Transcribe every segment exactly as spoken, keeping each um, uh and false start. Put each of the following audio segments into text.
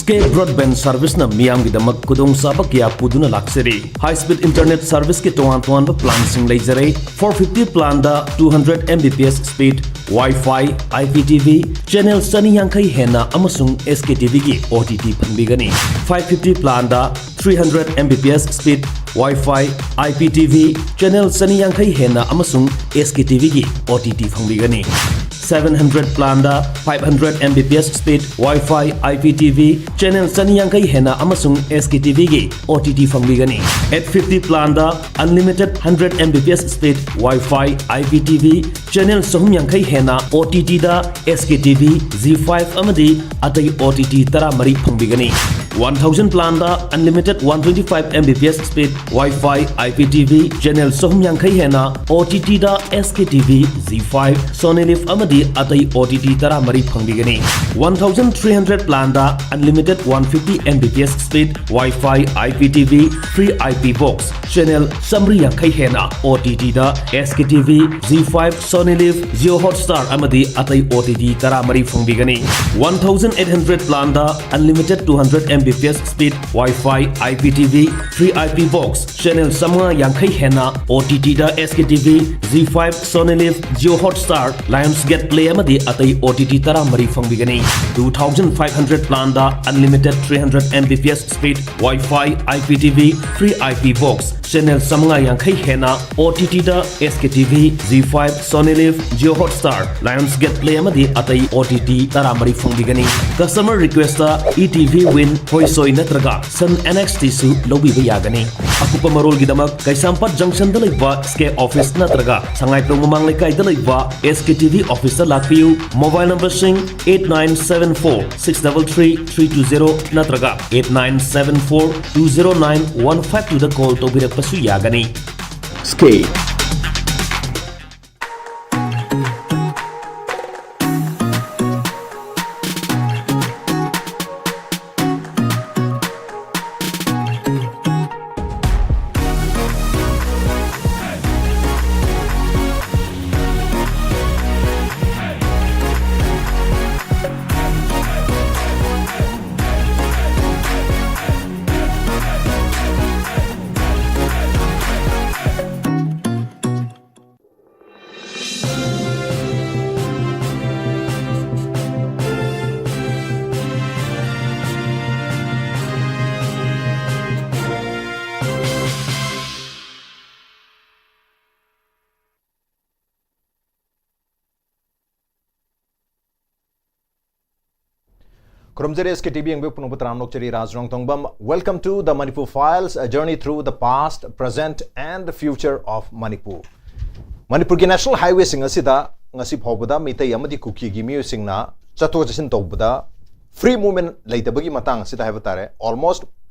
Sky Broadband Service-ꯅ ꯃꯤꯌꯥꯝꯒꯤꯗꯃꯛ ꯈꯨꯗꯣꯡꯆꯥꯕ ꯀꯌꯥ ꯄꯨꯗꯨꯅ ꯂꯥꯛꯆꯔꯤ꯫ High speed internet service-ꯀꯤ ꯇꯣꯉꯥꯟ ꯇꯣꯉꯥꯟꯕ plan-ꯁꯤꯡ ꯂꯩꯖꯔꯦ꯫ Four fifty plan-ꯗ two hundred M B P S speed, Wi-Fi, I P T V, channel ꯆꯅꯤ ꯌꯥꯡꯈꯩ ꯍꯦꯟꯅ ꯑꯃꯁꯨꯡ S K T V-ꯒꯤ O T T ꯐꯪꯕꯤꯒꯅꯤ꯫ Five fifty plan-ꯗ three hundred M B P S speed, Wi-Fi, I P T V, channel ꯆꯅꯤ ꯌꯥꯡꯈꯩ ꯍꯦꯟꯅ ꯑꯃꯁꯨꯡ S K T V-ꯒꯤ O T T ꯐꯪꯕꯤꯒꯅꯤ꯫ Seven hundred plan-ꯗ five hundred M B P S speed, Wi-Fi, I P T V, channel ꯆꯅꯤ ꯌꯥꯡꯈꯩ ꯍꯦꯟꯅ ꯑꯃꯁꯨꯡ S K T V-ꯒꯤ O T T ꯐꯪꯕꯤꯒꯅꯤ꯫ Eight fifty plan-ꯗ unlimited hundred M B P S speed, Wi-Fi, I P T V, channel ꯆꯍꯨꯝ ꯌꯥꯡꯈꯩ ꯍꯦꯟꯅ O T T-ꯗ S K T V, Zee five ꯑꯃꯗꯤ ꯑꯇꯩ O T T ꯇꯔꯥꯃꯔꯤ ꯐꯪꯕꯤꯒꯅꯤ꯫ One thousand plan-ꯗ unlimited one twenty-five M B P S speed, Wi-Fi, I P T V, channel ꯆꯍꯨꯝ ꯌꯥꯡꯈꯩ ꯍꯦꯟꯅ O T T-ꯗ S K T V, Zee five, Sony Liv ꯑꯃꯗꯤ ꯑꯇꯩ O T T ꯇꯔꯥꯃꯔꯤ ꯐꯪꯕꯤꯒꯅꯤ꯫ One thousand three hundred plan-ꯗ unlimited one fifty M B P S speed, Wi-Fi, I P T V, free I P box, channel ꯆꯥꯃꯔꯤ ꯌꯥꯡꯈꯩ ꯍꯦꯟꯅ O T T-ꯗ S K T V, Zee five, Sony Liv, Jio Hotstar ꯑꯃꯗꯤ ꯑꯇꯩ O T T ꯇꯔꯥꯃꯔꯤ ꯐꯪꯕꯤꯒꯅꯤ꯫ One thousand eight hundred plan-ꯗ unlimited two hundred M B P S speed, Wi-Fi, I P T V, free I P box, channel ꯆꯥꯃꯉꯥ ꯌꯥꯡꯈꯩ ꯍꯦꯟꯅ O T T-ꯗ S K T V, Zee five, Sony Liv, Jio Hotstar, Lionsgate Play ꯑꯃꯗꯤ ꯑꯇꯩ O T T ꯇꯔꯥꯃꯔꯤ ꯐꯪꯕꯤꯒꯅꯤ꯫ Two thousand five hundred plan-ꯗ unlimited three hundred M B P S speed, Wi-Fi, I P T V, free I P box, channel ꯆꯥꯃꯉꯥ ꯌꯥꯡꯈꯩ ꯍꯦꯟꯅ O T T-ꯗ S K T V, Zee five, Sony Liv, Jio Hotstar, Lionsgate Play ꯑꯃꯗꯤ ꯑꯇꯩ O T T ꯇꯔꯥꯃꯔꯤ ꯐꯪꯕꯤꯒꯅꯤ꯫ Customer request-ꯇ E T V Win, ꯍꯣꯏꯁꯣꯏ ꯅꯠꯇ꯭ꯔꯒ Sun N X T-ꯁꯨ ꯂꯧꯕꯤꯕ ꯌꯥꯒꯅꯤ꯫ ꯑꯀꯨꯞꯄ ꯃꯔꯣꯜꯒꯤꯗꯃꯛ ꯀꯩꯁꯥꯝꯄꯥꯠ junction-ꯗ ꯂꯩꯕ Sky office ꯅꯠꯇ꯭ꯔꯒ ꯁꯉꯥꯏꯄ꯭ꯔꯧ ꯃꯃꯥꯡ ꯂꯩꯀꯥꯏꯗ ꯂꯩꯕ S K T V office-ꯇ ꯂꯥꯛꯄꯤꯌꯨ꯫ Mobile number-ꯁꯤꯡ eight nine seven four six double three three two zero ꯅꯠꯇ꯭ꯔꯒ eight nine seven four two zero nine one five two-ꯗ call ꯇꯧꯕꯤꯔꯛꯄꯁꯨ ꯌꯥꯒꯅꯤ꯫ Sky꯫ ꯈꯨꯔꯨꯝꯖꯔꯤ ꯑꯦꯁ ꯀꯦ ꯇꯤ ꯚꯤ ꯌꯦꯡꯕ ꯄꯨꯝꯅꯃꯛꯄꯨ ꯇꯔꯥꯝꯅ ꯑꯣꯛꯆꯔꯤ꯫ ꯔꯥꯖ ꯔꯣꯡꯊꯣꯡꯕꯝ, welcome to the Manipur Files, a journey through the past, present and the future of Manipur. ꯃꯅꯤꯄꯨꯔꯒꯤ national ꯍꯥꯏꯋꯦꯁꯤꯡ ꯑꯁꯤꯗ ꯉꯁꯤ ꯐꯥꯎꯕꯗ ꯃꯤꯇꯩ ꯑꯃꯗꯤ ꯀꯨꯀꯤꯒꯤ ꯃꯤꯑꯣꯏꯁꯤꯡꯅ ꯆꯠꯊꯣꯛ ꯆꯠꯁꯤꯟ ꯇꯧꯕꯗ ꯐ꯭ꯔꯤ ꯃꯨꯚꯃꯦꯟ ꯂꯩꯇꯕꯒꯤ ꯃꯇꯥꯡ ꯑꯁꯤꯗ ꯍꯥꯏꯕ ꯇꯥꯔꯦ, ꯑꯣꯜꯃꯣꯁ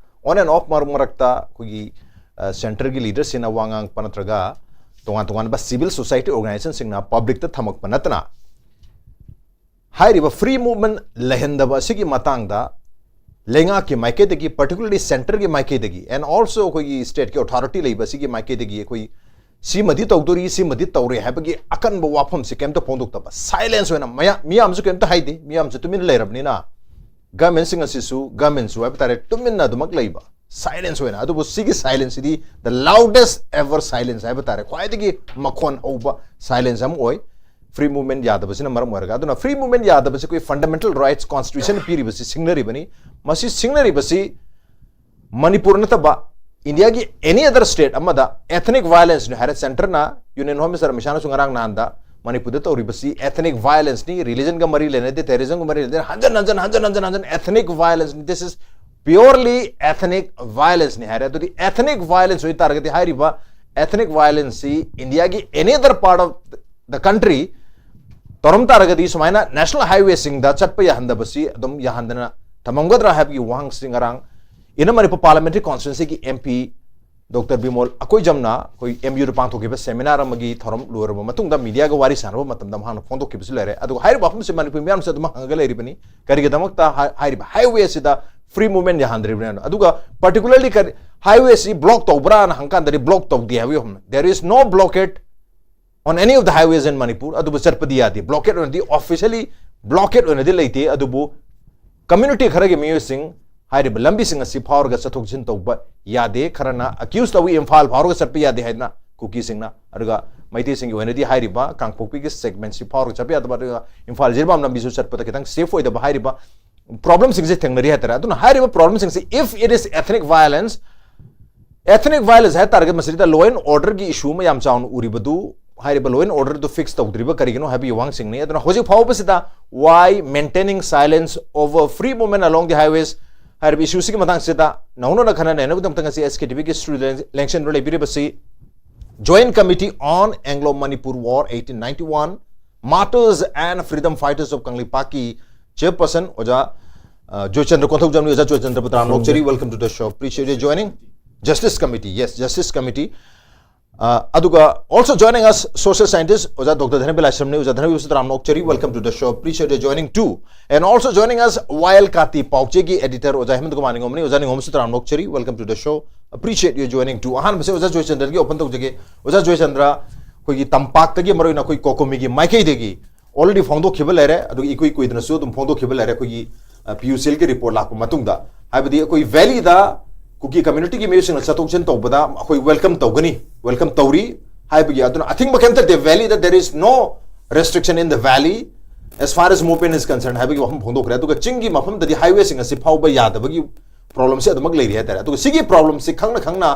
ꯑꯣꯟ ꯑꯦꯟ ꯑꯣꯐ ꯃꯔꯛ ꯃꯔꯛꯇ ꯑꯩꯈꯣꯏꯒꯤ ꯁꯦꯟꯇꯔꯒꯤ ꯂꯤꯗꯔꯁꯤꯡꯅ ꯋꯥ ꯉꯥꯡꯉꯛꯄ ꯅꯠꯇ꯭ꯔꯒ ꯇꯣꯉꯥꯟ ꯇꯣꯉꯥꯟꯕ ꯁꯤꯚꯤꯜ ꯁꯣꯁꯥꯏꯇꯤ ꯑꯣꯔꯒꯅꯥꯏꯖꯦꯁꯟꯁꯤꯡꯅ ꯄꯕ꯭ꯂꯤꯛꯇ ꯊꯝꯃꯛꯄ ꯅꯠꯇꯅ ꯍꯥꯏꯔꯤꯕ ꯐ꯭ꯔꯤ ꯃꯨꯚꯃꯦꯟ ꯂꯩꯍꯟꯗꯕ ꯑꯁꯤꯒꯤ ꯃꯇꯥꯡꯗ ꯂꯩꯉꯥꯛꯀꯤ ꯃꯥꯏꯀꯩꯗꯒꯤ, ꯄꯥꯔꯇꯤꯀꯨꯂꯔꯂꯤ ꯁꯦꯟꯇꯔꯒꯤ ꯃꯥꯏꯀꯩꯗꯒꯤ, ꯑꯦꯟ ꯑꯣꯜꯁꯣ ꯑꯩꯈꯣꯏꯒꯤ ꯁ꯭ꯇꯦꯠꯀꯤ ꯑꯣꯊꯣꯔꯤꯇꯤ ꯂꯩꯕ ꯑꯁꯤꯒꯤ ꯃꯥꯏꯀꯩꯗꯒꯤ ꯑꯩꯈꯣꯏ ꯁꯤꯃꯗꯤ ꯇꯧꯗꯣꯔꯤ, ꯁꯤꯃꯗꯤ ꯇꯧꯔꯦ ꯍꯥꯏꯕꯒꯤ ꯑꯀꯟꯕ ꯋꯥꯐꯝꯁꯤ ꯀꯩꯝꯇ ꯐꯣꯡꯗꯣꯛꯇꯕ, ꯁꯥꯏꯂꯦꯟꯁ ꯑꯣꯏꯅ ꯃꯌꯥ-, ꯃꯤꯌꯥꯝꯁꯨ ꯀꯩꯝꯇ ꯍꯥꯏꯗꯦ, ꯃꯤꯌꯥꯝꯁꯨ ꯇꯨꯃꯤꯟꯅ ꯂꯩꯔꯕꯅꯤꯅ ꯒꯃꯦꯟꯁꯤꯡ ꯑꯁꯤꯁꯨ, ꯒꯃꯦꯟꯁꯨ ꯍꯥꯏꯕ ꯇꯥꯔꯦ, ꯇꯨꯃꯤꯟꯅ ꯑꯗꯨꯃꯛ ꯂꯩꯕ, ꯁꯥꯏꯂꯦꯟꯁ ꯑꯣꯏꯅ꯫ ꯑꯗꯨꯕꯨ ꯁꯤꯒꯤ ꯁꯥꯏꯂꯦꯟꯁꯁꯤꯗꯤ the loudest ever silence ꯍꯥꯏꯕ ꯇꯥꯔꯦ, ꯈ꯭ꯋꯥꯏꯗꯒꯤ ꯃꯈꯣꯟ ꯍꯧꯕ ꯁꯥꯏꯂꯦꯟꯁ ꯑꯃ ꯑꯣꯏ꯫ ꯐ꯭ꯔꯤ ꯃꯨꯚꯃꯦꯟ ꯌꯥꯗꯕꯁꯤꯅ ꯃꯔꯝ ꯑꯣꯏꯔꯒ꯫ ꯑꯗꯨꯅ ꯐ꯭ꯔꯤ ꯃꯨꯚꯃꯦꯟ ꯌꯥꯗꯕꯁꯤ ꯑꯩꯈꯣꯏ ꯐꯟꯗꯥꯃꯦꯟꯇꯦꯜ ꯔꯥꯏꯠꯁ, ꯀꯣꯟꯁꯇꯤꯇ꯭ꯌꯨꯁꯟ ꯄꯤꯔꯤꯕꯁꯤ ꯁꯤꯡꯅꯔꯤꯕꯅꯤ꯫ ꯃꯁꯤ ꯁꯤꯡꯅꯔꯤꯕꯁꯤ ꯃꯅꯤꯄꯨꯔ ꯅꯠꯇꯕ ꯏꯟꯗꯤꯌꯥꯒꯤ ꯑꯦꯅꯤ ꯑꯗꯔ ꯁ꯭ꯇꯦꯠ ꯑꯃꯗ ꯑꯦꯊꯅꯤꯛ ꯚꯥꯏꯑꯣꯂꯦꯟꯁꯅꯤ ꯍꯥꯏꯔꯦ, ꯁꯦꯟꯇꯔꯅ, ꯌꯨꯅꯤꯌꯟ ꯍꯣꯝ ꯃꯤꯅꯤꯁꯇꯔ ꯑꯃꯤꯠ ꯁꯥꯍꯅꯁꯨ ꯉꯔꯥꯡ ꯅꯍꯥꯟꯗ ꯃꯅꯤꯄꯨꯔꯗ ꯇꯧꯔꯤꯕꯁꯤ ꯑꯦꯊꯅꯤꯛ ꯚꯥꯏꯑꯣꯂꯦꯟꯁꯅꯤ, ꯔꯤꯂꯤꯖꯟꯒ ꯃꯔꯤ ꯂꯩꯅꯗꯦ, ꯇꯦꯔꯤꯖꯝꯒ ꯃꯔꯤ ꯂꯩꯅꯗꯦ, ꯍꯟꯖꯟ ꯍꯟꯖꯟ ꯍꯟꯖꯟ ꯍꯟꯖꯟ ꯍꯟꯖꯟ ethnic violence ꯅꯤ, this is purely ethnic violence ꯅꯤ ꯍꯥꯏꯔꯦ꯫ ꯑꯗꯨꯗꯤ ꯑꯦꯊꯅꯤꯛ ꯚꯥꯏꯑꯣꯂꯦꯟꯁ ꯑꯣꯏ ꯇꯥꯔꯒꯗꯤ ꯍꯥꯏꯔꯤꯕ ꯑꯦꯊꯅꯤꯛ ꯚꯥꯏꯑꯣꯂꯦꯟꯁꯁꯤ ꯏꯟꯗꯤꯌꯥꯒꯤ any other part of the country ꯇꯧꯔꯝ ꯇꯥꯔꯒꯗꯤ ꯁꯨꯃꯥꯏꯅ ꯅꯦꯁꯅꯦꯜ ꯍꯥꯏꯋꯦꯁꯤꯡꯗ ꯆꯠꯄ ꯌꯥꯍꯟꯗꯕꯁꯤ ꯑꯗꯨꯝ ꯌꯥꯍꯟꯗꯅ ꯊꯝꯃꯝꯒꯗ꯭ꯔꯥ ꯍꯥꯏꯕꯒꯤ ꯋꯥꯍꯪꯁꯤ ꯉꯔꯥꯡ ꯏꯟꯅꯔ ꯃꯅꯤꯄꯨꯔ ꯄꯥꯔꯂꯤꯌꯥꯃꯦꯟꯇꯔꯤ ꯀꯣꯟꯁꯇꯤꯇ꯭ꯋꯦꯟꯁꯤꯒꯤ ꯑꯦꯝ ꯄꯤ ꯗꯣꯛꯇꯔ ꯕꯤꯃꯣꯜ ꯑꯀꯣꯏꯖꯝꯅ ꯑꯩꯈꯣꯏ ꯑꯦꯝ ꯌꯨꯗ ꯄꯥꯡꯊꯣꯛꯈꯤꯕ ꯁꯦꯃꯤꯅꯥꯔ ꯑꯃꯒꯤ ꯊꯧꯔꯝ ꯂꯣꯏꯔꯕ ꯃꯇꯨꯡꯗ ꯃꯤꯗꯤꯌꯥꯒ ꯋꯥꯔꯤ ꯁꯥꯟꯅꯕ ꯃꯇꯝꯗ ꯃꯍꯥꯛꯅ ꯐꯣꯡꯗꯣꯛꯈꯤꯕꯁꯨ ꯂꯩꯔꯦ꯫ ꯑꯗꯨꯒ ꯍꯥꯏꯔꯤꯕ ꯋꯥꯐꯝꯁꯤ ꯃꯅꯤꯄꯨꯔ ꯃꯤꯌꯥꯝꯁꯨ ꯑꯗꯨꯝ ꯍꯪꯉꯒ ꯂꯩꯔꯤꯕꯅꯤ, ꯀꯔꯤꯒꯤꯗꯃꯛꯇ ꯍꯥꯏ-, ꯍꯥꯏꯔꯤꯕ ꯍꯥꯏꯋꯦ ꯑꯁꯤꯗ ꯐ꯭ꯔꯤ ꯃꯨꯚꯃꯦꯟ ꯌꯥꯍꯟꯗ꯭ꯔꯤꯕꯅꯤꯅ? ꯑꯗꯨꯒ ꯄꯥꯔꯇꯤꯀꯨꯂꯔꯂꯤ ꯀꯔꯤ ꯍꯥꯏꯋꯦ ꯑꯁꯤ ꯕ꯭ꯂꯣꯛ ꯇꯧꯕ꯭ꯔꯥꯅ ꯍꯪꯀꯥꯟꯗꯗꯤ ꯕ꯭ꯂꯣꯛ ꯇꯧꯗꯦ ꯍꯥꯏꯕꯒꯤ ꯋꯥꯐꯝꯅꯤ꯫ There is no blockade on any of the highways in Manipur꯫ ꯑꯗꯨꯕꯨ ꯆꯠꯄꯗꯤ ꯌꯥꯗꯦ꯫ ꯕ꯭ꯂꯣꯀꯦꯠ ꯑꯣꯏꯅꯗꯤ, ꯑꯣꯐꯤꯁꯤꯌꯦꯜꯂꯤ ꯕ꯭ꯂꯣꯀꯦꯠ ꯑꯣꯏꯅꯗꯤ ꯂꯩꯇꯦ, ꯑꯗꯨꯕꯨ ꯀꯝꯃ꯭ꯌꯨꯅꯤꯇꯤ ꯈꯔꯒꯤ ꯃꯤꯑꯣꯏꯁꯤꯡ ꯍꯥꯏꯔꯤꯕ ꯂꯝꯕꯤꯁꯤꯡ ꯑꯁꯤ ꯐꯥꯎꯔꯒ ꯆꯠꯊꯣꯛ ꯆꯠꯁꯤꯟ ꯇꯧꯕ ꯌꯥꯗꯦ꯫ ꯈꯔꯅ ꯑꯦꯀ꯭ꯌꯨꯁ ꯇꯧꯏ, ꯏꯝꯐꯥꯜ ꯐꯥꯎꯔꯒ ꯆꯠꯄ ꯌꯥꯗꯦ ꯍꯥꯏꯗꯅ ꯀꯨꯀꯤꯁꯤꯡꯅ꯫ ꯑꯗꯨꯒ ꯃꯩꯇꯩꯁꯤꯡꯒꯤ ꯑꯣꯏꯅꯗꯤ ꯍꯥꯏꯔꯤꯕ ꯀꯥꯡꯄꯣꯛꯄꯤꯒꯤ ꯁꯦꯒꯃꯦꯟꯁꯤ ꯐꯥꯎꯔꯒ ꯆꯠꯄ ꯌꯥꯗꯕ, ꯑꯗꯨꯒ ꯏꯝꯐꯥꯜ ꯖꯤꯔꯤꯕꯥꯝ ꯂꯝꯕꯤꯁꯨ ꯆꯠꯄꯗ ꯈꯤꯇꯪ ꯁꯦꯐ ꯑꯣꯏꯗꯕ ꯍꯥꯏꯔꯤꯕ ꯄ꯭ꯔꯣꯕ꯭ꯂꯦꯝꯁꯤꯡꯁꯦ ꯊꯦꯡꯅꯔꯤ ꯍꯥꯏꯇꯥꯔꯦ꯫ ꯑꯗꯨꯅ ꯍꯥꯏꯔꯤꯕ ꯄ꯭ꯔꯣꯕ꯭ꯂꯦꯝꯁꯤꯡꯁꯤ, if it is ethnic violence, ethnic violence ꯍꯥꯏ ꯇꯥꯔꯒꯗꯤ ꯃꯁꯤꯗ law and order ꯒꯤ issue ꯑꯃ ꯌꯥꯝ ꯆꯥꯎꯅ ꯎꯔꯤꯕꯗꯨ ꯍꯥꯏꯔꯤꯕ law and order do fix ꯇꯧꯗ꯭ꯔꯤꯕ ꯀꯔꯤꯒꯤꯅꯣ ꯍꯥꯏꯕꯒꯤ ꯋꯥꯍꯪꯁꯤꯡꯅꯤ꯫ ꯑꯗꯨꯅ ꯍꯧꯖꯤꯛ ꯐꯥꯎꯕꯁꯤꯗ why maintaining silence over free movement along the highways ꯍꯥꯏꯔꯤꯕ issue ꯁꯤꯒꯤ ꯃꯇꯥꯡꯁꯤꯗ ꯅꯧꯅꯅ ꯈꯟꯅ ꯅꯩꯅꯕꯒꯤꯗꯃꯛꯇ ꯉꯁꯤ S K T V ꯒꯤ studio ꯂꯦꯡꯁꯤꯟꯗꯨꯅ ꯂꯩꯕꯤꯔꯤꯕꯁꯤ Joint Committee on Anglo Manipur War eighteen ninety-one, Martyrs and Freedom Fighters of ꯀꯪꯂꯩꯄꯥꯛꯀꯤ chairperson ꯑꯣꯖꯥ, ꯑ, ꯖꯣꯏꯆꯟꯗ꯭ꯔ ꯀꯣꯟꯊꯧꯖꯝꯅꯤ꯫ ꯑꯣꯖꯥ ꯖꯣꯏꯆꯟꯗ꯭ꯔꯕꯨ ꯇꯔꯥꯝꯅ ꯑꯣꯛꯆꯔꯤ꯫ Welcome to the show. Appreciate your joining. Justice Committee, yes, Justice Committee. ꯑ, ꯑꯗꯨꯒ also joining us, social scientist ꯑꯣꯖꯥ doctor ꯙꯅꯕꯤꯔ ꯂꯥꯏꯁ꯭ꯔꯝꯅꯤ꯫ ꯑꯣꯖꯥ ꯙꯅꯕꯤꯔꯁꯨ ꯇꯔꯥꯝꯅ ꯑꯣꯛꯆꯔꯤ꯫ Welcome to the show. Appreciate your joining too. And also joining us, ꯋꯥꯌꯦꯜ ꯀꯥꯇꯤ ꯄꯥꯎꯆꯦꯒꯤ editor ꯑꯣꯖꯥ ꯍꯦꯃꯟꯇ ꯀꯨꯃꯥꯔ ꯅꯤꯉꯣꯝꯅꯤ꯫ ꯑꯣꯖꯥ ꯅꯤꯉꯣꯝꯁꯨ ꯇꯔꯥꯝꯅ ꯑꯣꯛꯆꯔꯤ꯫ Welcome to the show. Appreciate your joining too. ꯑꯍꯥꯟꯕꯁꯦ ꯑꯣꯖꯥ ꯖꯣꯏꯆꯟꯗ꯭ꯔꯒꯤ open ꯇꯧꯖꯒꯦ꯫ ꯑꯣꯖꯥ ꯖꯣꯏꯆꯟꯗ꯭ꯔ, ꯑꯩꯈꯣꯏꯒꯤ ꯇꯝꯄꯥꯛꯇꯒꯤ, ꯃꯔꯨꯑꯣꯏꯅ ꯑꯩꯈꯣꯏ ꯀꯣꯀꯣꯃꯤꯒꯤ ꯃꯥꯏꯀꯩꯗꯒꯤ already ꯐꯣꯡꯗꯣꯛꯈꯤꯕ ꯂꯩꯔꯦ, ꯑꯗꯨꯒ ꯏꯀꯨꯏ ꯀꯨꯏꯗꯅꯁꯨ ꯑꯗꯨꯝ ꯐꯣꯡꯗꯣꯛꯈꯤꯕ ꯂꯩꯔꯦ꯫ ꯑꯩꯈꯣꯏꯒꯤ, ꯑ, P U C L ꯒꯤ report ꯂꯥꯛꯄ ꯃꯇꯨꯡꯗ, ꯍꯥꯏꯕꯗꯤ ꯑꯩꯈꯣꯏ valley ꯗ ꯀꯨꯀꯤ community ꯒꯤ ꯃꯤꯑꯣꯏꯁꯤꯡꯅ ꯆꯠꯊꯣꯛ ꯆꯠꯁꯤꯟ ꯇꯧꯕꯗ ꯑꯩꯈꯣꯏ welcome ꯇꯧꯒꯅꯤ, welcome ꯇꯧꯔꯤ ꯍꯥꯏꯕꯒꯤ, ꯑꯗꯨꯅ ꯑꯊꯤꯡꯕ ꯀꯩꯝꯇ ꯂꯩꯇꯦ꯫ Valley the there is no restriction in the valley as far as movement is concerned ꯍꯥꯏꯕꯒꯤ ꯋꯥꯐꯝ ꯐꯣꯡꯗꯣꯛꯈ꯭ꯔꯦ꯫ ꯑꯗꯨꯒ ꯆꯤꯡꯒꯤ ꯃꯐꯝꯗꯗꯤ highway ꯁꯤꯡ ꯑꯁꯤ ꯐꯥꯎꯕ ꯌꯥꯗꯕꯒꯤ problem ꯁꯤ ꯑꯗꯨꯃꯛ ꯂꯩꯔꯤ ꯍꯥꯏꯇꯥꯔꯦ꯫ ꯑꯗꯨꯒ ꯁꯤꯒꯤ problem ꯁꯤ ꯈꯪꯅ ꯈꯪꯅ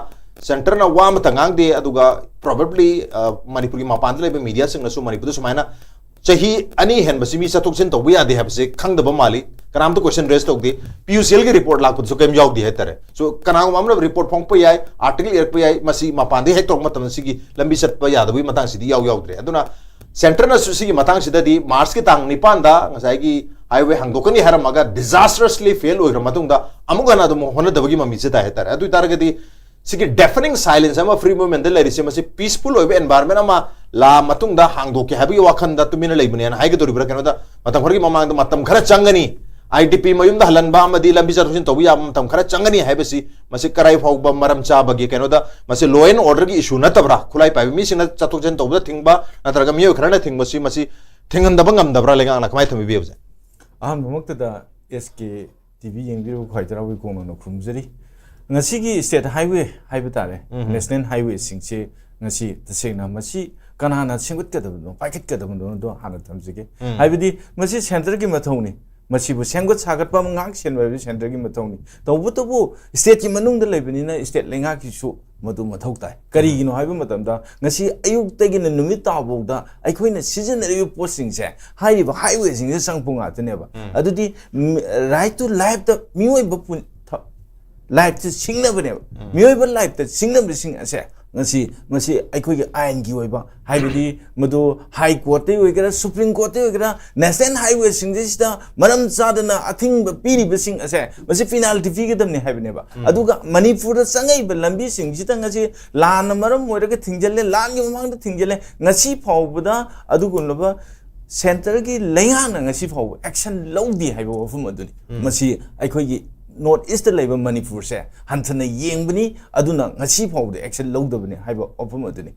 centre ꯅ ꯋꯥ ꯑꯃꯠꯇ ꯉꯥꯡꯗꯦ꯫ ꯑꯗꯨꯒ probably, ꯑ, ꯃꯅꯤꯄꯨꯔꯒꯤ ꯃꯄꯥꯟꯗ ꯂꯩꯕ media ꯁꯤꯡꯅꯁꯨ ꯃꯅꯤꯄꯨꯔꯗ ꯁꯨꯃꯥꯏꯅ ꯆꯍꯤ ꯑꯅꯤ ꯍꯦꯟꯕꯁꯤ ꯃꯤ ꯆꯠꯊꯣꯛ ꯆꯠꯁꯤꯟ ꯇꯧꯕ ꯌꯥꯗꯦ ꯍꯥꯏꯕꯁꯦ ꯈꯪꯗꯕ ꯃꯥꯜꯂꯤ꯫ ꯀꯅꯥꯝꯇ question raise ꯇꯧꯗꯦ꯫ P U C L ꯒꯤ report ꯂꯥꯛꯄꯗꯁꯨ ꯀꯔꯤꯝ ꯌꯥꯎꯗꯦ ꯍꯥꯏꯇꯥꯔꯦ꯫ So ꯀꯅꯥꯒꯨꯝꯕ ꯑꯃꯅ report ꯐꯣꯡꯉꯛꯄ ꯌꯥꯏ, article ꯏꯔꯛꯄ ꯌꯥꯏ, ꯃꯁꯤ ꯃꯄꯥꯟꯗꯒꯤ ꯍꯦꯛ ꯇꯧꯔꯛꯄ ꯃꯇꯝꯗ ꯁꯤꯒꯤ ꯂꯝꯕꯤ ꯆꯠꯄ ꯌꯥꯗꯕꯒꯤ ꯃꯇꯥꯡꯁꯤꯗꯤ ꯌꯥꯎ ꯌꯥꯎꯗ꯭ꯔꯦ꯫ ꯑꯗꯨꯅ centre ꯅꯁꯨ ꯁꯤꯒꯤ ꯃꯇꯥꯡꯁꯤꯗꯗꯤ March ꯀꯤ ꯇꯥꯡ ꯅꯤꯄꯥꯟꯗ ꯉꯁꯥꯏꯒꯤ highway ꯍꯥꯡꯗꯣꯛꯀꯅꯤ ꯍꯥꯏꯔꯝꯃꯒ disastrously fail ꯑꯣꯏꯈ꯭ꯔ ꯃꯇꯨꯡꯗ ꯑꯃꯨꯛ ꯍꯟꯅ ꯑꯗꯨꯝ ꯍꯣꯠꯅꯗꯕꯒꯤ ꯃꯃꯤꯁꯦ ꯇꯥꯏ ꯍꯥꯏꯇꯥꯔꯦ꯫ ꯑꯗꯨ ꯑꯣꯏꯇꯥꯔꯒꯗꯤ ꯁꯤꯒꯤ deafening silence ꯑꯃ free movement ꯗ ꯂꯩꯔꯤꯁꯦ, ꯃꯁꯤ peaceful ꯑꯣꯏꯕ environment ꯑꯃ ꯂꯥꯛꯑ ꯃꯇꯨꯡꯗ ꯍꯥꯡꯗꯣꯛꯀꯦ ꯍꯥꯏꯕꯒꯤ ꯋꯥꯈꯜꯗ ꯇꯨꯃꯤꯟꯅ ꯂꯩꯕꯅꯦꯅ ꯍꯥꯏꯒꯗꯧꯔꯤꯕ꯭ꯔꯥ? ꯀꯩꯅꯣꯗ, ꯃꯇꯝ ꯈꯔꯒꯤ ꯃꯃꯥꯡꯗ ꯃꯇꯝ ꯈꯔ ꯆꯪꯒꯅꯤ, I D P ꯃꯌꯨꯝꯗ ꯍꯜꯍꯟꯕ ꯑꯃꯗꯤ ꯂꯝꯕꯤ ꯆꯠꯊꯣꯛ ꯆꯠꯁꯤꯟ ꯇꯧꯕ ꯌꯥꯕ ꯃꯇꯝ ꯈꯔ ꯆꯪꯒꯅꯤ ꯍꯥꯏꯕꯁꯤ, ꯃꯁꯤ ꯀꯔꯥꯏ ꯐꯥꯎꯕ ꯃꯔꯝ ꯆꯥꯕꯒꯦ? ꯀꯩꯅꯣꯗ, ꯃꯁꯤ law and order ꯒꯤ issue ꯅꯠꯇꯕ꯭ꯔꯥ? ꯈꯨꯠꯂꯥꯏ ꯄꯥꯏꯕ ꯃꯤꯁꯤꯡꯅ ꯆꯠꯊꯣꯛ ꯆꯠꯁꯤꯟ ꯇꯧꯕꯗ ꯊꯤꯡꯕ ꯅꯠꯇ꯭ꯔꯒ ꯃꯤꯑꯣꯏ ꯈꯔꯅ ꯊꯤꯡꯕꯁꯤ, ꯃꯁꯤ ꯊꯤꯡꯍꯟꯗꯕ ꯉꯝꯗꯕ꯭ꯔꯥ? ꯂꯩꯉꯥꯛꯅ ꯀꯃꯥꯏꯅ ꯊꯝꯕꯤꯕꯁꯦ? ꯑꯍꯥꯟꯕꯃꯛꯇꯗ S K T V ꯌꯦꯡꯕꯤꯔꯤꯕ ꯈ꯭ꯋꯥꯏ ꯍꯔꯥꯎꯕꯒꯤ ꯀꯣꯡꯅꯅ ꯈꯨꯔꯨꯝꯖꯔꯤ꯫ ꯉꯁꯤꯒꯤ state highway ꯍꯥꯏꯕ ꯇꯥꯔꯦ, ꯎꯝ꯫ National highway ꯁꯤꯡꯁꯦ ꯉꯁꯤ ꯇꯁꯦꯡꯅ ꯃꯁꯤ ꯀꯅꯥꯅ ꯁꯦꯝꯒꯠꯀꯗꯕꯅꯣ, ꯄꯥꯏꯈꯠꯀꯗꯕꯅꯣꯗꯣ ꯍꯥꯟꯅ ꯊꯝꯖꯒꯦ꯫ ꯎꯝ꯫ ꯍꯥꯏꯕꯗꯤ ꯃꯁꯤ centre ꯒꯤ ꯃꯊꯧꯅꯤ, ꯃꯁꯤꯕꯨ ꯁꯦꯝꯒꯠ ꯁꯥꯒꯠꯄ ꯑꯃ ꯉꯥꯛ ꯁꯦꯟꯕ ꯍꯥꯏꯕꯁꯤ centre ꯒꯤ ꯃꯊꯧꯅꯤ꯫ ꯇꯧꯕꯇꯕꯨ state ꯀꯤ ꯃꯅꯨꯡꯗ ꯂꯩꯕꯅꯤꯅ state ꯂꯩꯉꯥꯛꯀꯤꯁꯨ ꯃꯗꯨ ꯃꯊꯧ ꯇꯥꯏ꯫ ꯀꯔꯤꯒꯤꯅꯣ ꯍꯥꯏꯕ ꯃꯇꯝꯗ, ꯉꯁꯤ ꯑꯌꯨꯛꯇꯒꯤꯅ ꯅꯨꯃꯤꯠ ꯇꯥꯐꯥꯎꯗ ꯑꯩꯈꯣꯏꯅ ꯁꯤꯖꯤꯟꯅꯔꯤꯕ ꯄꯣꯠꯁꯤꯡꯁꯦ, ꯍꯥꯏꯔꯤꯕ highwayꯁꯤꯡꯁꯦ ꯆꯪꯉꯛꯄ ꯉꯥꯛꯇꯅꯦꯕ꯫ ꯑꯗꯨꯗꯤ, ꯎꯝ, right to lifeꯇ ꯃꯤꯑꯣꯏꯕ ꯄꯨꯟ-, ꯊ-, lifeꯁꯦ ꯁꯤꯡꯅꯕꯅꯦꯕ꯫ ꯃꯤꯑꯣꯏꯕ lifeꯇ ꯁꯤꯡꯅꯕꯁꯤꯡ ꯑꯁꯦ ꯉꯁꯤ, ꯃꯁꯤ ꯑꯩꯈꯣꯏꯒꯤ ꯑꯥꯏꯟꯒꯤ ꯑꯣꯏꯕ, ꯍꯥꯏꯕꯗꯤ ꯃꯗꯨ High Courtꯇꯩ ꯑꯣꯏꯒꯦꯔꯥ, Supreme Courtꯇꯩ ꯑꯣꯏꯒꯦꯔꯥ, national highwayꯁꯤꯡꯁꯤꯗ ꯃꯔꯝ ꯆꯥꯗꯅ ꯑꯊꯤꯡꯕ ꯄꯤꯔꯤꯕꯁꯤꯡ ꯑꯁꯦ, ꯃꯁꯤ penalty ꯄꯤꯒꯗꯕꯅꯤ ꯍꯥꯏꯕꯅꯦꯕ꯫ ꯑꯗꯨꯒ ꯃꯅꯤꯄꯨꯔꯗ ꯆꯪꯉꯛꯏꯕ ꯂꯝꯕꯤꯁꯤꯡꯁꯤꯗ ꯉꯁꯤ ꯂꯥꯟꯅ ꯃꯔꯝ ꯑꯣꯏꯔꯒ ꯊꯤꯡꯖꯤꯜꯂꯦ, ꯂꯥꯟꯒꯤ ꯃꯃꯥꯡꯗ ꯊꯤꯡꯖꯤꯜꯂꯦ, ꯉꯁꯤ ꯐꯥꯎꯕꯗ ꯑꯗꯨꯒꯨꯝꯂꯕ centreꯒꯤ ꯂꯩꯉꯥꯛꯅ ꯉꯁꯤ ꯐꯥꯎꯕ action ꯂꯧꯗꯦ ꯍꯥꯏꯕ ꯋꯥꯐꯝ ꯑꯗꯨꯅꯤ꯫ ꯃꯁꯤ ꯑꯩꯈꯣꯏꯒꯤ North Eastꯇ ꯂꯩꯕ ꯃꯅꯤꯄꯨꯔꯁꯦ ꯍꯟꯊꯅ ꯌꯦꯡꯕꯅꯤ, ꯑꯗꯨꯅ ꯉꯁꯤ ꯐꯥꯎꯕꯗ action ꯂꯧꯗꯕꯅꯤ ꯍꯥꯏꯕ ꯋꯥꯐꯝ ꯑꯗꯨꯅꯤ꯫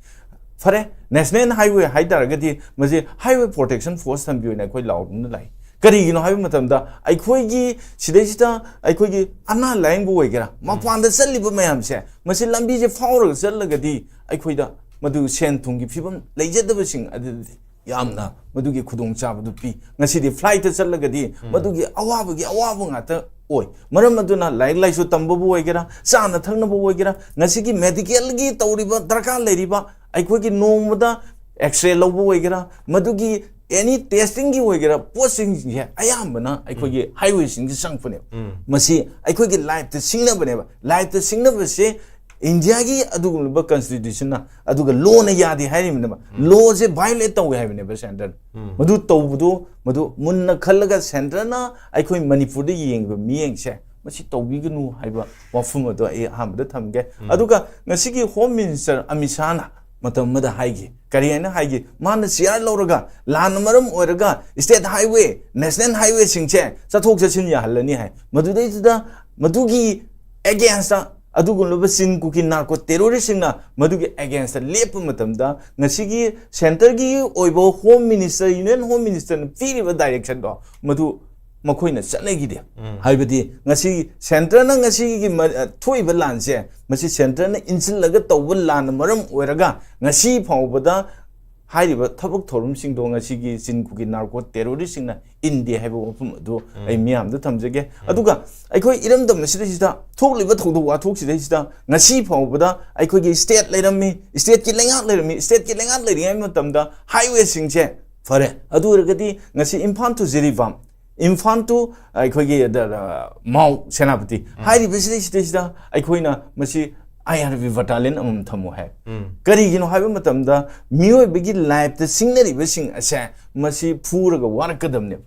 ꯐꯔꯦ, national highway ꯍꯥꯏꯇꯥꯔꯒꯗꯤ ꯃꯁꯤ Highway Protection Force ꯊꯝꯕꯤꯌꯨꯅ ꯑꯩꯈꯣꯏ ꯂꯥꯎꯗꯨꯅ ꯂꯥꯛꯏ꯫ ꯀꯔꯤꯒꯤꯅꯣ ꯍꯥꯏꯕ ꯃꯇꯝꯗ, ꯑꯩꯈꯣꯏꯒꯤ ꯁꯤꯗꯩꯁꯤꯗ ꯑꯩꯈꯣꯏꯒꯤ ꯑꯅꯥ ꯂꯥꯌꯦꯡꯕ ꯑꯣꯏꯒꯦꯔꯥ, ꯃꯄꯥꯟꯗ ꯆꯠꯂꯤꯕ ꯃꯌꯥꯝꯁꯦ, ꯃꯁꯤ ꯂꯝꯕꯤꯁꯦ ꯐꯥꯎꯔꯒ ꯆꯠꯂꯒꯗꯤ ꯑꯩꯈꯣꯏꯗ ꯃꯗꯨ ꯁꯦꯟ ꯊꯨꯝꯒꯤ ꯐꯤꯕꯝ ꯂꯩꯖꯗꯕꯁꯤꯡ ꯑꯗꯨꯗꯤ ꯌꯥꯝꯅ ꯃꯗꯨꯒꯤ ꯈꯨꯗꯣꯡꯆꯥꯕꯗꯨ ꯄꯤ꯫ ꯉꯁꯤꯗꯤ flightꯇ ꯆꯠꯂꯒꯗꯤ ꯃꯗꯨꯒꯤ ꯑꯋꯥꯕꯒꯤ ꯑꯋꯥꯕ ꯉꯥꯛꯇ ꯑꯣꯏ꯫ ꯃꯔꯝ ꯑꯗꯨꯅ ꯂꯥꯏꯔꯤꯛ ꯂꯥꯏꯁꯨ ꯇꯝꯕꯕꯨ ꯑꯣꯏꯒꯦꯔꯥ, ꯆꯥꯅ ꯊꯛꯅꯕ ꯑꯣꯏꯒꯦꯔꯥ, ꯉꯁꯤꯒꯤ medicalꯒꯤ ꯇꯧꯔꯤꯕ ꯗꯔꯀꯥꯔ ꯂꯩꯔꯤꯕ, ꯑꯩꯈꯣꯏꯒꯤ ꯅꯣꯡꯃꯗ X-ray ꯂꯧꯕ ꯑꯣꯏꯒꯦꯔꯥ, ꯃꯗꯨꯒꯤ any testingꯒꯤ ꯑꯣꯏꯒꯦꯔꯥ, ꯄꯣꯠꯁꯤꯡꯁꯦ ꯑꯌꯥꯝꯕꯅ ꯑꯩꯈꯣꯏꯒꯤ highwayꯁꯤꯡꯁꯦ ꯆꯪꯉꯛꯄꯅꯦꯕ꯫ ꯃꯁꯤ ꯑꯩꯈꯣꯏꯒꯤ lifeꯇ ꯁꯤꯡꯅꯕꯅꯦꯕ꯫ Lifeꯇ ꯁꯤꯡꯅꯕꯁꯦ Indiaꯒꯤ ꯑꯗꯨꯒꯨꯝꯂꯕ constitutionꯅ, ꯑꯗꯨꯒ lawꯅ ꯌꯥꯗꯦ ꯍꯥꯏꯔꯤꯕꯅꯦꯕ꯫ Lawꯁꯦ violate ꯇꯧꯋꯦ ꯍꯥꯏꯕꯅꯦꯕ centreꯅ꯫ ꯃꯗꯨ ꯇꯧꯕꯗꯣ, ꯃꯗꯨ ꯃꯨꯟꯅ ꯈꯜꯂꯒ centreꯅ ꯑꯩꯈꯣꯏ ꯃꯅꯤꯄꯨꯔꯗ ꯌꯦꯡꯉꯤꯕ ꯃꯤꯠꯌꯦꯡꯁꯦ ꯃꯁꯤ ꯇꯧꯕꯤꯒꯅꯨ ꯍꯥꯏꯕ ꯋꯥꯐꯝ ꯑꯗꯣ ꯑꯩ ꯑꯍꯥꯟꯕꯗ ꯊꯝꯒꯦ꯫ ꯑꯗꯨꯒ ꯉꯁꯤꯒꯤ Home Minister ꯑꯃꯤꯠ ꯁꯥꯍꯅ ꯃꯇꯝ ꯑꯃꯗ ꯍꯥꯏꯈꯤ, ꯀꯔꯤ ꯍꯥꯏꯅ ꯍꯥꯏꯈꯤ? ꯃꯥꯅ chair ꯂꯧꯔꯒ ꯂꯥꯟꯅ ꯃꯔꯝ ꯑꯣꯏꯔꯒ state highway, national highwayꯁꯤꯡꯁꯦ ꯆꯠꯊꯣꯛ ꯆꯠꯁꯤꯟ ꯌꯥꯍꯜꯂꯅꯤ ꯍꯥꯏ꯫ ꯃꯗꯨꯗꯩꯗꯨꯗ ꯃꯗꯨꯒꯤ againstꯇ, ꯑꯗꯨꯒꯨꯝꯂꯕ ꯆꯤꯟ ꯀꯨꯀꯤ narco terroristꯁꯤꯡꯅ ꯃꯗꯨꯒꯤ againstꯇ ꯂꯦꯞꯄ ꯃꯇꯝꯗ, ꯉꯁꯤꯒꯤ centreꯒꯤ ꯑꯣꯏꯕ Home Minister, Union Home Ministerꯅ ꯄꯤꯔꯤꯕ directionꯗꯣ ꯃꯗꯨ ꯃꯈꯣꯏꯅ ꯆꯠꯅꯈꯤꯗꯦ꯫ ꯍꯥꯏꯕꯗꯤ ꯉꯁꯤ centreꯅ ꯉꯁꯤꯒꯤ ꯃ-, ꯊꯣꯛꯏꯕ ꯂꯥꯟꯁꯦ, ꯃꯁꯤ centreꯅ ꯏꯟꯁꯤꯜꯂꯒ ꯇꯧꯕ ꯂꯥꯟꯅ ꯃꯔꯝ ꯑꯣꯏꯔꯒ ꯉꯁꯤ ꯐꯥꯎꯕꯗ ꯍꯥꯏꯔꯤꯕ ꯊꯕꯛ ꯊꯧꯔꯝꯁꯤꯡꯗꯣ ꯉꯁꯤꯒꯤ ꯆꯤꯟ ꯈꯨꯒꯤ ꯅꯥꯔꯀꯣ ꯇꯦꯔꯣꯔꯤꯁ꯭ꯠꯁꯤꯡꯅ ꯏꯟꯗꯦ ꯍꯥꯏꯕ ꯋꯥꯐꯝ ꯑꯗꯨ ꯑꯩ ꯃꯤꯌꯥꯝꯗ ꯊꯝꯖꯒꯦ꯫ ꯑꯗꯨꯒ ꯑꯩꯈꯣꯏ ꯏꯔꯝꯗꯝ ꯑꯁꯤꯗꯩꯁꯤꯗ ꯊꯣꯛꯂꯤꯕ ꯊꯧꯗꯣꯛ ꯋꯥꯊꯣꯛꯁꯤꯗꯩꯁꯤꯗ ꯉꯁꯤ ꯐꯥꯎꯕꯗ ꯑꯩꯈꯣꯏꯒꯤ state ꯂꯩꯔꯝꯃꯤ, stateꯀꯤ ꯂꯩꯉꯥꯛ ꯂꯩꯔꯝꯃꯤ, stateꯀꯤ ꯂꯩꯉꯥꯛ ꯂꯩꯔꯤꯉꯩ ꯃꯇꯝꯗ highwayꯁꯤꯡꯁꯦ ꯐꯔꯦ꯫ ꯑꯗꯨ ꯑꯣꯏꯔꯒꯗꯤ ꯉꯁꯤ ꯏꯝꯐꯥꯜ to ꯖꯤꯔꯤꯕꯥꯝ, ꯏꯝꯐꯥꯜ to ꯑꯩꯈꯣꯏꯒꯤ ꯗ- ꯗ- ꯃꯥꯎ ꯁꯦꯅꯥꯄꯇꯤ ꯍꯥꯏꯔꯤꯕꯁꯤꯗꯩꯁꯤꯗꯩꯁꯤꯗ ꯑꯩꯈꯣꯏꯅ ꯃꯁꯤ IRB battalion ꯑꯃꯃꯝ ꯊꯝꯃꯣ ꯍꯥꯏ꯫ ꯀꯔꯤꯒꯤꯅꯣ ꯍꯥꯏꯕ ꯃꯇꯝꯗ ꯃꯤꯑꯣꯏꯕꯒꯤ lifeꯇ ꯁꯤꯡꯅꯔꯤꯕꯁꯤꯡ ꯑꯁꯦ ꯃꯁꯤ ꯐꯨꯔꯒ ꯋꯥꯔꯛꯀꯗꯕꯅꯦꯕ꯫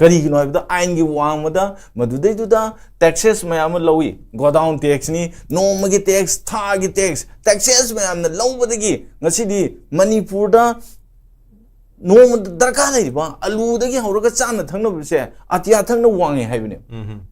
ꯀꯔꯤꯒꯤꯅꯣ ꯍꯥꯏꯕꯗ ꯑꯥꯏꯟꯒꯤ ꯋꯥꯡꯃꯗ ꯃꯗꯨꯗꯩꯗꯨꯗ taxes ꯃꯌꯥꯝ ꯑꯃ ꯂꯧꯏ, godown taxꯅꯤ, ꯅꯣꯡꯃꯒꯤ tax, ꯊꯥꯒꯤ tax, taxes ꯃꯌꯥꯝꯅ ꯂꯧꯕꯗꯒꯤ ꯉꯁꯤꯗꯤ ꯃꯅꯤꯄꯨꯔꯗ ꯅꯣꯡꯃꯗ ꯗꯔꯀꯥꯔ ꯂꯩꯔꯤꯕ ꯑꯂꯨꯗꯒꯤ ꯍꯧꯔꯒ ꯆꯥꯅ ꯊꯛꯅꯕꯁꯦ ꯑꯇꯤꯌꯥ ꯊꯛꯅ ꯋꯥꯡꯉꯦ ꯍꯥꯏꯕꯅꯦ꯫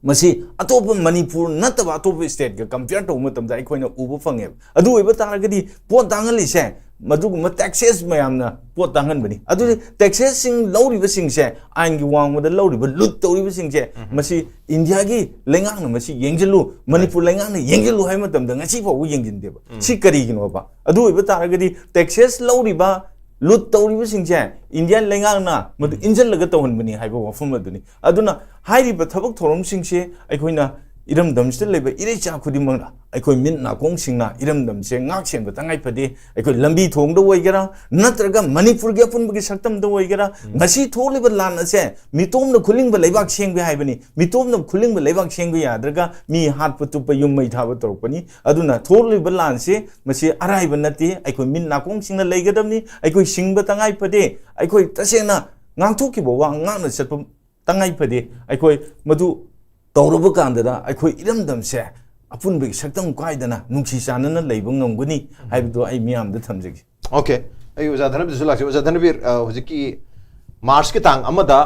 ꯃꯁꯤ ꯑꯇꯣꯞꯄ ꯃꯅꯤꯄꯨꯔ ꯅꯠꯇꯕ ꯑꯇꯣꯞꯄ stateꯀ compare ꯇꯧꯕ ꯃꯇꯝꯗ ꯑꯩꯈꯣꯏꯅ ꯎꯕ ꯐꯪꯉꯦꯕ꯫ ꯑꯗꯨ ꯑꯣꯏꯕ ꯇꯥꯔꯒꯗꯤ ꯄꯣꯠ ꯇꯥꯡꯍꯜꯂꯤꯁꯦ ꯃꯗꯨꯒꯨꯝꯕ taxes ꯃꯌꯥꯝꯅ ꯄꯣꯠ ꯇꯥꯡꯍꯟꯕꯅꯤ꯫ ꯑꯗꯨꯗꯤ taxesꯁꯤꯡ ꯂꯧꯔꯤꯕꯁꯤꯡꯁꯦ, ꯑꯥꯏꯟꯒꯤ ꯋꯥꯡꯃꯗ ꯂꯧꯔꯤꯕ, ꯂꯨꯠ ꯇꯧꯔꯤꯕꯁꯤꯡꯁꯦ, ꯃꯁꯤ ꯏꯟꯗꯤꯌꯥꯒꯤ ꯂꯩꯉꯥꯛꯅ ꯃꯁꯤ ꯌꯦꯡꯁꯤꯜꯂꯨ, ꯃꯅꯤꯄꯨꯔ ꯂꯩꯉꯥꯛꯅ ꯌꯦꯡꯁꯤꯜꯂꯨ ꯍꯥꯏꯕ ꯃꯇꯝꯗ ꯉꯁꯤ ꯐꯥꯎꯕ ꯌꯦꯡꯁꯤꯟꯗꯦꯕ꯫ ꯁꯤ ꯀꯔꯤꯒꯤꯅꯣꯕ? ꯑꯗꯨ ꯑꯣꯏꯕ ꯇꯥꯔꯒꯗꯤ taxes ꯂꯧꯔꯤꯕ, ꯂꯨꯠ ꯇꯧꯔꯤꯕꯁꯤꯡꯁꯦ ꯏꯟꯗꯤꯌꯥ ꯂꯩꯉꯥꯛꯅ ꯃꯗꯨ ꯏꯟꯁꯤꯜꯂꯒ ꯇꯧꯍꯟꯕꯅꯤ ꯍꯥꯏꯕ ꯋꯥꯐꯝ ꯑꯗꯨꯅꯤ꯫ ꯑꯗꯨꯅ ꯍꯥꯏꯔꯤꯕ ꯊꯕꯛ ꯊꯧꯔꯝꯁꯤꯡꯁꯦ ꯑꯩꯈꯣꯏꯅ ꯏꯔꯝꯗꯝꯁꯤꯗ ꯂꯩꯕ ꯏꯔꯩꯆꯥ ꯈꯨꯗꯤꯡꯃꯛꯅ ꯑꯩꯈꯣꯏ ꯃꯤꯠ ꯅꯥꯀꯣꯡꯁꯤꯡꯅ ꯏꯔꯝꯗꯝꯁꯦ ꯉꯥꯛ ꯁꯦꯟꯕ ꯇꯉꯥꯏ ꯐꯗꯦ꯫ ꯑꯩꯈꯣꯏ ꯂꯝꯕꯤ ꯊꯣꯡꯗ ꯑꯣꯏꯒꯦꯔꯥ, ꯅꯠꯇ꯭ꯔꯒ ꯃꯅꯤꯄꯨꯔꯒꯤ ꯑꯄꯨꯟꯕꯒꯤ ꯁꯛꯇꯝꯗ ꯑꯣꯏꯒꯦꯔꯥ, ꯉꯁꯤ ꯊꯣꯛꯂꯤꯕ ꯂꯥꯟ ꯑꯁꯦ ꯃꯤꯇꯣꯝꯅ ꯈꯨꯂꯤꯡꯕ ꯂꯩꯕꯥꯛ ꯁꯦꯝꯒꯦ ꯍꯥꯏꯕꯅꯤ꯫ ꯃꯤꯇꯣꯝꯅ ꯈꯨꯂꯤꯡꯕ ꯂꯩꯕꯥꯛ ꯁꯦꯝꯒꯦ ꯌꯥꯗ꯭ꯔꯒ ꯃꯤ ꯍꯥꯠꯄ ꯇꯨꯞꯄ ꯌꯨꯝ ꯃꯩ ꯊꯥꯕ ꯇꯧꯔꯛꯄꯅꯤ꯫ ꯑꯗꯨꯅ ꯊꯣꯛꯂꯤꯕ ꯂꯥꯟꯁꯤ ꯃꯁꯤ ꯑꯔꯥꯏꯕ ꯅꯠꯇꯦ꯫ ꯑꯩꯈꯣꯏ ꯃꯤꯠ ꯅꯥꯀꯣꯡꯁꯤꯡꯅ ꯂꯩꯒꯗꯕꯅꯤ꯫ ꯑꯩꯈꯣꯏ ꯁꯤꯡꯕ ꯇꯉꯥꯏ ꯐꯗꯦ꯫ ꯑꯩꯈꯣꯏ ꯇꯁꯦꯡꯅ ꯉꯥꯡꯊꯣꯛꯈꯤꯕ ꯋꯥ ꯉꯥꯛꯅ ꯆꯠꯄ ꯇꯉꯥꯏ ꯐꯗꯦ꯫ ꯑꯩꯈꯣꯏ ꯃꯗꯨ ꯇꯧꯔꯕ ꯀꯥꯟꯗꯗ ꯑꯩꯈꯣꯏ ꯏꯔꯝꯗꯝꯁꯦ ꯑꯄꯨꯟꯕꯒꯤ ꯁꯛꯇꯝ ꯀꯥꯏꯗꯅ ꯅꯨꯡꯁꯤ ꯆꯥꯟꯅꯅ ꯂꯩꯕ ꯉꯝꯒꯅꯤ ꯍꯥꯏꯕꯗꯨ ꯑꯩ ꯃꯤꯌꯥꯝꯗ ꯊꯝꯖꯒꯦ꯫ Okay, ꯑꯩ ꯑꯣꯖꯥ ꯙꯅꯕꯤꯔꯁꯨ ꯂꯥꯛꯆꯩ꯫ ꯑꯣꯖꯥ ꯙꯅꯕꯤꯔ, ꯑ, ꯍꯧꯖꯤꯛꯀꯤ Marchꯀꯤ ꯇꯥꯡ ꯑꯃꯗ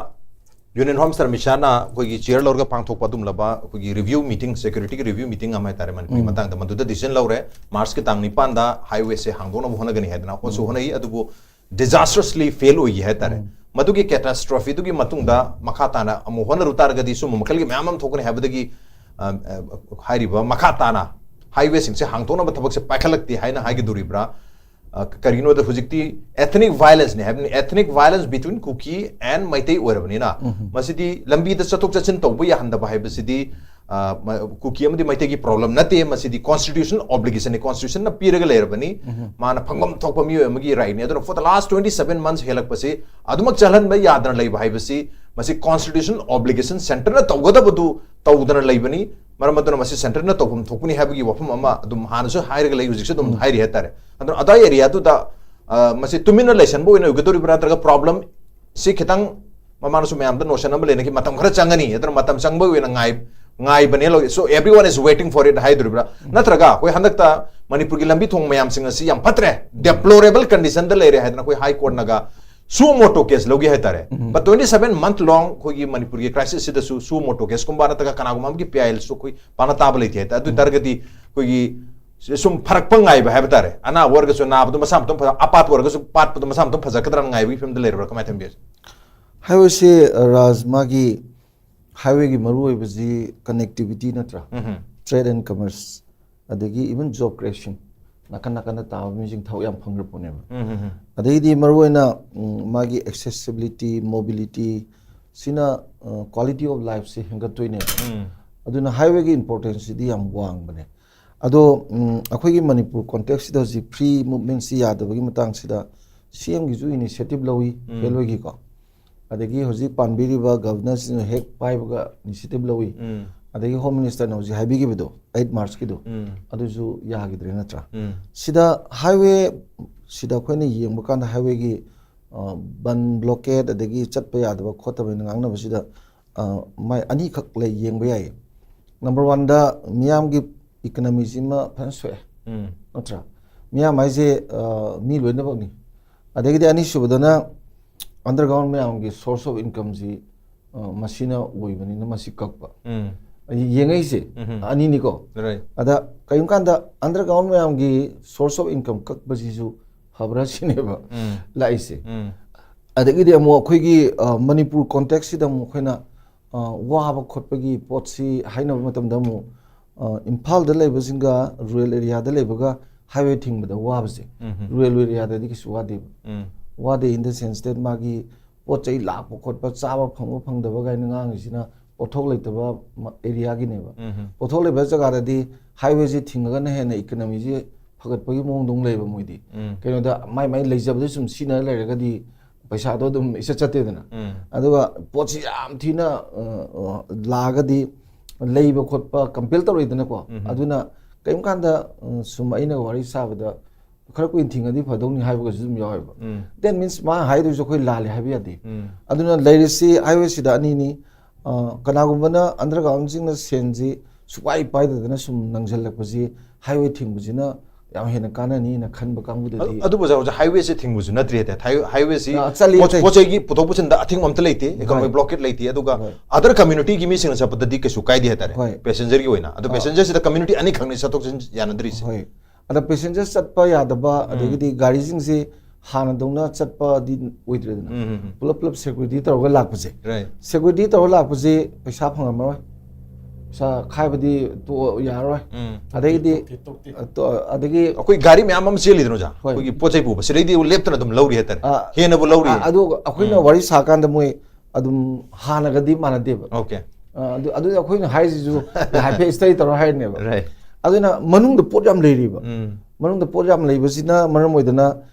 Union Home Minister ꯑꯃꯤꯠ ꯁꯥꯍꯅ ꯑꯩꯈꯣꯏꯒꯤ chair ꯂꯧꯔꯒ ꯄꯥꯡꯊꯣꯛꯄ ꯑꯗꯨꯝꯂꯕ ꯑꯩꯈꯣꯏꯒꯤ review meeting, securityꯒꯤ review meeting ꯑꯃ ꯍꯥꯏꯇꯥꯔꯦ ꯃꯅꯤꯄꯨꯔꯒꯤ ꯃꯇꯥꯡꯗ, ꯃꯗꯨꯗ decision ꯂꯧꯔꯦ꯫ Marchꯀꯤ ꯇꯥꯡ ꯅꯤꯄꯥꯟꯗ highwayꯁꯦ ꯍꯥꯡꯗꯣꯛꯅꯕ ꯍꯣꯠꯅꯒꯅꯤ ꯍꯥꯏꯗꯅ ꯍꯣꯠꯁꯨ ꯍꯣꯠꯅꯩ, ꯑꯗꯨꯕꯨ disastrously fail ꯑꯣꯏꯈꯤ ꯍꯥꯏꯇꯥꯔꯦ꯫ ꯃꯗꯨꯒꯤ catastropheꯗꯨꯒꯤ ꯃꯇꯨꯡꯗ ꯃꯈꯥ ꯇꯥꯅ ꯑꯃꯨꯛ ꯍꯣꯠꯅꯔꯨ ꯇꯥꯔꯒꯗꯤ ꯁꯨꯝꯕ ꯃꯈꯜꯒꯤ ꯃꯌꯥꯝ ꯑꯃ ꯊꯣꯛꯀꯅꯤ ꯍꯥꯏꯕꯗꯒꯤ, ꯑ, ꯑ, ꯍꯥꯏꯔꯤꯕ ꯃꯈꯥ ꯇꯥꯅ highwayꯁꯤꯡꯁꯦ ꯍꯥꯡꯗꯣꯛꯅꯕ ꯊꯕꯛꯁꯦ ꯄꯥꯏꯈꯠꯂꯛꯇꯦ ꯍꯥꯏꯅ ꯍꯥꯏꯒꯗꯧꯔꯤꯕ꯭ꯔꯥ? ꯑ, ꯀꯔꯤꯒꯤꯅꯣꯗ ꯍꯧꯖꯤꯛꯇꯤ ethnic violence ꯅꯦ ꯍꯥꯏꯕꯅꯤ, ethnic violence between Kuki and Meitei ꯑꯣꯏꯔꯕꯅꯤꯅ, ꯃꯁꯤꯗꯤ ꯂꯝꯕꯤꯗ ꯆꯠꯊꯣꯛ ꯆꯠꯁꯤꯟ ꯇꯧꯕ ꯌꯥꯍꯟꯗꯕ ꯍꯥꯏꯕꯁꯤꯗꯤ, ꯑ, ꯃ-, ꯀꯨꯀꯤ ꯑꯃꯗꯤ ꯃꯩꯇꯩꯒꯤ problem ꯅꯠꯇꯦ, ꯃꯁꯤꯗꯤ constitutional obligation ꯅꯤ, constitution ꯅ ꯄꯤꯔꯒ ꯂꯩꯔꯕꯅꯤ, ꯃꯥꯅ ꯐꯪꯐꯝ ꯊꯣꯛꯄ ꯃꯤꯑꯣꯏ ꯑꯃꯒꯤ right ꯅꯤ꯫ ꯑꯗꯨꯅ for the last twenty seven months ꯍꯦꯜꯂꯛꯄꯁꯤ ꯑꯗꯨꯃꯛ ꯆꯠꯍꯟꯕ ꯌꯥꯗꯅ ꯂꯩꯕ ꯍꯥꯏꯕꯁꯤ, ꯃꯁꯤ constitutional obligation centre ꯅ ꯇꯧꯒꯗꯕꯗꯨ ꯇꯧꯗꯅ ꯂꯩꯕꯅꯤ꯫ ꯃꯔꯝ ꯑꯗꯨꯅ ꯃꯁꯤ centre ꯅ ꯇꯧꯐꯝ ꯊꯣꯛꯄꯅꯤ ꯍꯥꯏꯕꯒꯤ ꯋꯥꯐꯝ ꯑꯃ ꯑꯗꯨꯝ ꯍꯥꯟꯅꯁꯨ ꯍꯥꯏꯔꯒ ꯂꯩ, ꯍꯧꯖꯤꯛꯁꯨ ꯑꯗꯨꯝ ꯍꯥꯏꯔꯤ ꯍꯥꯏꯇꯥꯔꯦ꯫ ꯑꯗꯨꯅ ꯑꯗꯥꯏ area ꯗꯨꯗ, ꯑ, ꯃꯁꯤ ꯇꯨꯃꯤꯟꯅ ꯂꯩꯁꯟꯕ ꯑꯣꯏꯅ ꯑꯣꯏꯒꯗꯧꯔꯤꯕ꯭ꯔꯥ, ꯅꯠꯇ꯭ꯔꯒ problem ꯁꯤ ꯈꯤꯇꯪ ꯃꯃꯥꯡꯗꯁꯨ ꯃꯌꯥꯝꯗ notion ꯑꯃ ꯂꯩꯅꯈꯤ, ꯃꯇꯝ ꯈꯔ ꯆꯪꯒꯅꯤ, ꯑꯗꯨꯅ ꯃꯇꯝ ꯆꯪꯕꯒꯤ ꯑꯣꯏꯅ ꯉꯥꯏ-, ꯉꯥꯏꯕꯅꯦ ꯂꯧ-, so everyone is waiting for it ꯍꯥꯏꯗꯣꯔꯤꯕ꯭ꯔꯥ? ꯅꯠꯇ꯭ꯔꯒ ꯑꯩꯈꯣꯏ ꯍꯟꯗꯛꯇ ꯃꯅꯤꯄꯨꯔꯒꯤ ꯂꯝꯕꯤ ꯊꯣꯡ ꯃꯌꯥꯝꯁꯤꯡ ꯑꯁꯤ ꯌꯥꯝ ꯐꯠꯇ꯭ꯔꯦ, deplorable condition ꯗ ꯂꯩꯔꯦ ꯍꯥꯏꯗꯅ ꯑꯩꯈꯣꯏ High Court ꯅꯒ suo motu case ꯂꯧꯒꯦ ꯍꯥꯏꯇꯥꯔꯦ꯫ But twenty seven month long ꯑꯩꯈꯣꯏꯒꯤ ꯃꯅꯤꯄꯨꯔꯒꯤ crisis ꯁꯤꯗꯁꯨ suo motu case ꯀꯨꯝꯕ ꯅꯠꯇ꯭ꯔꯒ ꯀꯅꯥꯒꯨꯝꯕ ꯑꯃꯒꯤ ꯄꯤꯌꯥꯏꯜꯁꯨ ꯑꯩꯈꯣꯏ ꯄꯥꯅ ꯇꯥꯕ ꯂꯩꯇꯦ ꯍꯥꯏꯇꯥꯔꯦ꯫ ꯑꯗꯨ ꯑꯣꯏ ꯇꯥꯔꯒꯗꯤ ꯑꯩꯈꯣꯏꯒꯤ ꯁꯨꯝ ꯐꯔꯛꯄ ꯉꯥꯏꯕ ꯍꯥꯏꯕ ꯇꯥꯔꯦ, ꯑꯅꯥꯕ ꯑꯣꯏꯔꯒꯁꯨ ꯅꯥꯕꯗꯣ ꯃꯁꯥ ꯃꯇꯣꯝ ꯐꯖ-, ꯑꯄꯥꯠꯄ ꯑꯣꯏꯔꯒꯁꯨ ꯄꯥꯠꯄꯗꯣ ꯃꯁꯥ ꯃꯇꯣꯝ ꯐꯖꯔꯛꯀꯗ꯭ꯔꯥꯅ ꯉꯥꯏꯕꯒꯤ ꯐꯤꯕꯝꯗ ꯂꯩꯔꯕ꯭ꯔꯥ, ꯀꯃꯥꯏꯅ ꯊꯝꯕꯤꯒꯦ? Highway ꯁꯦ, ꯑ, ꯔꯥꯖ, ꯃꯥꯒꯤ highway ꯒꯤ ꯃꯔꯨ ꯑꯣꯏꯕꯁꯤ connectivity ꯅꯠꯇ꯭ꯔꯥ? Trade and commerce, ꯑꯗꯒꯤ even job creation, ꯅꯥꯀꯟ ꯅꯥꯀꯟꯗ ꯇꯥꯕ ꯃꯤꯁꯤꯡ ꯊꯕꯛ ꯌꯥꯝ ꯐꯪꯈ꯭ꯔ ꯄꯣꯠꯅꯦꯕ꯫ ꯑꯗꯩꯗꯤ ꯃꯔꯨꯑꯣꯏꯅ, ꯎꯝ, ꯃꯥꯒꯤ accessibility, mobility, ꯁꯤꯅ, ꯑ, quality of life ꯁꯦ ꯍꯦꯟꯒꯠꯇꯣꯏꯅꯦꯕ꯫ ꯑꯗꯨꯅ highway ꯒꯤ importance ꯁꯤꯗꯤ ꯌꯥꯝ ꯋꯥꯡꯕꯅꯦ꯫ ꯑꯗꯣ, ꯎꯝ, ꯑꯩꯈꯣꯏꯒꯤ ꯃꯅꯤꯄꯨꯔ context ꯁꯤꯗ ꯍꯧꯖꯤꯛ free movement ꯁꯤ ꯌꯥꯗꯕꯒꯤ ꯃꯇꯥꯡꯁꯤꯗ C M ꯒꯤꯁꯨ initiative ꯂꯧꯏ, railway ꯒꯤꯀꯣ꯫ ꯑꯗꯒꯤ ꯍꯧꯖꯤꯛ ꯄꯥꯟꯕꯤꯔꯤꯕ governor ꯁꯤꯅ ꯍꯦꯛ ꯄꯥꯏꯕꯒ initiative ꯂꯧꯏ꯫ ꯑꯗꯒꯤ Home Minister ꯅ ꯍꯧꯖꯤꯛ ꯍꯥꯏꯕꯤꯈꯤꯕꯗꯣ, eight March ꯀꯤꯗꯣ, ꯑꯗꯨꯁꯨ ꯌꯥꯈꯤꯗ꯭ꯔꯦ ꯅꯠꯇ꯭ꯔꯥ? ꯁꯤꯗ highway ꯁꯤꯗ ꯑꯩꯈꯣꯏꯅ ꯌꯦꯡꯕ ꯀꯥꯟꯗ highway ꯒꯤ, ꯑ, ꯕꯟ blockade ꯑꯗꯒꯤ ꯆꯠꯄ ꯌꯥꯗꯕ ꯈꯣꯠꯇꯕ ꯍꯥꯏꯅ ꯉꯥꯡꯅꯕꯁꯤꯗ, ꯑ, ꯃꯥꯏ ꯑꯅꯤꯈꯛ ꯂꯩ, ꯌꯦꯡꯕ ꯌꯥꯏꯌꯦ꯫ Number one ꯗ ꯃꯤꯌꯥꯝꯒꯤ economy ꯁꯤꯃ ꯐꯖꯅ ꯁꯣꯛꯑꯦ꯫ ꯅꯠꯇ꯭ꯔꯥ? ꯃꯤꯌꯥꯝ ꯍꯥꯏꯁꯦ, ꯑ, ꯃꯤ ꯂꯣꯏꯅꯃꯛꯅꯤ꯫ ꯑꯗꯒꯤꯗꯤ ꯑꯅꯤꯁꯨꯕꯗꯅ underground ꯃꯌꯥꯝꯒꯤ source of income ꯁꯤ, ꯑ, ꯃꯁꯤꯅ ꯑꯣꯏꯕꯅꯤꯅ ꯃꯁꯤ ꯀꯛꯄ꯫ ꯑꯩ ꯌꯦꯡꯉꯛꯏꯁꯦ ꯑꯅꯤꯅꯤꯀꯣ꯫ Right. ꯑꯗ ꯀꯔꯤꯒꯨꯝꯕ ꯀꯥꯟꯗ underground ꯃꯌꯥꯝꯒꯤ source of income ꯀꯛꯄꯁꯤꯁꯨ ꯐꯕ꯭ꯔꯥ ꯁꯤꯅꯦꯕ ꯂꯥꯛꯏꯁꯦ꯫ ꯑꯗꯒꯤꯗꯤ ꯑꯃꯨꯛ ꯑꯩꯈꯣꯏꯒꯤ, ꯑ, ꯃꯅꯤꯄꯨꯔ context ꯁꯤꯗ ꯑꯃꯨꯛ ꯑꯩꯈꯣꯏꯅ, ꯑ, ꯋꯥꯕ ꯈꯣꯠꯄꯒꯤ ꯄꯣꯠꯁꯤ ꯍꯥꯏꯅꯕ ꯃꯇꯝꯗ ꯑꯃꯨꯛ, ꯑ, ꯏꯝꯐꯥꯜꯗ ꯂꯩꯕꯁꯤꯡꯒ rural area ꯗ ꯂꯩꯕꯒ ꯍꯥꯏꯋꯦ ꯊꯤꯡꯕꯗ ꯋꯥꯕꯁꯦ꯫ ꯔꯨꯔꯦꯜ ꯑꯦꯔꯤꯌꯥꯗꯗꯤ ꯀꯩꯁꯨ ꯋꯥꯗꯦꯕ꯫ ꯋꯥꯗꯦ in the sense that ꯃꯥꯒꯤ ꯄꯣꯠ ꯆꯩ ꯂꯥꯛꯄ ꯈꯣꯠꯄ, ꯆꯥꯕ ꯐꯪꯕ ꯐꯪꯗꯕ ꯀꯥꯏꯅ ꯉꯥꯡꯉꯤꯁꯤꯅ ꯄꯣꯠꯊꯣꯛ ꯂꯩꯇꯕ ꯑꯦꯔꯤꯌꯥꯒꯤꯅꯦꯕ꯫ ꯄꯣꯠꯊꯣꯛ ꯂꯩꯕ ꯖꯒꯥꯗꯗꯤ ꯍꯥꯏꯋꯦꯁꯤ ꯊꯤꯡꯉꯒꯅ ꯍꯦꯟꯅ ꯏꯀꯅꯃꯤꯁꯤ ꯐꯒꯠꯄꯒꯤ ꯃꯑꯣꯡꯗ ꯑꯃꯨꯛ ꯂꯩꯕ ꯃꯣꯏꯗꯤ꯫ ꯀꯩꯅꯣꯗ ꯃꯥꯏ ꯃꯥꯏ ꯂꯩꯖꯕꯗ ꯁꯨꯝ ꯁꯤꯖꯤꯟꯅ ꯂꯩꯔꯒꯗꯤ ꯄꯩꯁꯥꯗꯣ ꯑꯗꯨꯝ ꯏꯆꯠ ꯆꯠꯇꯦꯗꯅ꯫ ꯑꯗꯨꯒ ꯄꯣꯠꯁꯤ ꯌꯥꯝ ꯊꯤꯅ ꯑ, ꯑ, ꯂꯥꯛꯑꯒꯗꯤ ꯂꯩꯕ ꯈꯣꯠꯄ ꯀꯝꯄꯦꯜ ꯇꯧꯔꯛꯏꯗꯅꯀꯣ꯫ ꯑꯗꯨꯅ ꯀꯔꯤꯒꯨꯝꯕ ꯀꯥꯟꯗ, ꯑ, ꯁꯨꯝ ꯑꯩꯅ ꯋꯥꯔꯤ ꯁꯥꯕꯗ ꯈꯔ ꯀꯨꯏꯅ ꯊꯤꯡꯉꯗꯤ ꯐꯗꯧꯅꯤ ꯍꯥꯏꯕꯒꯁꯨ ꯑꯗꯨꯝ ꯌꯥꯎꯋꯦꯕ꯫ That means ꯃꯥ ꯍꯥꯏꯗꯨꯁꯨ ꯑꯩꯈꯣꯏ ꯂꯥꯜꯂꯦ ꯍꯥꯏꯕ ꯌꯥꯗꯦ꯫ ꯑꯗꯨꯅ ꯂꯩꯔꯤꯁꯤ ꯍꯥꯏꯋꯦꯁꯤꯗ ꯑꯅꯤꯅꯤ꯫ ꯑ, ꯀꯅꯥꯒꯨꯝꯕꯅ undergroundꯁꯤꯡꯅ ꯁꯦꯟꯁꯤ ꯁꯨꯄꯥꯏ ꯄꯥꯏꯗꯗꯅ ꯁꯨꯝ ꯅꯪꯁꯤꯜꯂꯛꯄꯁꯤ ꯍꯥꯏꯋꯦ ꯊꯤꯡꯕꯁꯤꯅ ꯌꯥꯝ ꯍꯦꯟꯅ ꯀꯥꯟꯅꯅꯤꯅ ꯈꯟꯕ ꯀꯥꯡꯕꯨꯗꯗꯤ ꯑꯗꯨ, ꯑꯗꯨꯕꯨ ꯑꯣꯖꯥ, ꯍꯧꯖꯤꯛ ꯍꯥꯏꯋꯦꯁꯦ ꯊꯤꯡꯕꯁꯨ ꯅꯠꯇ꯭ꯔꯦ ꯍꯥꯏꯇꯥꯔꯦ꯫ ꯍꯥꯏ-, ꯍꯥꯏꯋꯦꯁꯤ ꯑ, ꯆꯠꯂꯤ, ꯄꯣꯠ, ꯆꯠꯂꯤ꯫ ꯄꯣꯠ ꯆꯩꯒꯤ ꯄꯨꯊꯣꯛ ꯄꯨꯁꯤꯟꯗ ꯑꯊꯤꯡꯕ ꯑꯝꯇ ꯂꯩꯇꯦ, economic ꯍꯣꯏ꯫ Blockade ꯂꯩꯇꯦ, ꯑꯗꯨꯒ ꯍꯣꯏ꯫ Other communityꯒꯤ ꯃꯤꯁꯤꯡꯅ ꯆꯠꯄꯗꯗꯤ ꯀꯩꯁꯨ ꯀꯥꯏꯗꯦ ꯍꯥꯏꯇꯥꯔꯦ꯫ ꯍꯣꯏ꯫ Passengerꯒꯤ ꯑꯣꯏꯅ꯫ ꯑꯗꯣ ꯑ꯫ Passengerꯁꯤꯗ community ꯑꯅꯤꯈꯛꯅꯤ ꯆꯠꯊꯣꯛ ꯆꯠꯁꯤꯟ ꯌꯥꯅꯗ꯭ꯔꯤꯁꯦ꯫ ꯍꯣꯏ꯫ ꯑꯗ passenger ꯆꯠꯄ ꯌꯥꯗꯕ, ꯎꯝ꯫ ꯑꯗꯒꯤꯗꯤ ꯒꯥꯔꯤꯁꯤꯡꯁꯤ ꯍꯥꯟꯅꯗꯧꯅ ꯆꯠꯄꯗꯤ ꯑꯣꯏꯗ꯭ꯔꯦꯗꯅ꯫ ꯎꯝ, ꯎꯝ, ꯎꯝ꯫ ꯄꯨꯂꯞ ꯄꯨꯂꯞ security ꯇꯧꯔꯒ ꯂꯥꯛꯄꯁꯦ꯫ Right꯫ Security ꯇꯧꯔꯒ ꯂꯥꯛꯄꯁꯦ ꯄꯩꯁꯥ ꯐꯪꯉꯝꯃꯔꯣꯏ꯫ ꯄꯩꯁꯥ ꯈꯥꯏꯕꯗꯤ ꯇꯣꯛꯑꯣ, ꯌꯥꯔꯔꯣꯏ꯫ ꯎꯝ꯫ ꯑꯗꯩꯗꯤ, ꯇꯣꯛꯇꯦ, ꯇꯣꯛꯇꯦ꯫ ꯑ, ꯇꯣ-, ꯑꯗꯒꯤ ꯑꯩꯈꯣꯏ ꯒꯥꯔꯤ ꯃꯌꯥꯝ ꯑꯃ ꯆꯦꯜꯂꯤꯗꯅ ꯑꯣꯖꯥ? ꯍꯣꯏ꯫ ꯑꯩꯈꯣꯏꯒꯤ ꯄꯣꯠ ꯆꯩ ꯄꯨꯕ꯫ ꯁꯤꯗꯩꯗꯤ ꯂꯦꯞꯇꯅ ꯑꯗꯨꯝ ꯂꯧꯔꯤ ꯍꯥꯏꯇꯥꯔꯦ꯫ ꯑ, ꯍꯦꯟꯅꯕꯨ ꯂꯧꯔꯤ꯫ ꯑ, ꯑꯗꯨ ꯑꯩꯈꯣꯏꯅ ꯎꯝ꯫ ꯋꯥꯔꯤ ꯁꯥꯀꯥꯟꯗ ꯃꯣꯏ ꯑꯗꯨꯝ ꯍꯥꯟꯅꯒꯗꯤ ꯃꯥꯟꯅꯗꯦꯕ꯫ Okay꯫ ꯑ, ꯑꯗꯨ, ꯑꯗꯨꯗꯤ ꯑꯩꯈꯣꯏꯅ ꯍꯥꯏꯁꯤꯁꯨ ꯍꯥꯏꯐꯦꯠ study ꯇꯧꯔ ꯍꯥꯏꯔꯤꯅꯦꯕ꯫ Right꯫ ꯑꯗꯨꯅ ꯃꯅꯨꯡꯗ ꯄꯣꯠ ꯌꯥꯝ ꯂꯩꯔꯤꯕ꯫ ꯎꯝ꯫ ꯃꯅꯨꯡꯗ ꯄꯣꯠ ꯌꯥꯝ ꯂꯩꯕꯁꯤꯅ ꯃꯔꯝ ꯑꯣꯏꯗꯅ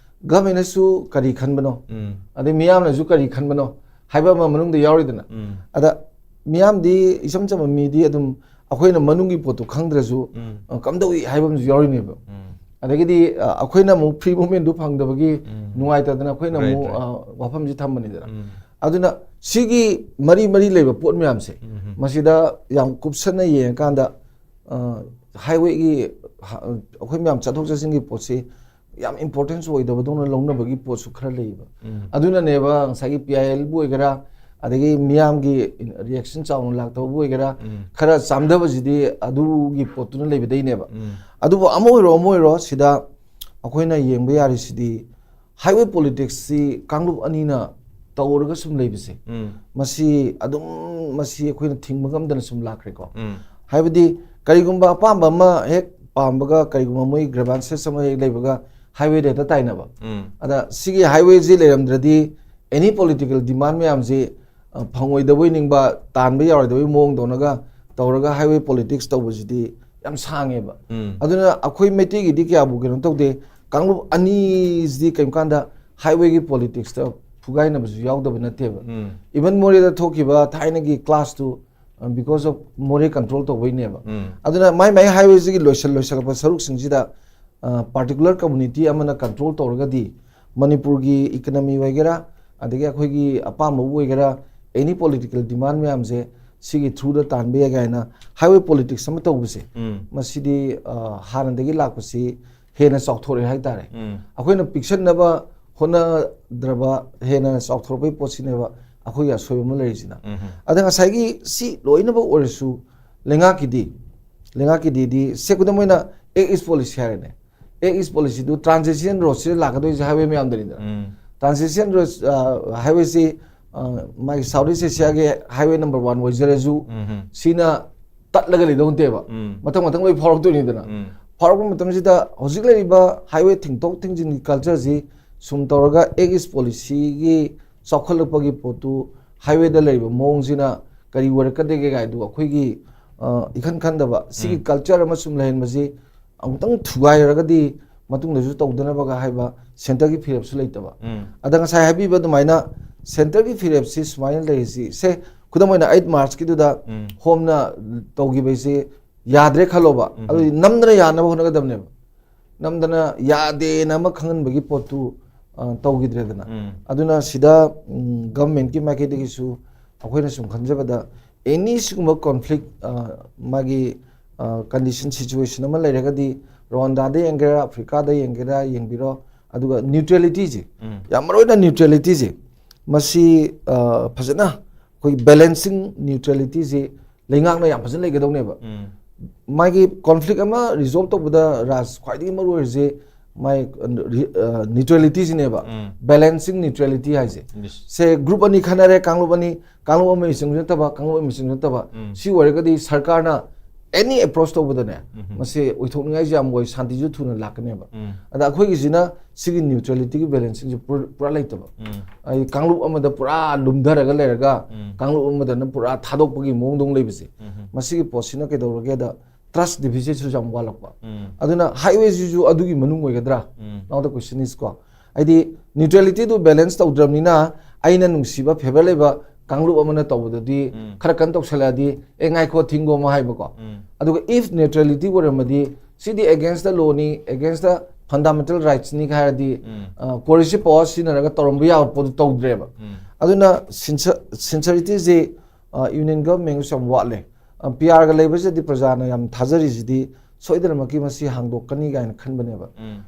governmentꯅꯁꯨ ꯀꯔꯤ ꯈꯟꯕꯅꯣ, ꯎꯝ꯫ ꯑꯗꯩ ꯃꯤꯌꯥꯝꯅꯁꯨ ꯀꯔꯤ ꯈꯟꯕꯅꯣ ꯍꯥꯏꯕ ꯑꯃ ꯃꯅꯨꯡꯗ ꯌꯥꯎꯔꯤꯗꯅ꯫ ꯎꯝ꯫ ꯑꯗ ꯃꯤꯌꯥꯝꯗꯤ, ꯏꯆꯝ ꯆꯝꯕ ꯃꯤꯗꯤ ꯑꯗꯨꯝ ꯑꯩꯈꯣꯏꯅ ꯃꯅꯨꯡꯒꯤ ꯄꯣꯠꯇꯨ ꯈꯪꯗ꯭ꯔꯁꯨ, ꯎꯝ꯫ ꯑ, ꯀꯝꯗꯧꯏ ꯍꯥꯏꯕ ꯑꯃꯁꯨ ꯌꯥꯎꯔꯤꯅꯦꯕ꯫ ꯎꯝ꯫ ꯑꯗꯒꯤꯗꯤ, ꯑ, ꯑꯩꯈꯣꯏꯅ ꯑꯃꯨꯛ free movementꯗꯨ ꯐꯪꯗꯕꯒꯤ ꯎꯝ꯫ ꯅꯨꯡꯉꯥꯏꯇꯗꯅ ꯑꯩꯈꯣꯏꯅ Right, ꯑꯃꯨꯛ, right꯫ ꯑ, ꯋꯥꯐꯝꯁꯤ ꯊꯝꯕꯅꯤꯗꯅ꯫ ꯎꯝ꯫ ꯑꯗꯨꯅ ꯁꯤꯒꯤ ꯃꯔꯤ ꯃꯔꯤ ꯂꯩꯕ ꯄꯣꯠ ꯃꯌꯥꯝꯁꯦ, ꯎꯝ꯫ ꯃꯁꯤꯗ ꯌꯥꯝ ꯀꯨꯞꯁꯟꯅ ꯌꯦꯡꯉꯀꯥꯟꯗ, ꯑ, highwayꯒꯤ, ꯍ-, ꯑꯩꯈꯣꯏ ꯃꯌꯥꯝ ꯆꯠꯊꯣꯛ ꯆꯠꯁꯤꯟꯒꯤ ꯄꯣꯠꯁꯤ ꯌꯥꯝ importance ꯑꯣꯏꯗꯕꯗꯧꯅ ꯂꯧꯅꯕꯒꯤ ꯄꯣꯠꯁꯨ ꯈꯔ ꯂꯩꯌꯦꯕ꯫ ꯎꯝ꯫ ꯑꯗꯨꯅꯅꯦꯕ ꯉꯁꯥꯏꯒꯤ PILꯕꯨ ꯑꯣꯏꯒꯦꯔꯥ, ꯑꯗꯒꯤ ꯃꯤꯌꯥꯝꯒꯤ reaction ꯆꯥꯎꯅ ꯂꯥꯛꯇꯕꯕꯨ ꯑꯣꯏꯒꯦꯔꯥ, ꯎꯝ꯫ ꯈꯔ ꯆꯥꯝꯊꯕꯁꯤꯗꯤ ꯑꯗꯨꯒꯤ ꯄꯣꯠꯇꯨꯅ ꯂꯩꯕꯗꯩꯅꯦꯕ꯫ ꯎꯝ꯫ ꯑꯗꯨꯕꯨ ꯑꯃ ꯑꯣꯏꯔꯣ, ꯑꯃ ꯑꯣꯏꯔꯣ, ꯁꯤꯗ ꯑꯩꯈꯣꯏꯅ ꯌꯦꯡꯕ ꯌꯥꯔꯤꯁꯤꯗꯤ highway politicsꯁꯤ ꯀꯥꯡꯂꯨꯞ ꯑꯅꯤꯅ ꯇꯧꯔꯒ ꯁꯨꯝ ꯂꯩꯕꯁꯦ, ꯎꯝ꯫ ꯃꯁꯤ ꯑꯗꯨꯝ, ꯃꯁꯤ ꯑꯩꯈꯣꯏꯅ ꯊꯤꯡꯕ ꯉꯝꯗꯅ ꯁꯨꯝ ꯂꯥꯛꯈ꯭ꯔꯦꯀꯣ꯫ ꯎꯝ꯫ ꯍꯥꯏꯕꯗꯤ ꯀꯔꯤꯒꯨꯝꯕ ꯑꯄꯥꯝꯕ ꯑꯃ ꯍꯦꯛ ꯄꯥꯝꯕꯒ ꯀꯔꯤꯒꯨꯝꯕ ꯃꯣꯏ grievances ꯑꯃ ꯍꯦꯛ ꯂꯩꯕꯒ highwayꯗ ꯍꯦꯛꯇ ꯇꯥꯏꯅꯕ꯫ ꯎꯝ ꯑꯗ ꯁꯤꯒꯤ highwayꯁꯤ ꯂꯩꯔꯝꯗ꯭ꯔꯗꯤ any political demand ꯃꯌꯥꯝꯁꯤ ꯑ, ꯐꯪꯉꯣꯏꯗꯕꯣꯏ ꯅꯤꯡꯕ, ꯇꯥꯟꯕ ꯌꯥꯔꯣꯏꯗꯕꯣꯏ ꯃꯑꯣꯡ ꯇꯧꯅꯒ ꯇꯧꯔꯒ highway politics ꯇꯧꯕꯁꯤꯗꯤ ꯌꯥꯝ ꯁꯥꯡꯉꯦꯕ꯫ ꯎꯝ ꯑꯗꯨꯅ ꯑꯩꯈꯣꯏ ꯃꯩꯇꯩꯒꯤꯗꯤ ꯀꯌꯥꯕꯨ ꯀꯩꯅꯣ ꯇꯧꯗꯦ꯫ ꯀꯥꯡꯂꯨꯞ ꯑꯅꯤꯁꯤꯗꯤ ꯀꯔꯤꯒꯨꯝꯕ ꯀꯥꯟꯗ highwayꯒꯤ politicsꯇ ꯐꯨꯒꯥꯏꯅꯕꯁꯨ ꯌꯥꯎꯗꯕ ꯅꯠꯇꯦꯕ꯫ ꯎꯝ Even ꯃꯣꯔꯦꯗ ꯊꯣꯛꯈꯤꯕ ꯊꯥꯏꯅꯒꯤ clashꯇꯨ, ꯑ, because of ꯃꯣꯔꯦ control ꯇꯧꯕꯩꯅꯦꯕ꯫ ꯎꯝ ꯑꯗꯨꯅ ꯃꯥꯏ ꯃꯥꯏ highwayꯁꯤꯒꯤ ꯂꯣꯏꯁꯤꯜ ꯂꯣꯏꯁꯤꯜꯂꯛꯄ ꯁꯔꯨꯛꯁꯤꯡꯁꯤꯗ, ꯑ, particular community ꯑꯃꯅ control ꯇꯧꯔꯒꯗꯤ ꯃꯅꯤꯄꯨꯔꯒꯤ economy ꯑꯣꯏꯒꯦꯔꯥ, ꯑꯗꯒꯤ ꯑꯩꯈꯣꯏꯒꯤ ꯑꯄꯥꯝꯕꯕꯨ ꯑꯣꯏꯒꯦꯔꯥ, any political demand ꯃꯌꯥꯝꯁꯦ ꯁꯤꯒꯤ throughꯗ ꯇꯥꯟꯕ ꯌꯥꯏ ꯀꯥꯏꯅ highway politics ꯑꯃ ꯇꯧꯕꯁꯦ, ꯎꯝ ꯃꯁꯤꯗꯤ, ꯑ, ꯍꯥꯟꯅꯗꯒꯤ ꯂꯥꯛꯄꯁꯤ ꯍꯦꯟꯅ ꯆꯥꯎꯊꯣꯔꯛꯑꯦ ꯍꯥꯏꯇꯥꯔꯦ꯫ ꯎꯝ ꯑꯩꯈꯣꯏꯅ ꯄꯤꯛꯁꯟꯅꯕ ꯍꯣꯠꯅꯗ꯭ꯔꯕ ꯍꯦꯟꯅ ꯆꯥꯎꯊꯣꯔꯛꯄꯒꯤ ꯄꯣꯠꯁꯤꯅꯦꯕ ꯑꯩꯈꯣꯏꯒꯤ ꯑꯁꯣꯏꯕ ꯑꯃ ꯂꯩꯔꯤꯁꯤꯅ꯫ ꯎꯝ ꯑꯗ ꯉꯁꯥꯏꯒꯤ ꯁꯤ ꯂꯣꯏꯅꯃꯛ ꯑꯣꯏꯔꯁꯨ ꯂꯩꯉꯥꯛꯀꯤꯗꯤ, ꯂꯩꯉꯥꯛꯀꯤꯗꯤꯗꯤ ꯁꯦ, ꯈꯨꯗꯝ ꯑꯣꯏꯅ Act East Policy ꯍꯥꯏꯔꯦꯅꯦ꯫ Act East Policyꯗꯨ transition roadꯁꯤꯗ ꯂꯥꯛꯀꯗꯣꯏꯁꯦ highway ꯃꯌꯥꯝꯗꯅꯤꯗꯅ꯫ ꯎꯝ Transition road, ꯑ, highwayꯁꯤ, ꯑ, ꯃꯥꯒꯤ South East Asiaꯒꯤ highway number one ꯑꯣꯏꯖꯔꯁꯨ, ꯎꯝ ꯁꯤꯅ ꯇꯠꯂꯒ ꯂꯩꯗꯧ ꯅꯠꯇꯦꯕ꯫ ꯎꯝ ꯃꯊꯪ ꯃꯊꯪ ꯂꯣꯏ ꯐꯥꯎꯔꯛꯇꯣꯏꯅꯤꯗꯅ꯫ ꯎꯝ ꯐꯥꯎꯔꯛꯄ ꯃꯇꯝꯁꯤꯗ ꯍꯧꯖꯤꯛ ꯂꯩꯔꯤꯕ highway ꯊꯤꯡꯇꯣꯛ ꯊꯤꯡꯖꯤꯟꯒꯤ cultureꯁꯤ ꯁꯨꯝ ꯇꯧꯔꯒ Act East Policyꯒꯤ ꯆꯥꯎꯈꯠꯂꯛꯄꯒꯤ ꯄꯣꯠꯇꯨ highwayꯗ ꯂꯩꯔꯤꯕ ꯃꯑꯣꯡꯁꯤꯅ ꯀꯔꯤ ꯑꯣꯏꯔꯛꯀꯗꯒꯦ ꯀꯥꯏꯗꯨ ꯑꯩꯈꯣꯏꯒꯤ, ꯑ, ꯏꯈꯟ ꯈꯟꯗꯕ ꯁꯤꯒꯤ ꯎꯝ culture ꯑꯃ ꯁꯨꯝ ꯂꯩꯍꯟꯕꯁꯤ ꯑꯃꯨꯛꯇꯪ ꯊꯨꯒꯥꯏꯔꯒꯗꯤ ꯃꯇꯨꯡꯗꯁꯨ ꯇꯧꯗꯅꯕꯒ ꯍꯥꯏꯕ centreꯒꯤ ꯐꯤꯔꯦꯞꯁꯨ ꯂꯩꯇꯕ꯫ ꯎꯝ ꯑꯗ ꯉꯁꯥꯏ ꯍꯥꯏꯕꯤꯕ ꯑꯗꯨꯃꯥꯏꯅ centreꯒꯤ ꯐꯤꯔꯦꯞꯁꯤ ꯁꯨꯃꯥꯏꯅ ꯂꯩꯔꯤꯁꯤ, ꯁꯦ, ꯈꯨꯗꯝ ꯑꯣꯏꯅ eight Marchꯀꯤꯗꯨꯗ ꯎꯝ ꯍꯣꯝꯅ ꯇꯧꯈꯤꯕꯁꯦ ꯌꯥꯗ꯭ꯔꯦ ꯈꯜꯂꯣꯕ, ꯎꯝ ꯑꯗꯨꯗꯤ ꯅꯝꯗꯅ ꯌꯥꯅꯕ ꯍꯣꯠꯅꯒꯗꯕꯅꯦꯕ꯫ ꯅꯝꯗꯅ ꯌꯥꯗꯦꯅ ꯑꯃ ꯈꯪꯍꯟꯕꯒꯤ ꯄꯣꯠꯇꯨ, ꯑ, ꯇꯧꯈꯤꯗ꯭ꯔꯦꯗꯅ꯫ ꯎꯝ ꯑꯗꯨꯅ ꯁꯤꯗ, ꯎꯝ, governmentꯀꯤ ꯃꯥꯏꯀꯩꯗꯒꯤꯁꯨ ꯑꯩꯈꯣꯏꯅ ꯁꯨꯝ ꯈꯟꯖꯕꯗ, any ꯁꯤꯒꯨꯝꯕ conflict, ꯑ, ꯃꯥꯒꯤ, ꯑ, condition, situation ꯑꯃ ꯂꯩꯔꯒꯗꯤ, ꯔ꯭ꯋꯥꯟꯗꯥꯗ ꯌꯦꯡꯒꯦꯔꯥ, ꯑꯐ꯭ꯔꯤꯀꯥꯗ ꯌꯦꯡꯒꯦꯔꯥ ꯌꯦꯡꯕꯤꯔꯣ, ꯑꯗꯨꯒ neutralityꯁꯦ, ꯎꯝ ꯌꯥꯝ ꯃꯔꯨ ꯑꯣꯏꯅ neutralityꯁꯦ, ꯃꯁꯤ, ꯑ, ꯐꯖꯅ ꯑꯩꯈꯣꯏꯒꯤ balancing neutralityꯁꯦ ꯂꯩꯉꯥꯛꯅ ꯌꯥꯝ ꯐꯖꯅ ꯂꯩꯒꯗꯧꯅꯦꯕ꯫ ꯎꯝ ꯃꯥꯒꯤ conflict ꯑꯃ resolve ꯇꯧꯕꯗ, ꯔꯥꯖ, ꯈ꯭ꯋꯥꯏꯗꯒꯤ ꯃꯔꯨ ꯑꯣꯏꯔꯤꯁꯦ ꯃꯥꯒꯤ, ꯑ, neutralityꯁꯤꯅꯦꯕ꯫ ꯎꯝ Balancing neutrality ꯍꯥꯏꯁꯦ꯫ Yes. ꯁꯦ group ꯑꯅꯤ ꯈꯟꯅꯔꯦ, ꯀꯥꯡꯂꯨꯞ ꯑꯅꯤ, ꯀꯥꯡꯂꯨꯞ ꯑꯃꯒꯤ ꯆꯤꯡꯁꯨ ꯅꯠꯇꯕ, ꯀꯥꯡꯂꯨꯞ ꯑꯃꯒꯤ ꯆꯤꯡꯁꯨ ꯅꯠꯇꯕ꯫ ꯎꯝ ꯁꯤ ꯑꯣꯏꯔꯒꯗꯤ ꯁꯔꯀꯥꯔꯅ ꯑꯦꯅꯤ ꯑꯦꯄ꯭ꯔꯣꯆ ꯇꯧꯕꯗꯅꯦ, ꯃꯁꯤ ꯑꯣꯏꯊꯣꯛꯅꯤꯡꯉꯥꯏꯁꯦ ꯌꯥꯝ ꯑꯣꯏ, ꯁꯥꯟꯇꯤꯁꯨ ꯊꯨꯅ ꯂꯥꯛꯀꯅꯦꯕ꯫ ꯑꯗ ꯑꯩꯈꯣꯏꯒꯤꯁꯤꯅ ꯁꯤꯒꯤ ꯅ꯭ꯌꯨꯇ꯭ꯔꯦꯂꯤꯇꯤꯒꯤ ꯕꯦꯂꯦꯟꯁꯤꯡꯁꯦ ꯄꯨꯔꯥ, ꯄꯨꯔꯥ ꯂꯩꯇꯕ꯫ ꯍꯥꯏꯗꯤ ꯀꯥꯡꯂꯨꯞ ꯑꯃꯗ ꯄꯨꯔꯥ ꯂꯨꯝꯊꯔꯒ ꯂꯩꯔꯒ ꯀꯥꯡꯂꯨꯞ ꯑꯃꯗꯅ ꯄꯨꯔꯥ ꯊꯥꯗꯣꯛꯄꯒꯤ ꯃꯑꯣꯡꯗ ꯑꯃꯨꯛ ꯂꯩꯕꯁꯦ, ꯃꯁꯤꯒꯤ ꯄꯣꯠꯁꯤꯅ ꯀꯩꯗꯧꯔꯒꯦꯗ, ꯇ꯭ꯔꯁ ꯗꯤꯐꯤꯁꯤꯠꯁꯨ ꯌꯥꯝ ꯋꯥꯠꯂꯛꯄ꯫ ꯑꯗꯨꯅ ꯍꯥꯏꯋꯦꯁꯤꯁꯨ ꯑꯗꯨꯒꯤ ꯃꯅꯨꯡ ꯑꯣꯏꯒꯗ꯭ꯔꯥ? Now the question is ꯀꯣ, ꯍꯥꯏꯗꯤ ꯅ꯭ꯌꯨꯇ꯭ꯔꯦꯂꯤꯇꯤꯗꯨ ꯕꯦꯂꯦꯟꯁ ꯇꯧꯗ꯭ꯔꯕꯅꯤꯅ, ꯑꯩꯅ ꯅꯨꯡꯁꯤꯕ ꯐꯦꯚꯔ ꯂꯩꯕ ꯀꯥꯡꯂꯨꯞ ꯑꯃꯅ ꯇꯧꯕꯗꯗꯤ ꯈꯔ ꯀꯟꯅ ꯇꯧꯁꯜꯂꯛꯑꯗꯤ, "ꯑꯦ, ꯉꯥꯏꯈꯣ, ꯊꯤꯡꯒꯣ" ꯑꯃ ꯍꯥꯏꯕꯀꯣ꯫ ꯑꯗꯨꯒ if neutrality ꯑꯣꯏꯔꯝꯃꯗꯤ, ꯁꯤꯗꯤ against the law ꯅꯤ, against the fundamental rights ꯅꯤ ꯍꯥꯏꯔꯗꯤ, ꯀꯣꯔꯤꯁꯤꯞ ꯄꯋꯥꯔ ꯁꯤꯖꯤꯟꯅꯔꯒ ꯇꯧꯔꯝꯕ ꯌꯥꯕ ꯄꯣꯠꯇꯨ ꯇꯧꯗ꯭ꯔꯦꯕ꯫ ꯑꯗꯨꯅ ꯁꯤꯟꯁꯔꯤꯇꯤꯁꯤ ꯌꯨꯅꯤꯌꯟ ꯒꯚꯔꯟꯃꯦꯟꯒꯤꯁꯨ ꯌꯥꯝ ꯋꯥꯠꯂꯦ꯫ ꯄꯤ ꯑꯥꯔꯒ ꯂꯩꯕꯁꯤꯗꯤ ꯄ꯭ꯔꯖꯥꯅ ꯌꯥꯝ ꯊꯥꯖꯔꯤꯁꯤꯗꯤ ꯁꯣꯏꯗꯅꯃꯛꯀꯤ ꯃꯁꯤ ꯍꯥꯡꯗꯣꯛꯀꯅꯤ ꯀꯥꯏꯅ ꯈꯟꯕꯅꯦꯕ꯫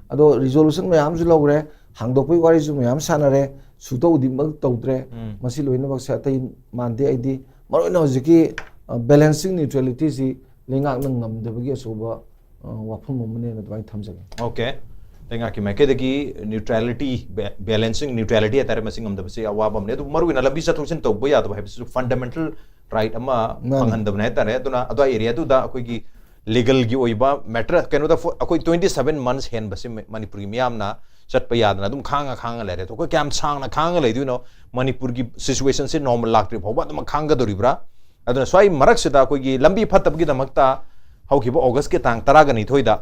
ꯑꯗꯣ ꯔꯤꯖꯣꯂꯨꯁꯟ ꯃꯌꯥꯝꯁꯨ ꯂꯧꯈ꯭ꯔꯦ, ꯍꯥꯡꯗꯣꯛꯄꯒꯤ ꯋꯥꯔꯤꯁꯨ ꯃꯌꯥꯝ ꯁꯥꯟꯅꯔꯦ, ꯁꯨ ꯇꯧꯗꯤꯃꯛ ꯇꯧꯗ꯭ꯔꯦ꯫ ꯃꯁꯤ ꯂꯣꯏꯅꯃꯛꯁꯦ ꯑꯇꯩ ꯃꯥꯟꯗꯦ꯫ ꯑꯩꯗꯤ ꯃꯔꯨꯑꯣꯏꯅ ꯍꯧꯖꯤꯛꯀꯤ ꯕꯦꯂꯦꯟꯁꯤꯡ ꯅ꯭ꯌꯨꯇ꯭ꯔꯦꯂꯤꯇꯤꯁꯤ ꯂꯩꯉꯥꯛꯅ ꯉꯝꯗꯕꯒꯤ ꯑꯆꯧꯕ, ꯑ, ꯋꯥꯐꯝ ꯑꯃꯅꯦꯅ ꯑꯗꯨꯃꯥꯏꯅ ꯊꯝꯖꯒꯦ꯫ ꯑꯣꯀꯦ꯫ ꯂꯩꯉꯥꯛꯀꯤ ꯃꯥꯏꯀꯩꯗꯒꯤ ꯅ꯭ꯌꯨꯇ꯭ꯔꯦꯂꯤꯇꯤ, ꯕꯦ-, ꯕꯦꯂꯦꯟꯁꯤꯡ ꯅ꯭ꯌꯨꯇ꯭ꯔꯦꯂꯤꯇꯤ ꯍꯥꯏꯇꯥꯔꯦ, ꯃꯁꯤ ꯉꯝꯗꯕꯁꯤ ꯑꯋꯥꯕ ꯑꯃꯅꯦ꯫ ꯑꯗꯨꯕꯨ ꯃꯔꯨꯑꯣꯏꯅ ꯂꯝꯕꯤ ꯆꯠꯊꯣꯛ ꯆꯠꯁꯤꯟ ꯇꯧꯕ ꯌꯥꯗꯕ ꯍꯥꯏꯕꯁꯤꯁꯨ ꯐꯟꯗꯥꯃꯦꯟꯇꯦꯜ ꯔꯥꯏꯠ ꯑꯃ ꯐꯪꯍꯟꯗꯕꯅꯦ ꯍꯥꯏꯇꯥꯔꯦ꯫ ꯑꯗꯨꯅ ꯑꯗꯨꯋꯥꯏ ꯑꯦꯔꯤꯌꯥꯗꯨꯗ ꯑꯩꯈꯣꯏꯒꯤ ꯂꯤꯒꯜꯒꯤ ꯑꯣꯏꯕ ꯃꯦꯇꯔ, ꯀꯩꯅꯣꯗ ꯐꯣ-, ꯑꯩꯈꯣꯏ twenty seven months ꯍꯦꯟꯕꯁꯤ ꯃ-, ꯃꯅꯤꯄꯨꯔꯒꯤ ꯃꯤꯌꯥꯝꯅ ꯆꯠꯄ ꯌꯥꯗꯅ ꯑꯗꯨꯝ ꯈꯥꯡꯉ ꯈꯥꯡꯉ ꯂꯩꯔꯦ꯫ ꯑꯗꯣ ꯑꯩꯈꯣꯏ ꯀꯌꯥꯝ ꯁꯥꯡꯅ ꯈꯥꯡꯉ ꯂꯩꯗꯣꯏꯅꯣ? ꯃꯅꯤꯄꯨꯔꯒꯤ ꯁꯤꯆꯨꯋꯦꯁꯟꯁꯤ ꯅꯣꯔꯃꯦꯜ ꯂꯥꯛꯇ꯭ꯔꯤ ꯐꯥꯎꯕ ꯑꯗꯨꯝ ꯈꯥꯡꯒꯗꯧꯔꯤꯕ꯭ꯔꯥ? ꯑꯗꯨꯅ ꯁ꯭ꯋꯥꯏ ꯃꯔꯛꯁꯤꯗ ꯑꯩꯈꯣꯏꯒꯤ ꯂꯝꯕꯤ ꯐꯠꯇꯕꯒꯤꯗꯃꯛꯇ ꯍꯧꯈꯤꯕ ꯑꯣꯒꯁꯀꯤ ꯇꯥꯡ ꯇꯔꯥꯒ ꯅꯤꯊꯣꯏꯗ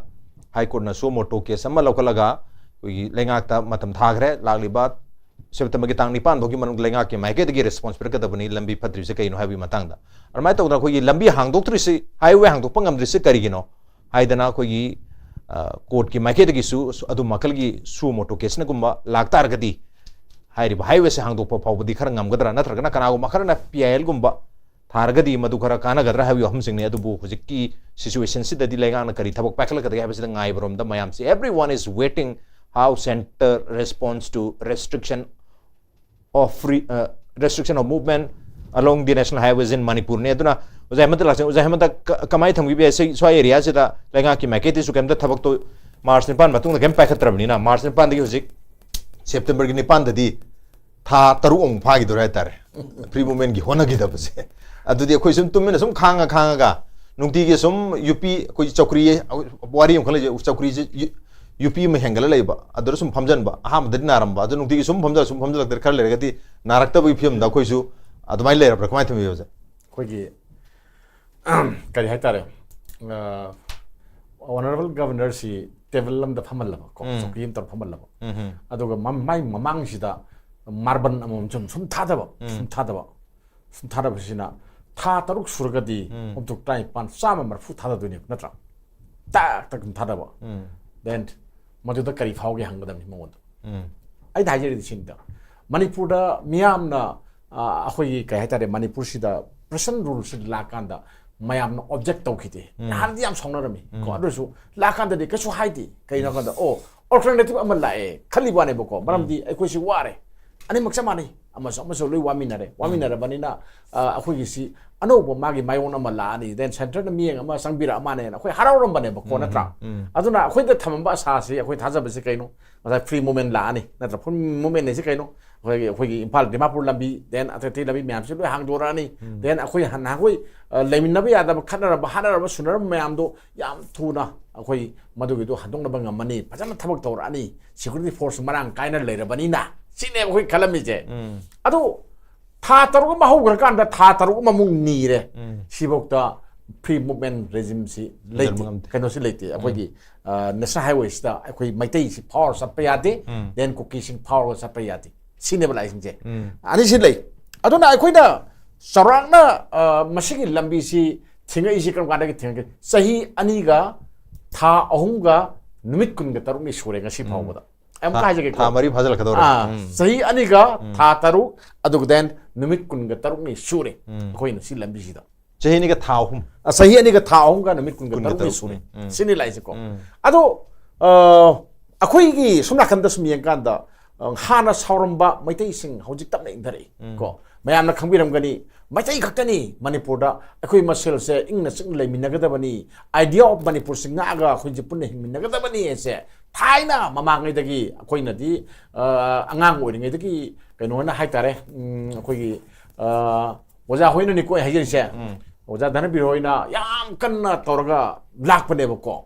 ꯍꯥꯏ ꯀꯣꯔꯠꯅ ꯁꯨ ꯃꯣꯇꯣ ꯀꯦꯁ ꯑꯃ ꯂꯧꯈꯠꯂꯒ ꯑꯩꯈꯣꯏꯒꯤ ꯂꯩꯉꯥꯛꯇ ꯃꯇꯝ ꯊꯥꯈ꯭ꯔꯦ꯫ ꯂꯥꯛꯂꯤꯕ ꯁꯦꯞꯇꯦꯝꯕꯔꯒꯤ ꯇꯥꯡ ꯅꯤꯄꯥꯟ ꯐꯥꯎꯒꯤ ꯃꯅꯨꯡꯗ ꯂꯩꯉꯥꯛꯀꯤ ꯃꯥꯏꯀꯩꯗꯒꯤ ꯔꯦꯁꯄꯣꯟꯁ ꯄꯤꯔꯛꯀꯗꯕꯅꯤ ꯂꯝꯕꯤ ꯐꯠꯇ꯭ꯔꯤꯁꯦ ꯀꯩꯅꯣ ꯍꯥꯏꯕꯒꯤ ꯃꯇꯥꯡꯗ꯫ ꯑꯗꯨꯃꯥꯏꯅ ꯇꯧꯗꯅ ꯑꯩꯈꯣꯏꯒꯤ ꯂꯝꯕꯤ ꯍꯥꯡꯗꯣꯛꯇ꯭ꯔꯤꯁꯤ, ꯍꯥꯏꯋꯦ ꯍꯥꯡꯗꯣꯛꯄ ꯉꯝꯗ꯭ꯔꯤꯁꯤ ꯀꯔꯤꯒꯤꯅꯣ ꯍꯥꯏꯗꯅ ꯑꯩꯈꯣꯏꯒꯤ, ꯑ, ꯀꯣꯔꯠꯀꯤ ꯃꯥꯏꯀꯩꯗꯒꯤꯁꯨ ꯑꯗꯨꯝ ꯃꯈꯜꯒꯤ ꯁꯨ ꯃꯣꯇꯣ ꯀꯦꯁꯅꯒꯨꯝꯕ ꯂꯥꯛꯇꯥꯔꯒꯗꯤ ꯍꯥꯏꯔꯤꯕ ꯍꯥꯏꯋꯦꯁꯦ ꯍꯥꯡꯗꯣꯛꯄ ꯐꯥꯎꯕꯗꯤ ꯈꯔ ꯉꯝꯒꯗ꯭ꯔꯥ, ꯅꯠꯇ꯭ꯔꯒꯅ ꯀꯅꯥꯒꯨꯝꯕ ꯈꯔꯅ ꯄꯤ ꯑꯥꯏ ꯑꯦꯜꯒꯨꯝꯕ ꯊꯥꯔꯒꯗꯤ ꯃꯗꯨ ꯈꯔ ꯀꯥꯟꯅꯒꯗ꯭ꯔꯥ ꯍꯥꯏꯕꯒꯤ ꯋꯥꯐꯝꯁꯤꯡꯅꯤ꯫ ꯑꯗꯨꯕꯨ ꯍꯧꯖꯤꯛꯀꯤ ꯁꯤꯆꯨꯋꯦꯁꯟꯁꯤꯗꯗꯤ ꯂꯩꯉꯥꯛꯅ ꯀꯔꯤ ꯊꯕꯛ ꯄꯥꯏꯈꯠꯂꯛꯀꯗꯒꯦ ꯍꯥꯏꯕꯁꯤꯗ ꯉꯥꯏꯕꯔꯣꯝꯗ ꯃꯌꯥꯝꯁꯦ, everyone is waiting how center responds to restriction of free, uh, restriction of movement along the national highways in Manipur ꯅꯦ꯫ ꯑꯗꯨꯅ ꯑꯣꯖꯥ ꯍꯦꯃꯟꯇ ꯂꯥꯛꯆꯦ, ꯑꯣꯖꯥ ꯍꯦꯃꯟꯇ ꯀ-, ꯀꯃꯥꯏꯅ ꯊꯝꯕꯤꯕ ꯌꯥꯏ? ꯁꯤ-, ꯁ꯭ꯋꯥꯏ ꯑꯦꯔꯤꯌꯥꯁꯤꯗ ꯂꯩꯉꯥꯛꯀꯤ ꯃꯥꯏꯀꯩꯗꯒꯤꯁꯨ ꯀꯩꯝꯇ ꯊꯕꯛꯇꯣ ꯃꯥꯔꯆ ꯅꯤꯄꯥꯟ ꯃꯇꯨꯡꯗ ꯀꯩꯝ ꯄꯥꯏꯈꯠꯇ꯭ꯔꯕꯅꯤꯅ, ꯃꯥꯔꯆ ꯅꯤꯄꯥꯟꯗꯒꯤ ꯍꯧꯖꯤꯛ ꯁꯦꯞꯇꯦꯝꯕꯔꯒꯤ ꯅꯤꯄꯥꯟꯗꯗꯤ ꯊꯥ ꯇꯔꯨꯛ ꯑꯃꯨꯛ ꯐꯥꯈꯤꯗꯣꯔꯦ ꯍꯥꯏꯇꯥꯔꯦ, ꯐ꯭ꯔꯤ ꯃꯨꯚꯃꯦꯟꯒꯤ ꯍꯣꯠꯅꯈꯤꯗꯕꯁꯦ꯫ ꯑꯗꯨꯗꯤ ꯑꯩꯈꯣꯏ ꯁꯨꯝ ꯇꯨꯃꯤꯟꯅ ꯁꯨꯝ ꯈꯥꯡꯉ ꯈꯥꯡꯉꯒ ꯅꯨꯡꯇꯤꯒꯤ ꯁꯨꯝ ꯌꯨꯄꯤ ꯑꯩꯈꯣꯏ ꯆꯧꯀ꯭ꯔꯤ, ꯋꯥꯔꯤ ꯑꯃꯈꯛ ꯂꯩꯖꯩ, ꯆꯧꯀ꯭ꯔꯤꯁꯦ ꯌꯨ- ꯌꯨꯄꯤ ꯑꯃ ꯍꯦꯟꯒꯠꯂ ꯂꯩꯕ, ꯑꯗꯨꯗ ꯁꯨꯝ ꯐꯝꯖꯟꯕ, ꯑꯍꯥꯟꯕꯗꯗꯤ ꯅꯥꯔꯝꯕ, ꯑꯗꯨ ꯅꯨꯡꯇꯤꯒꯤ ꯁꯨꯝ ꯐꯝꯖꯜꯂ ꯁꯨꯝ ꯐꯝꯖꯜꯂꯛꯇ꯭ꯔꯦ, ꯈꯔ ꯂꯩꯔꯒꯗꯤ ꯅꯥꯔꯛꯇꯕꯒꯤ ꯐꯤꯕꯝꯗ ꯑꯩꯈꯣꯏꯁꯨ ꯑꯗꯨꯃꯥꯏꯅ ꯂꯩꯔꯕ꯭ꯔꯥ? ꯀꯃꯥꯏꯅ ꯊꯝꯕꯤꯕꯁꯦ? ꯑꯩꯈꯣꯏꯒꯤ ꯀꯔꯤ ꯍꯥꯏꯇꯥꯔꯦ, ꯑꯣꯅꯔꯦꯕꯜ ꯒꯕꯔꯅꯔꯁꯤ ꯇꯦꯕꯜ ꯑꯃꯗ ꯐꯝꯍꯜꯂꯕ ꯀꯣ, ꯎꯝ. ꯆꯧꯀ꯭ꯔꯤ ꯑꯃ ꯇꯧꯔ ꯐꯝꯍꯜꯂꯕ, ꯎꯝ. ꯑꯗꯨꯒ ꯃ- ꯃꯥꯏ ꯃꯃꯥꯡꯁꯤꯗ ꯃꯥꯔꯕꯜ ꯑꯃꯃꯝ ꯁꯨꯝ ꯁꯨꯝ ꯊꯥꯗꯕ, ꯎꯝ. ꯁꯨꯝ ꯊꯥꯗꯕ, ꯁꯨꯝ ꯊꯥꯗꯕꯁꯤꯅ ꯊꯥ ꯇꯔꯨꯛ ꯁꯨꯔꯒꯗꯤ ꯎꯝ. ꯍꯨꯝꯐꯨ ꯇꯔꯥꯅꯤꯄꯥꯟ, ꯆꯥꯝꯃ ꯃꯔꯤꯐꯨ ꯊꯥꯗꯗꯣꯏꯅꯦꯕ, ꯅꯠꯇ꯭ꯔꯥ? ꯇꯥꯛ ꯇꯥꯛ ꯁꯨꯝ ꯊꯥꯗꯕ. ꯎꯝ. Then ꯃꯗꯨꯗ ꯀꯔꯤ ꯐꯥꯎꯒꯦ ꯍꯪꯒꯗꯕꯅꯤ ꯃꯉꯣꯟꯗ. ꯎꯝ. ꯑꯩꯅ ꯍꯥꯏꯖꯔꯤꯗꯤ ꯁꯤꯅꯤꯗ, ꯃꯅꯤꯄꯨꯔꯗ ꯃꯤꯌꯥꯝꯅ ꯑ, ꯑꯩꯈꯣꯏꯒꯤ ꯀꯩ ꯍꯥꯏꯇꯥꯔꯦ, ꯃꯅꯤꯄꯨꯔꯁꯤꯗ ꯄ꯭ꯔꯤꯁꯟ ꯔꯨꯜꯁꯤ ꯂꯥꯛꯀꯥꯟꯗ ꯃꯌꯥꯝꯅ ꯑꯣꯕꯖꯦꯛ ꯇꯧꯈꯤꯗꯦ. ꯎꯝ. ꯅꯍꯥꯟꯗꯤ ꯌꯥꯝ ꯁꯥꯎꯅꯔꯝꯃꯤ ꯀꯣ, ꯎꯝ. ꯑꯗꯨ ꯑꯣꯏꯔꯁꯨ ꯂꯥꯛꯀꯥꯟꯗꯗꯤ ꯀꯩꯁꯨ ꯍꯥꯏꯗꯦ. ꯀꯩꯅꯣ ꯍꯥꯏꯀꯥꯟꯗ, ꯑꯣ, ꯑꯣꯜꯇꯔꯅꯦꯇꯤꯚ ꯑꯃ ꯂꯥꯛꯑꯦ ꯈꯜꯂꯤ ꯋꯥꯅꯦꯕꯀꯣ. ꯃꯔꯝꯗꯤ ꯑꯩꯈꯣꯏꯁꯤ ꯋꯥꯔꯦ, ꯑꯅꯤꯃꯛ ꯆꯞ ꯃꯥꯟꯅꯩ, ꯑꯃꯁꯨ ꯑꯃꯁꯨ ꯂꯣꯏ ꯋꯥꯃꯤꯟꯅꯔꯦ. ꯋꯥꯃꯤꯟꯅꯔꯕꯅꯤꯅ ꯑ, ꯑꯩꯈꯣꯏꯒꯤꯁꯤ ꯑꯅꯧꯕ ꯃꯥꯒꯤ ꯃꯥꯏꯑꯣꯟ ꯑꯃ ꯂꯥꯛꯑꯅꯤ, then ꯁꯦꯟꯇꯔꯅ ꯃꯤꯠꯌꯦꯡ ꯑꯃ ꯆꯪꯕꯤꯔꯛꯑ ꯃꯥꯜꯂꯦꯅ ꯑꯩꯈꯣꯏ ꯍꯔꯥꯎꯔꯝꯕꯅꯦꯕꯀꯣ, ꯅꯠꯇ꯭ꯔꯥ? ꯎꯝ. ꯑꯗꯨꯅ ꯑꯩꯈꯣꯏꯗ ꯊꯝꯃꯝꯕ ꯑꯁꯥꯁꯤ, ꯑꯩꯈꯣꯏ ꯊꯥꯖꯕꯁꯤ ꯀꯩꯅꯣ? ꯉꯁꯥꯏ ꯐ꯭ꯔꯤ ꯃꯨꯚꯃꯦꯟ ꯂꯥꯛꯑꯅꯤ, ꯅꯠꯇ꯭ꯔꯥ? ꯐ꯭ꯔꯤ ꯃꯨꯚꯃꯦꯟ ꯍꯥꯏꯁꯤ ꯀꯩꯅꯣ? ꯑꯩꯈꯣꯏꯒꯤ, ꯑꯩꯈꯣꯏꯒꯤ ꯏꯝꯐꯥꯜ ꯗꯤꯃꯥꯄꯨꯔ ꯂꯝꯕꯤ, then ꯑꯇꯩ ꯑꯇꯩ ꯂꯝꯕꯤ ꯃꯌꯥꯝꯁꯤ ꯂꯣꯏ ꯍꯥꯡꯗꯣꯔꯛꯑꯅꯤ. Then ꯑꯩꯈꯣꯏ ꯍ- ꯅꯍꯥꯟꯈꯣꯏ ꯑ, ꯂꯩꯃꯤꯟꯅꯕ ꯌꯥꯗꯕ, ꯈꯠꯅꯔꯝꯕ, ꯍꯥꯠꯅꯔꯝꯕ, ꯁꯨꯅꯔꯝꯕ ꯃꯌꯥꯝꯗꯣ ꯌꯥꯝ ꯊꯨꯅ ꯑꯩꯈꯣꯏ ꯃꯗꯨꯒꯤꯗꯣ ꯍꯟꯗꯣꯛꯅꯕ ꯉꯝꯃꯅꯤ, ꯐꯖꯅ ꯊꯕꯛ ꯇꯧꯔꯛꯑꯅꯤ, ꯁꯦꯀ꯭ꯌꯨꯔꯤꯇꯤ ꯐꯣꯔꯁ ꯃꯔꯥꯡ ꯀꯥꯏꯅ ꯂꯩꯔꯕꯅꯤꯅ, ꯁꯤꯅꯦꯕ ꯑꯩꯈꯣꯏ ꯈꯜꯂꯝꯃꯤꯁꯦ. ꯎꯝ. ꯑꯗꯣ ꯊꯥ ꯇꯔꯨꯛ ꯑꯃ ꯍꯧꯈ꯭ꯔꯀꯥꯟꯗ ꯊꯥ ꯇꯔꯨꯛ ꯑꯃꯃꯨꯛ ꯅꯤꯔꯦ. ꯎꯝ. ꯁꯤꯐꯧꯗ ꯐ꯭ꯔꯤ ꯃꯨꯚꯃꯦꯟ ꯔꯦꯖꯤꯝꯁꯤ ꯂꯩꯇꯦ, ꯂꯩꯔꯝꯕ ꯉꯝꯗꯦ. ꯀꯩꯅꯣꯁꯤ ꯂꯩꯇꯦ. ꯑꯩꯈꯣꯏꯒꯤ ꯅꯦꯁꯅꯦꯜ ꯍꯥꯏꯋꯦꯁꯤꯗ ꯑꯩꯈꯣꯏ ꯃꯩꯇꯩꯁꯤ ꯐꯥꯎꯔ ꯆꯠꯄ ꯌꯥꯗꯦ, ꯎꯝ. then ꯀꯨꯀꯤꯁꯤꯡ ꯐꯥꯎꯔꯒ ꯆꯠꯄ ꯌꯥꯗꯦ, ꯁꯤꯅꯦꯕ ꯂꯥꯛꯏꯁꯤꯡꯁꯦ. ꯎꯝ. ꯑꯅꯤꯁꯤ ꯂꯩ. ꯑꯗꯨꯅ ꯑꯩꯈꯣꯏꯅ ꯆꯥꯎꯔꯥꯛꯅ ꯑ, ꯃꯁꯤꯒꯤ ꯂꯝꯕꯤꯁꯤ ꯊꯤꯡꯉꯛꯏꯁꯤ ꯀꯔꯝ ꯀꯥꯟꯗꯒꯤ ꯊꯤꯡꯉꯛꯀꯦ? ꯆꯍꯤ ꯑꯅꯤꯒ ꯊꯥ ꯑꯍꯨꯝꯒ ꯅꯨꯃꯤꯠ ꯀꯨꯟꯒ ꯇꯔꯨꯛꯅꯤ ꯁꯨꯔꯦ ꯉꯁꯤ ꯐꯥꯎꯕꯗ. ꯑꯃꯨꯛꯀ ꯊꯥ- ꯍꯥꯏꯖꯒꯦꯀꯣ. ꯊꯥ ꯃꯔꯤ ꯐꯥꯖꯤꯜꯂꯛꯀꯗꯧꯔꯦ. ꯑꯥ, ꯎꯝ. ꯆꯍꯤ ꯑꯅꯤꯒ ꯊꯥ ꯇꯔꯨꯛ, ꯑꯗꯨꯒ then ꯅꯨꯃꯤꯠ ꯀꯨꯟꯒ ꯇꯔꯨꯛꯅꯤ ꯁꯨꯔꯦ ꯎꯝ. ꯑꯩꯈꯣꯏꯅ ꯁꯤ ꯂꯝꯕꯤꯁꯤꯗ. ꯆꯍꯤ ꯑꯅꯤꯒ ꯊꯥ ꯑꯍꯨꯝ. ꯑ, ꯆꯍꯤ ꯑꯅꯤꯒ ꯊꯥ ꯑꯍꯨꯝꯒ ꯅꯨꯃꯤꯠ ꯀꯨꯟꯒ ꯀꯨꯟꯒ ꯇꯔꯨꯛꯅꯤ ꯇꯔꯨꯛ. ꯁꯨꯔꯦ. ꯎꯝ. ꯁꯤꯅꯤ ꯂꯥꯛꯏꯁꯦꯀꯣ. ꯎꯝ. ꯑꯗꯣ ꯑ, ꯑꯩꯈꯣꯏꯒꯤ ꯁꯣꯝ ꯅꯥꯀꯟꯗ ꯁꯨꯝ ꯌꯦꯡꯀꯥꯟꯗ, ꯑ, ꯍꯥꯟꯅ ꯁꯥꯎꯔꯝꯕ ꯃꯩꯇꯩꯁꯤꯡ ꯍꯧꯖꯤꯛ ꯇꯞꯅ ꯏꯪꯊꯔꯛꯏ. ꯀꯣ, ꯃꯌꯥꯝꯅ ꯈꯪꯕꯤꯔꯝꯒꯅꯤ, ꯃꯩꯇꯩ ꯈꯛꯇꯅꯤ ꯃꯅꯤꯄꯨꯔꯗ, ꯑꯩꯈꯣꯏ ꯃꯁꯦꯜꯁꯦ ꯏꯪꯅ ꯆꯤꯛꯅ ꯂꯩꯃꯤꯟꯅꯒꯗꯕꯅꯤ, idea of ꯃꯅꯤꯄꯨꯔꯁꯤ ꯉꯥꯛꯑꯒ ꯑꯩꯈꯣꯏꯁꯦ ꯄꯨꯟꯅ ꯍꯤꯡꯃꯤꯟꯅꯒꯗꯕꯅꯤ ꯍꯥꯏꯁꯦ ꯊꯥꯏꯅ ꯃꯃꯥꯡꯉꯩꯗꯒꯤ ꯑꯩꯈꯣꯏꯅꯗꯤ, ꯑ, ꯑꯉꯥꯡ ꯑꯣꯏꯔꯤꯉꯩꯗꯒꯤ ꯀꯩꯅꯣꯅ ꯍꯥꯏꯇꯥꯔꯦ, ꯎꯝ, ꯑꯩꯈꯣꯏꯒꯤ, ꯑ, ꯑꯣꯖꯥ ꯍꯣꯏꯅꯅꯤꯀꯣ ꯑꯩ ꯍꯥꯏꯖꯔꯤꯁꯦ. ꯎꯝ. ꯑꯣꯖꯥ ꯙꯅꯕꯤꯔ ꯍꯣꯏꯅ ꯌꯥꯝ ꯀꯟꯅ ꯇꯧꯔꯒ ꯂꯥꯛꯄꯅꯦꯕꯀꯣ꯫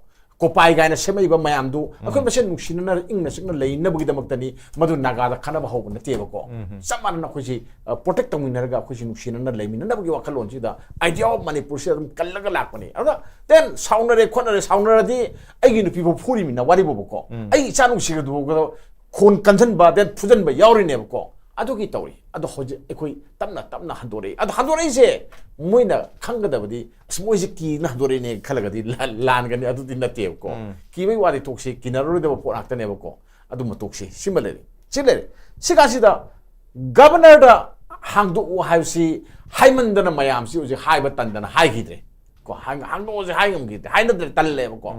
ꯀꯣꯄꯥꯏ ꯀꯥꯏꯅ ꯁꯦꯝꯃꯛꯏꯕ ꯃꯌꯥꯝꯗꯨ ꯑꯩꯈꯣꯏ ꯃꯁꯦꯟ ꯅꯨꯡꯁꯤꯅꯅ ꯏꯪꯅ ꯆꯤꯛꯅ ꯂꯩꯅꯕꯒꯤꯗꯃꯛꯇꯅꯤ꯫ ꯃꯗꯨ ꯅꯥꯒꯥꯗ ꯈꯠꯅꯕ ꯍꯧꯕ ꯅꯠꯇꯦꯕꯀꯣ꯫ ꯆꯞ ꯃꯥꯟꯅꯅ ꯑꯩꯈꯣꯏꯁꯤ ꯄ꯭ꯔꯣꯇꯦꯛ ꯇꯧꯃꯤꯟꯅꯔꯒ ꯑꯩꯈꯣꯏꯁꯤ ꯅꯨꯡꯁꯤꯅꯅ ꯂꯩꯃꯤꯟꯅꯅꯕꯒꯤ ꯋꯥꯈꯜꯂꯣꯟꯁꯤꯗ, idea of ꯃꯅꯤꯄꯨꯔꯁꯤꯗ ꯑꯗꯨꯝ ꯀꯜꯂꯒ ꯂꯥꯛꯄꯅꯤ꯫ ꯑꯗꯨꯅ then ꯁꯥꯎꯅꯔꯦ ꯈꯣꯠꯅꯔꯦ, ꯁꯥꯎꯅꯔꯗꯤ ꯑꯩꯒꯤ ꯅꯨꯄꯤꯕꯨ ꯐꯨꯔꯤꯃꯤꯅ ꯋꯥꯔꯤꯕꯨꯕꯀꯣ, ꯑꯩ ꯏꯆꯥ ꯅꯨꯡꯁꯤꯒꯗꯕ ꯈꯣꯟ ꯀꯟꯁꯤꯟꯕ, then ꯐꯨꯖꯟꯕ ꯌꯥꯎꯔꯤꯅꯦꯕꯀꯣ꯫ ꯑꯗꯨꯒꯤ ꯇꯧꯔꯤ꯫ ꯑꯗꯣ ꯍꯧꯖꯤꯛ ꯑꯩꯈꯣꯏ ꯇꯞꯅ ꯇꯞꯅ ꯍꯟꯗꯣꯔꯛꯏ꯫ ꯑꯗꯣ ꯍꯟꯗꯣꯔꯛꯏꯁꯦ ꯃꯣꯏꯅ ꯈꯪꯒꯗꯕꯗꯤ, ꯑꯁ, ꯃꯣꯏꯁꯦ ꯀꯤꯅ ꯍꯟꯗꯣꯔꯛꯏꯅꯦ ꯈꯜꯂꯒꯗꯤ ꯂꯥꯟꯒꯅꯤ, ꯑꯗꯨꯗꯤ ꯅꯠꯇꯦꯕꯀꯣ꯫ ꯀꯤꯕꯩ ꯋꯥꯗꯤ ꯇꯣꯛꯁꯤ, ꯀꯤꯅꯔꯔꯣꯏꯗꯕ ꯄꯣꯠ ꯉꯥꯛꯇꯅꯦꯕꯀꯣ꯫ ꯑꯗꯨꯃ ꯇꯣꯛꯁꯤ꯫ ꯁꯤꯃ ꯂꯩꯔꯦ꯫ ꯁꯤ ꯂꯩꯔꯦ꯫ ꯁꯤ ꯀꯥꯟꯁꯤꯗ ꯒꯕꯔꯅꯔꯗ ꯍꯥꯡꯗꯣꯛꯎ ꯍꯥꯏꯕꯁꯤ ꯍꯥꯏꯃꯟꯗꯅ ꯃꯌꯥꯝꯁꯤ ꯍꯧꯖꯤꯛ ꯍꯥꯏꯕ ꯇꯟꯗꯅ ꯍꯥꯏꯈꯤꯗ꯭ꯔꯦ꯫ ꯀꯣ, ꯍꯥꯡ-, ꯍꯥꯡꯗꯣꯛꯑꯁꯦ ꯍꯥꯏ ꯉꯝꯈꯤꯗꯦ, ꯍꯥꯏꯅꯗ꯭ꯔꯦ, ꯇꯜꯂꯦꯕꯀꯣ꯫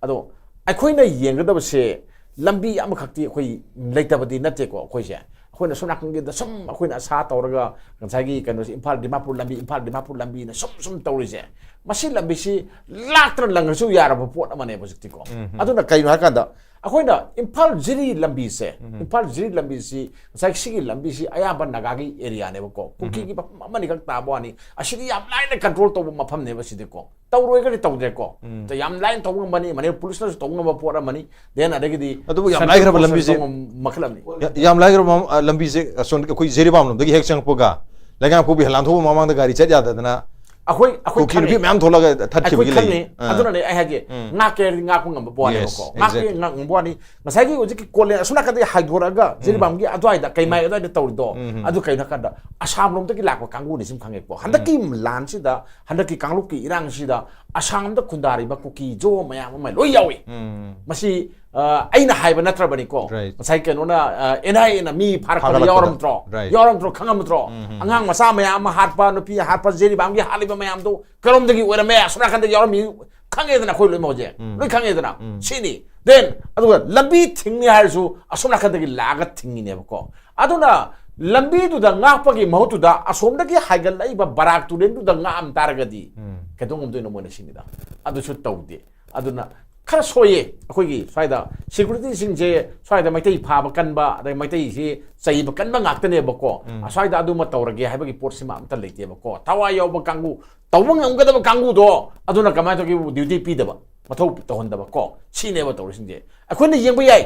ꯑꯗꯣ ꯑꯩꯈꯣꯏꯅ ꯌꯦꯡꯒꯗꯕꯁꯦ ꯂꯝꯕꯤ ꯑꯃꯈꯛꯇꯤ ꯑꯩꯈꯣꯏ ꯂꯩꯇꯕꯗꯤ ꯅꯠꯇꯦꯀꯣ꯫ ꯑꯩꯈꯣꯏꯁꯦ, ꯑꯩꯈꯣꯏꯅ ꯁꯣꯝ ꯅꯥꯀꯟꯒꯤꯗ ꯁꯨꯝ ꯑꯩꯈꯣꯏꯅ ꯑꯁꯥ ꯇꯧꯔꯒ ꯉꯁꯥꯏꯒꯤ ꯀꯩꯅꯣꯁꯦ, ꯏꯝꯐꯥꯜ ꯗꯤꯃꯥꯄꯨꯔ ꯂꯝꯕꯤ, ꯏꯝꯐꯥꯜ ꯗꯤꯃꯥꯄꯨꯔ ꯂꯝꯕꯤꯅ ꯁꯨꯝ ꯁꯨꯝ ꯇꯧꯔꯤꯁꯦ, ꯃꯁꯤ ꯂꯝꯕꯤꯁꯤ ꯂꯥꯛꯇꯅ ꯂꯪꯉꯁꯨ ꯌꯥꯔꯕ ꯄꯣꯠ ꯑꯃꯅꯦꯕ ꯍꯧꯖꯤꯛꯇꯤꯀꯣ꯫ ꯑꯗꯨꯅ ꯀꯩꯅꯣ ꯍꯥꯏꯀꯥꯟꯗ, ꯑꯩꯈꯣꯏꯅ ꯏꯝꯐꯥꯜ ꯖꯤꯔꯤ ꯂꯝꯕꯤꯁꯦ, ꯏꯝꯐꯥꯜ ꯖꯤꯔꯤ ꯂꯝꯕꯤꯁꯤ ꯉꯁꯥꯏ ꯁꯤꯒꯤ ꯂꯝꯕꯤꯁꯤ ꯑꯌꯥꯝꯕ ꯅꯥꯒꯥꯒꯤ ꯑꯦꯔꯤꯌꯥꯅꯦꯕꯀꯣ꯫ ꯀꯨꯀꯤꯒꯤ ꯃꯐꯝ ꯑꯃꯅꯤꯈꯛ ꯇꯥꯕ ꯋꯥꯅꯤ꯫ ꯑꯁꯤꯗꯤ ꯌꯥꯝ ꯂꯥꯏꯅ ꯀꯟꯇ꯭ꯔꯣꯜ ꯇꯧꯕ ꯃꯐꯝꯅꯦꯕ ꯁꯤꯗꯤꯀꯣ꯫ ꯇꯧꯔꯣꯏꯒꯗꯤ ꯇꯧꯗ꯭ꯔꯦꯀꯣ꯫ ꯌꯥꯝ ꯂꯥꯏꯅ ꯇꯧꯕ ꯉꯝꯕꯅꯤ, ꯃꯅꯤꯄꯨꯔ ꯄꯨꯂꯤꯁꯅꯁꯨ ꯇꯧꯕ ꯉꯝꯕ ꯄꯣꯠ ꯑꯃꯅꯤ꯫ Then ꯑꯗꯒꯤꯗꯤ ꯑꯗꯨꯕꯨ ꯌꯥꯝ central ꯂꯥꯏꯈ꯭ꯔꯕ force ꯅꯁꯨ ꯂꯝꯕꯤꯁꯦ, ꯇꯧꯕ ꯉꯝꯕ ꯃꯈꯜ ꯑꯃꯅꯤ꯫ ꯌꯥ-, ꯌꯥꯝ ꯂꯥꯏꯈ꯭ꯔꯕ ꯃ-, ꯑ, ꯂꯝꯕꯤꯁꯦ ꯑꯁꯣꯝ ꯑꯩꯈꯣꯏ ꯖꯤꯔꯤꯕꯥꯝ ꯂꯣꯝꯗꯒꯤ ꯍꯦꯛ ꯆꯪꯉꯛꯄꯒ ꯂꯩꯉꯥꯡꯄꯣꯛꯄꯤ ꯂꯥꯟꯊꯣꯛꯄ ꯃꯃꯥꯡꯗ ꯒꯥꯔꯤ ꯆꯠ ꯌꯥꯗꯗꯅ ꯑꯩꯈꯣꯏ, ꯑꯩꯈꯣꯏ ꯀꯨꯀꯤ ꯅꯨꯄꯤ ꯈꯪꯉꯦ꯫ ꯃꯌꯥꯝ ꯊꯣꯛꯂꯒ ꯑꯩꯈꯣꯏ ꯊꯠꯈꯤꯕꯒꯤ ꯂꯩ꯫ ꯈꯪꯉꯦ꯫ ꯑꯥ꯫ ꯑꯗꯨꯅꯅꯦ ꯑꯩ ꯍꯥꯏꯒꯦ, ꯉꯥꯛꯀꯦ ꯍꯥꯏꯔꯗꯤ ꯉꯥꯛꯄ ꯉꯝꯕ ꯄꯣꯠꯅꯦꯕꯀꯣ꯫ Yes, ꯉꯥꯛꯀꯦ exactly꯫ ꯉꯥꯛ ꯉꯝꯕ ꯋꯥꯅꯤ꯫ ꯉꯁꯥꯏꯒꯤ ꯍꯧꯖꯤꯛꯀꯤ ꯀꯣꯂꯦꯖ ꯑꯁꯣꯝ ꯅꯥꯀꯟꯗꯒꯤ ꯍꯥꯏꯗꯣꯔꯛꯑꯒ ꯖꯤꯔꯤꯕꯥꯝꯒꯤ ꯑꯗꯨꯋꯥꯏꯗ, ꯀꯩꯃꯥꯏ ꯑꯗꯨꯋꯥꯏꯗ ꯇꯧꯔꯤꯗꯣ, ꯑꯗꯨ ꯀꯩꯅꯣ ꯍꯥꯏ ꯀꯥꯟꯗ ꯑꯁꯥꯝ ꯂꯣꯝꯗꯒꯤ ꯂꯥꯛꯄ ꯀꯥꯡꯕꯨꯅꯤ ꯁꯨꯝ ꯈꯪꯉꯦꯀꯣ꯫ ꯍꯟꯗꯛꯀꯤ ꯂꯥꯟꯁꯤꯗ, ꯍꯟꯗꯛꯀꯤ ꯀꯥꯡꯂꯨꯞꯀꯤ ꯏꯔꯥꯡꯁꯤꯗ ꯑꯁꯥꯝꯗ ꯈꯨꯟꯗꯥꯔꯤꯕ ꯀꯨꯀꯤ ꯖꯣ ꯃꯌꯥꯝ ꯑꯃ ꯂꯣꯏ ꯌꯥꯎꯏ꯫ ꯃꯁꯤ, ꯑ, ꯑꯩꯅ ꯍꯥꯏꯕ ꯅꯠꯇ꯭ꯔꯕꯅꯤꯀꯣ꯫ Right꯫ ꯉꯁꯥꯏ ꯀꯩꯅꯣꯅ, ꯑ, NIA ꯅ ꯃꯤ ꯐꯥꯔꯛꯄꯗ ꯐꯥꯒꯠꯂꯛꯄꯗ꯫ ꯌꯥꯎꯔꯝꯗ꯭ꯔꯣ? Right꯫ ꯌꯥꯎꯔꯝꯗ꯭ꯔꯣ? ꯈꯪꯉꯝꯗ꯭ꯔꯣ? ꯑꯉꯥꯡ ꯃꯆꯥ ꯃꯌꯥꯝ ꯑꯃ ꯍꯥꯠꯄ, ꯅꯨꯄꯤ ꯍꯥꯠꯄ, ꯖꯤꯔꯤꯕꯥꯝꯒꯤ ꯍꯥꯠꯂꯤꯕ ꯃꯌꯥꯝꯗꯣ ꯀꯔꯣꯝꯗꯒꯤ ꯑꯣꯏꯔꯝꯃꯦ? ꯑꯁꯣꯝ ꯅꯥꯀꯟꯗꯒꯤ ꯌꯥꯎꯔꯝꯃꯤ꯫ ꯈꯪꯉꯦꯗꯅ, ꯑꯩꯈꯣꯏ ꯂꯣꯏꯅꯃꯛ ꯍꯧꯖꯤꯛ꯫ ꯂꯣꯏ ꯈꯪꯉꯦꯗꯅ꯫ ꯁꯤꯅꯤ꯫ Then, ꯑꯗꯨꯒ ꯂꯝꯕꯤ ꯊꯤꯡꯅꯤ ꯍꯥꯏꯔꯁꯨ ꯑꯁꯣꯝ ꯅꯥꯀꯟꯗꯒꯤ ꯂꯥꯛꯑꯒ ꯊꯤꯡꯉꯤꯅꯦꯕꯀꯣ꯫ ꯑꯗꯨꯅ ꯂꯝꯕꯤꯗꯨꯗ ꯉꯥꯛꯄꯒꯤ ꯃꯍꯨꯠꯇꯨꯗ ꯑꯁꯣꯝꯗꯒꯤ ꯍꯥꯏꯒꯠꯂꯛꯏꯕ ꯕꯔꯥꯛ ꯇꯨꯔꯦꯟꯗꯨꯗ ꯉꯥꯛꯑꯝ ꯇꯥꯔꯒꯗꯤ ꯀꯩꯗꯧ ꯉꯝꯗꯣꯏꯅꯣ ꯃꯣꯏꯅ ꯁꯤꯅꯤꯗ? ꯑꯗꯨꯁꯨ ꯇꯧꯗꯦ꯫ ꯑꯗꯨꯅ ꯈꯔ ꯁꯣꯏꯌꯦ꯫ ꯑꯩꯈꯣꯏꯒꯤ ꯁ꯭ꯋꯥꯏꯗ ꯁꯦꯀ꯭ꯌꯨꯔꯤꯇꯤꯁꯤꯡꯁꯦ ꯁ꯭ꯋꯥꯏꯗ ꯃꯩꯇꯩ ꯐꯥꯕ ꯀꯟꯕ, ꯑꯗꯩ ꯃꯩꯇꯩꯁꯤ ꯆꯩꯕ ꯀꯟꯕ ꯉꯥꯛꯇꯅꯦꯕꯀꯣ꯫ ꯎꯝ꯫ ꯑꯁ꯭ꯋꯥꯏꯗ ꯑꯗꯨꯃ ꯇꯧꯔꯒꯦ ꯍꯥꯏꯕꯒꯤ ꯄꯣꯠꯁꯤꯃ ꯑꯝꯇ ꯂꯩꯇꯦꯕꯀꯣ꯫ ꯊꯋꯥꯏ ꯌꯥꯎꯕ ꯀꯥꯡꯕꯨ, ꯇꯧꯕ ꯉꯝꯒꯗꯕ ꯀꯥꯡꯕꯨꯗꯣ, ꯑꯗꯨꯅ ꯀꯃꯥꯏꯅ ꯇꯧꯒꯦꯕꯨ ꯗ꯭ꯌꯨꯇꯤ ꯄꯤꯗꯕ, ꯃꯊꯧ ꯇꯧꯍꯟꯗꯕꯀꯣ꯫ ꯁꯤꯅꯦꯕ ꯇꯧꯔꯤꯁꯤꯡꯁꯦ꯫ ꯑꯩꯈꯣꯏꯅ ꯌꯦꯡꯕ ꯌꯥꯏ,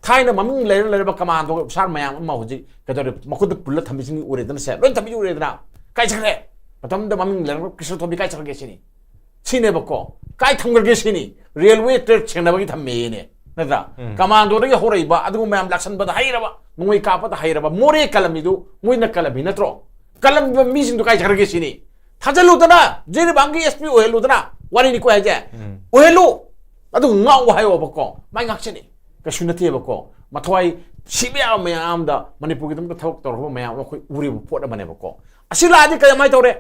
ꯊꯥꯏꯅ ꯃꯃꯤꯡ ꯂꯩꯔ ꯂꯩꯔꯕ ꯀꯃꯥꯟꯗꯣ ꯑꯣꯐꯤꯁꯥꯔ ꯃꯌꯥꯝ ꯑꯃ ꯍꯧꯖꯤꯛ ꯀꯩꯗꯧꯔꯦ, ꯃꯈꯨꯠꯇ ꯄꯨꯜꯂ ꯊꯝꯕꯤꯁꯤꯡ ꯎꯔꯦꯗꯅ, ꯁꯦ, ꯂꯣꯏ ꯊꯝꯕꯤꯁꯤ ꯎꯔꯦꯗꯅ꯫ ꯀꯥꯏ ꯆꯠꯈ꯭ꯔꯦ? ꯃꯇꯝꯗꯨꯗ ꯃꯃꯤꯡ ꯂꯩꯔꯝꯕ ꯀ꯭ꯔꯤꯁꯅ ꯊꯣꯝꯕꯤ ꯀꯥꯏ ꯆꯠꯈ꯭ꯔꯒꯦ ꯁꯤꯅꯤ꯫ ꯁꯤꯅꯦꯕꯀꯣ꯫ ꯀꯥꯏ ꯊꯝꯈ꯭ꯔꯒꯦ ꯁꯤꯅꯤ꯫ ꯔꯦꯜꯋꯦ ꯇ꯭ꯔꯦꯛ ꯁꯦꯡꯅꯕꯒꯤ ꯊꯝꯃꯦꯅꯦ, ꯅꯠꯇ꯭ꯔꯥ? ꯎꯝ꯫ ꯀꯃꯥꯟꯗꯣꯗꯒꯤ ꯍꯧꯔꯛꯏꯕ ꯑꯗꯨꯒꯨꯝꯕ ꯃꯌꯥꯝ ꯂꯥꯛꯁꯟꯕꯗ ꯍꯩꯔꯕ, ꯅꯣꯡꯃꯩ ꯀꯥꯞꯄꯗ ꯍꯩꯔꯕ ꯃꯣꯔꯦ ꯀꯂꯝꯕꯤꯗꯨ ꯃꯣꯏꯅ ꯀꯂꯝꯕꯤ ꯅꯠꯇ꯭ꯔꯣ? ꯀꯂꯝꯕꯤꯕ ꯃꯤꯁꯤꯡꯗꯨ ꯀꯥꯏ ꯆꯠꯈ꯭ꯔꯒꯦ ꯁꯤꯅꯤ꯫ ꯊꯥꯖꯤꯜꯂꯨꯗꯅ, ꯖꯤꯔꯤꯕꯥꯝꯒꯤ ꯑꯦꯁ ꯄꯤ ꯑꯣꯏꯍꯜꯂꯨꯗꯅ, ꯋꯥꯔꯤꯅꯤꯀꯣ ꯍꯥꯏꯁꯦ꯫ ꯎꯝ꯫ ꯑꯣꯏꯍꯜꯂꯨ꯫ ꯑꯗꯨ ꯉꯥꯛꯎ ꯍꯥꯏꯌꯣꯕꯀꯣ, ꯃꯥꯏ ꯉꯥꯛꯁꯤꯅꯤ꯫ ꯀꯩꯁꯨ ꯅꯠꯇꯦꯕꯀꯣ꯫ ꯃꯊꯋꯥꯏ ꯁꯤꯕ ꯌꯥꯕ ꯃꯌꯥꯝꯗ ꯃꯅꯤꯄꯨꯔꯒꯤꯗꯃꯛꯇ ꯊꯕꯛ ꯇꯧꯔꯕ ꯃꯌꯥꯝ ꯑꯃ ꯑꯩꯈꯣꯏ ꯎꯔꯤꯕ ꯄꯣꯠ ꯑꯃꯅꯦꯕꯀꯣ꯫ ꯑꯁꯤ ꯂꯥꯛꯑꯗꯤ ꯀꯃꯥꯏꯅ ꯇꯧꯔꯦ?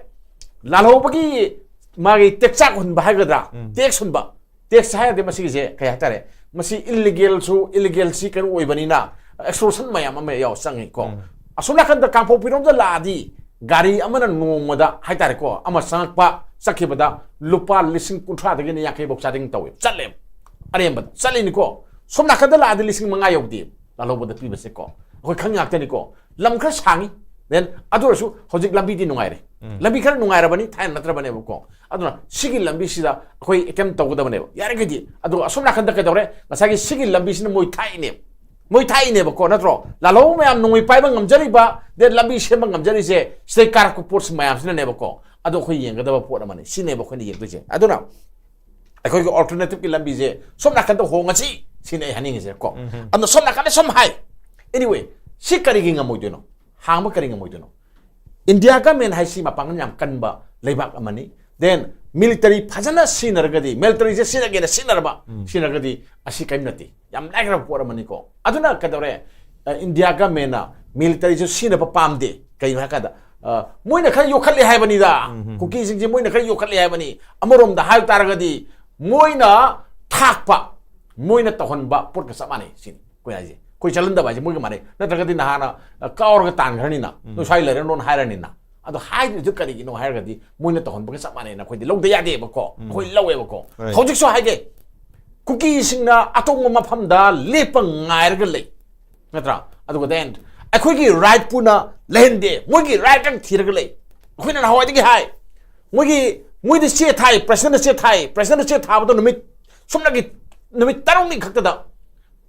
ꯂꯥꯜꯍꯧꯕꯒꯤ ꯃꯥꯒꯤ ꯇꯦꯛꯆꯥꯛ ꯍꯨꯟꯕ ꯍꯥꯏꯒꯗ꯭ꯔꯥ? ꯎꯝ꯫ ꯇꯦꯛꯁ ꯍꯨꯟꯕ꯫ ꯇꯦꯛꯁ ꯍꯥꯏꯔꯗꯤ ꯃꯁꯤꯒꯤꯁꯦ ꯀꯩ ꯍꯥꯏꯇꯥꯔꯦ? ꯃꯁꯤ ꯏꯂꯤꯒꯦꯜꯁꯨ, ꯏꯂꯤꯒꯦꯜꯁꯤ ꯀꯩꯅꯣ ꯑꯣꯏꯕꯅꯤꯅ ꯑꯦꯛꯁꯇꯣꯔꯁꯟ ꯃꯌꯥꯝ ꯑꯃ ꯌꯥꯎ ꯆꯪꯉꯤꯀꯣ꯫ ꯎꯝ꯫ ꯑꯁꯣꯝ ꯅꯥꯀꯟꯗ ꯀꯥꯡꯄꯣꯛꯄꯤꯔꯣꯝꯗ ꯂꯥꯛꯑꯗꯤ ꯒꯥꯔꯤ ꯑꯃꯅ ꯅꯣꯡꯃꯗ ꯍꯥꯏꯇꯥꯔꯦꯀꯣ, ꯑꯃ ꯆꯪꯉꯛꯄ, ꯆꯠꯈꯤꯕꯗ ꯂꯨꯄꯥ ꯂꯤꯁꯤꯡ ꯀꯨꯟꯊ꯭ꯔꯥꯗꯒꯤꯅ ꯌꯥꯡꯈꯩ ꯐꯥꯎ ꯆꯥꯗꯤꯡ ꯇꯧꯋꯦ, ꯆꯠꯂꯦ, ꯑꯔꯦꯝꯕꯗ ꯆꯠꯂꯤꯅꯤꯀꯣ꯫ ꯁꯣꯝ ꯅꯥꯀꯟꯗ ꯂꯥꯛꯑꯗꯤ ꯂꯤꯁꯤꯡ ꯃꯉꯥ ꯌꯧꯗꯦ ꯂꯥꯜꯍꯧꯕꯗ ꯄꯤꯕꯁꯦꯀꯣ꯫ ꯑꯩꯈꯣꯏ ꯈꯪ ꯉꯥꯛꯇꯅꯤꯀꯣ꯫ ꯂꯝ ꯈꯔ ꯁꯥꯡꯉꯤ, then ꯑꯗꯨ ꯑꯣꯏꯔꯁꯨ ꯍꯧꯖꯤꯛ ꯂꯝꯕꯤꯗꯤ ꯅꯨꯡꯉꯥꯏꯔꯦ꯫ ꯎꯝ꯫ ꯂꯝꯕꯤ ꯈꯔ ꯅꯨꯡꯉꯥꯏꯔꯕꯅꯤ, ꯊꯥꯏꯅ ꯅꯠꯇ꯭ꯔꯕꯅꯦꯕꯀꯣ꯫ ꯑꯗꯨꯅ ꯁꯤꯒꯤ ꯂꯝꯕꯤꯁꯤꯗ ꯑꯩꯈꯣꯏ ꯑꯦꯇꯦꯝ ꯇꯧꯒꯗꯕꯅꯦꯕ꯫ ꯌꯥꯔꯒꯗꯤ꯫ ꯑꯗꯨꯒ ꯑꯁꯣꯝ ꯅꯥꯀꯟꯗ ꯀꯩꯗꯧꯔꯦ? ꯉꯁꯥꯏꯒꯤ ꯁꯤꯒꯤ ꯂꯝꯕꯤꯁꯤꯅ ꯃꯣꯏ ꯊꯥꯛꯏꯅꯦ꯫ ꯃꯣꯏ ꯊꯥꯛꯏꯅꯦꯕꯀꯣ, ꯅꯠꯇ꯭ꯔꯣ? ꯂꯥꯜꯍꯧꯕ ꯃꯌꯥꯝ ꯅꯣꯡꯃꯩ ꯄꯥꯏꯕ ꯉꯝꯖꯔꯤꯕ, then ꯂꯝꯕꯤ ꯁꯦꯝꯕ ꯉꯝꯖꯔꯤꯁꯦ ꯁꯤꯗꯩ ꯀꯥꯔꯛꯄ ꯄꯣꯠꯁꯤ ꯃꯌꯥꯝꯁꯤꯅꯅꯦꯕꯀꯣ꯫ ꯑꯗꯣ ꯑꯩꯈꯣꯏ ꯌꯦꯡꯒꯗꯕ ꯄꯣꯠ ꯑꯃꯅꯤ꯫ ꯁꯤꯅꯦꯕ ꯑꯩꯈꯣꯏꯅ ꯌꯦꯡꯗꯣꯏꯁꯦ꯫ ꯑꯗꯨꯅ ꯑꯩꯈꯣꯏꯒꯤ alternative ꯀꯤ ꯂꯝꯕꯤꯁꯦ ꯁꯣꯝ ꯅꯥꯀꯟꯗ ꯍꯣꯡꯉꯁꯤ ꯁꯤꯅꯤ ꯑꯩ ꯍꯥꯏꯅꯤꯡꯉꯤꯁꯦ ꯀꯣ꯫ ꯎꯝ꯫ ꯑꯗꯨꯅ ꯁꯣꯝ ꯅꯥꯀꯟꯗ ꯁꯨꯝ ꯍꯥꯏ꯫ Anyway, ꯁꯤ ꯀꯔꯤꯒꯤ ꯉꯝꯃꯣꯏꯗꯣꯏꯅꯣ? ꯍꯥꯡꯕ ꯀꯔꯤ ꯉꯝꯃꯣꯏꯗꯣꯏꯅꯣ? ꯏꯟꯗꯤꯌꯥ ꯒꯃꯦꯟ ꯍꯥꯏꯁꯤ ꯃꯄꯥꯡꯒꯜ ꯌꯥꯝ ꯀꯟꯕ ꯂꯩꯕꯥꯛ ꯑꯃꯅꯤ꯫ Then military ꯐꯖꯅ ꯁꯤꯖꯤꯟꯅꯔꯒꯗꯤ, military ꯁꯦ ꯁꯤꯖꯤꯟꯅꯒꯦꯅ ꯁꯤꯖꯤꯟꯅꯔꯕ, ꯎꯝ꯫ ꯁꯤꯖꯤꯟꯅꯔꯒꯗꯤ ꯑꯁꯤ ꯀꯔꯤꯝ ꯅꯠꯇꯦ꯫ ꯌꯥꯝ ꯂꯥꯏꯈ꯭ꯔꯕ ꯄꯣꯠ ꯑꯃꯅꯤꯀꯣ꯫ ꯑꯗꯨꯅ ꯀꯩꯗꯧꯔꯦ? ꯑ, ꯏꯟꯗꯤꯌꯥ ꯒꯃꯦꯟꯅ military ꯁꯨ ꯁꯤꯖꯤꯟꯅꯕ ꯄꯥꯝꯗꯦ꯫ ꯀꯩꯒꯤꯅꯣ ꯍꯥꯏ ꯀꯥꯟꯗ, ꯑ, ꯃꯣꯏꯅ ꯈꯔ ꯌꯣꯛꯈꯠꯂꯦ ꯍꯥꯏꯕꯅꯤꯗ꯫ ꯎꯝ, ꯎꯝ꯫ ꯀꯨꯀꯤꯁꯤꯡꯁꯦ ꯃꯣꯏꯅ ꯈꯔ ꯌꯣꯛꯈꯠꯂꯦ ꯍꯥꯏꯕꯅꯤ꯫ ꯑꯃꯔꯣꯝꯗ ꯍꯥꯏꯕ ꯇꯥꯔꯒꯗꯤ ꯃꯣꯏꯅ ꯊꯥꯛꯄ, ꯃꯣꯏꯅ ꯇꯧꯍꯟꯕ ꯄꯣꯠꯀ ꯆꯞ ꯃꯥꯟꯅꯩ ꯁꯤꯅꯤ ꯑꯩꯈꯣꯏ ꯍꯥꯏꯁꯦ꯫ ꯑꯩꯈꯣꯏ ꯆꯠꯍꯟꯗꯕ ꯍꯥꯏꯁꯦ ꯃꯣꯏꯒ ꯃꯥꯟꯅꯩ꯫ ꯅꯠꯇ꯭ꯔꯒꯗꯤ ꯅꯍꯥꯟꯅ, ꯑ, ꯀꯥꯎꯔꯒ ꯇꯥꯟꯈ꯭ꯔꯅꯤꯅ, ꯎꯝ꯫ ꯅꯣꯏ ꯁ꯭ꯋꯥꯏ ꯂꯩꯔꯅꯣꯅ ꯍꯥꯏꯔꯅꯤꯅ꯫ ꯑꯗꯣ ꯍꯥꯏꯗ꯭ꯔꯤꯗꯨ ꯀꯔꯤꯒꯤꯅꯣ ꯍꯥꯏꯔꯒꯗꯤ ꯃꯣꯏꯅ ꯇꯧꯍꯟꯕꯒ ꯆꯞ ꯃꯥꯟꯅꯩꯅ ꯑꯩꯈꯣꯏꯗꯤ ꯂꯧꯗ ꯌꯥꯗꯦꯕꯀꯣ꯫ ꯎꯝ꯫ ꯑꯩꯈꯣꯏ ꯂꯧꯋꯦꯕꯀꯣ꯫ Right꯫ ꯍꯧꯖꯤꯛꯁꯨ ꯍꯥꯏꯒꯦ, ꯀꯨꯀꯤꯁꯤꯡꯅ ꯑꯇꯣꯡꯕ ꯃꯐꯝꯗ ꯂꯦꯞꯄ ꯉꯥꯏꯔꯒ ꯂꯩ, ꯅꯠꯇ꯭ꯔꯥ? ꯑꯗꯨꯒ then ꯑꯩꯈꯣꯏꯒꯤ right ꯄꯨꯅ ꯂꯩꯍꯟꯗꯦ, ꯃꯣꯏꯒꯤ right ꯈꯛ ꯊꯤꯔꯒ ꯂꯩ꯫ ꯑꯩꯈꯣꯏꯅ ꯅꯍꯥꯟꯋꯥꯏꯗꯒꯤ ꯍꯥꯏ, ꯃꯣꯏꯒꯤ, ꯃꯣꯏꯗ ꯆꯦ ꯊꯥꯏ, presidentꯅ ꯆꯦ ꯊꯥꯏ, presidentꯅ ꯆꯦ ꯊꯥꯕꯗꯣ ꯅꯨꯃꯤꯠ ꯁꯨꯞꯅꯒꯤ ꯅꯨꯃꯤꯠ ꯇꯔꯨꯛꯅꯤ ꯈꯛꯇꯗ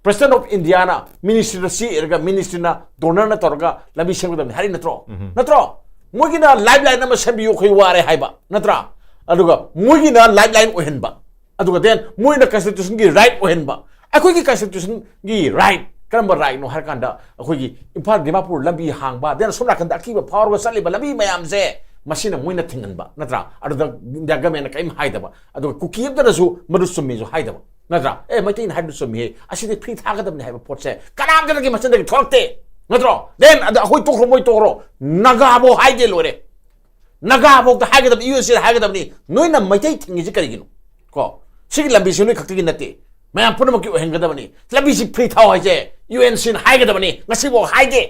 president of Indiaꯅ ministryꯗ ꯆꯦ ꯏꯔꯒ ministryꯅ DONERꯅ ꯇꯧꯔꯒ ꯂꯝꯕꯤ ꯁꯦꯝꯒꯗꯕꯅꯤ ꯍꯥꯏꯔꯤ ꯅꯠꯇ꯭ꯔꯣ? ꯅꯠꯇ꯭ꯔꯣ? ꯃꯣꯏꯒꯤꯅ lifeline ꯑꯃ ꯁꯦꯝꯕꯤꯌꯨ, ꯑꯩꯈꯣꯏ ꯋꯥꯔꯦ ꯍꯥꯏꯕ ꯅꯠꯇ꯭ꯔꯥ? ꯑꯗꯨꯒ ꯃꯣꯏꯒꯤꯅ lifeline ꯑꯣꯏꯍꯟꯕ, ꯑꯗꯨꯒ then ꯃꯣꯏꯅ constitutionꯒꯤ right ꯑꯣꯏꯍꯟꯕ꯫ ꯑꯩꯈꯣꯏꯒꯤ constitutionꯒꯤ right ꯀꯔꯝꯕ rightꯅꯣ ꯍꯥꯏꯔ ꯀꯥꯟꯗ ꯑꯩꯈꯣꯏꯒꯤ ꯏꯝꯐꯥꯜ ꯗꯤꯃꯥꯄꯨꯔ ꯂꯝꯕꯤ ꯍꯥꯡꯕ, then ꯁꯣꯝ ꯅꯥꯀꯟꯗ ꯑꯀꯤꯕ ꯐꯥꯎꯔꯒ ꯆꯠꯂꯤꯕ ꯂꯝꯕꯤ ꯃꯌꯥꯝꯁꯦ ꯃꯁꯤꯅ ꯃꯣꯏꯅ ꯊꯤꯡꯍꯟꯕ ꯅꯠꯇ꯭ꯔꯥ? ꯑꯗꯨꯗ India governmentꯅ ꯀꯔꯤꯝ ꯍꯥꯏꯗꯕ, ꯑꯗꯨꯒ ꯀꯨꯀꯤ ꯑꯝꯇꯅꯁꯨ ꯃꯗꯨ ꯆꯨꯝꯃꯤꯁꯨ ꯍꯥꯏꯗꯕ ꯅꯠꯇ꯭ꯔꯥ? ꯑꯦ, ꯃꯩꯇꯩꯅ ꯍꯥꯏꯕꯗꯨ ꯆꯨꯝꯃꯤꯍꯦ, ꯑꯁꯤꯗꯤ free ꯊꯥꯒꯗꯕꯅꯤ ꯍꯥꯏꯕ ꯄꯣꯠꯁꯦ ꯀꯅꯥꯝꯇꯗꯒꯤ ꯃꯆꯤꯟꯗꯒꯤ ꯊꯣꯛꯂꯛꯇꯦ ꯅꯠꯇ꯭ꯔꯣ? Then ꯑꯗ ꯑꯩꯈꯣꯏ ꯇꯣꯛꯈ꯭ꯔꯣ, ꯃꯣꯏ ꯇꯣꯛꯈ꯭ꯔꯣ, ꯅꯥꯒꯥꯐꯧ ꯍꯥꯏꯗꯦ, ꯂꯣꯏꯔꯦ꯫ ꯅꯥꯒꯥꯐꯧꯗ ꯍꯥꯏꯒꯗꯕꯅꯤ, UNCꯗ ꯍꯥꯏꯒꯗꯕꯅꯤ, ꯅꯣꯏꯅ ꯃꯩꯇꯩ ꯊꯤꯡꯉꯤꯁꯤ ꯀꯔꯤꯒꯤꯅꯣ? ꯀꯣ, ꯁꯤꯒꯤ ꯂꯝꯕꯤꯁꯤ ꯅꯣꯏ ꯈꯛꯇꯒꯤ ꯅꯠꯇꯦ, ꯃꯌꯥꯝ ꯄꯨꯝꯅꯃꯛꯀꯤ ꯑꯣꯏꯍꯟꯒꯗꯕꯅꯤ꯫ ꯂꯝꯕꯤꯁꯤ free ꯊꯥꯎ ꯍꯥꯏꯁꯦ UNCꯅ ꯍꯥꯏꯒꯗꯕꯅꯤ, ꯉꯁꯤꯐꯥꯎ ꯍꯥꯏꯗꯦ꯫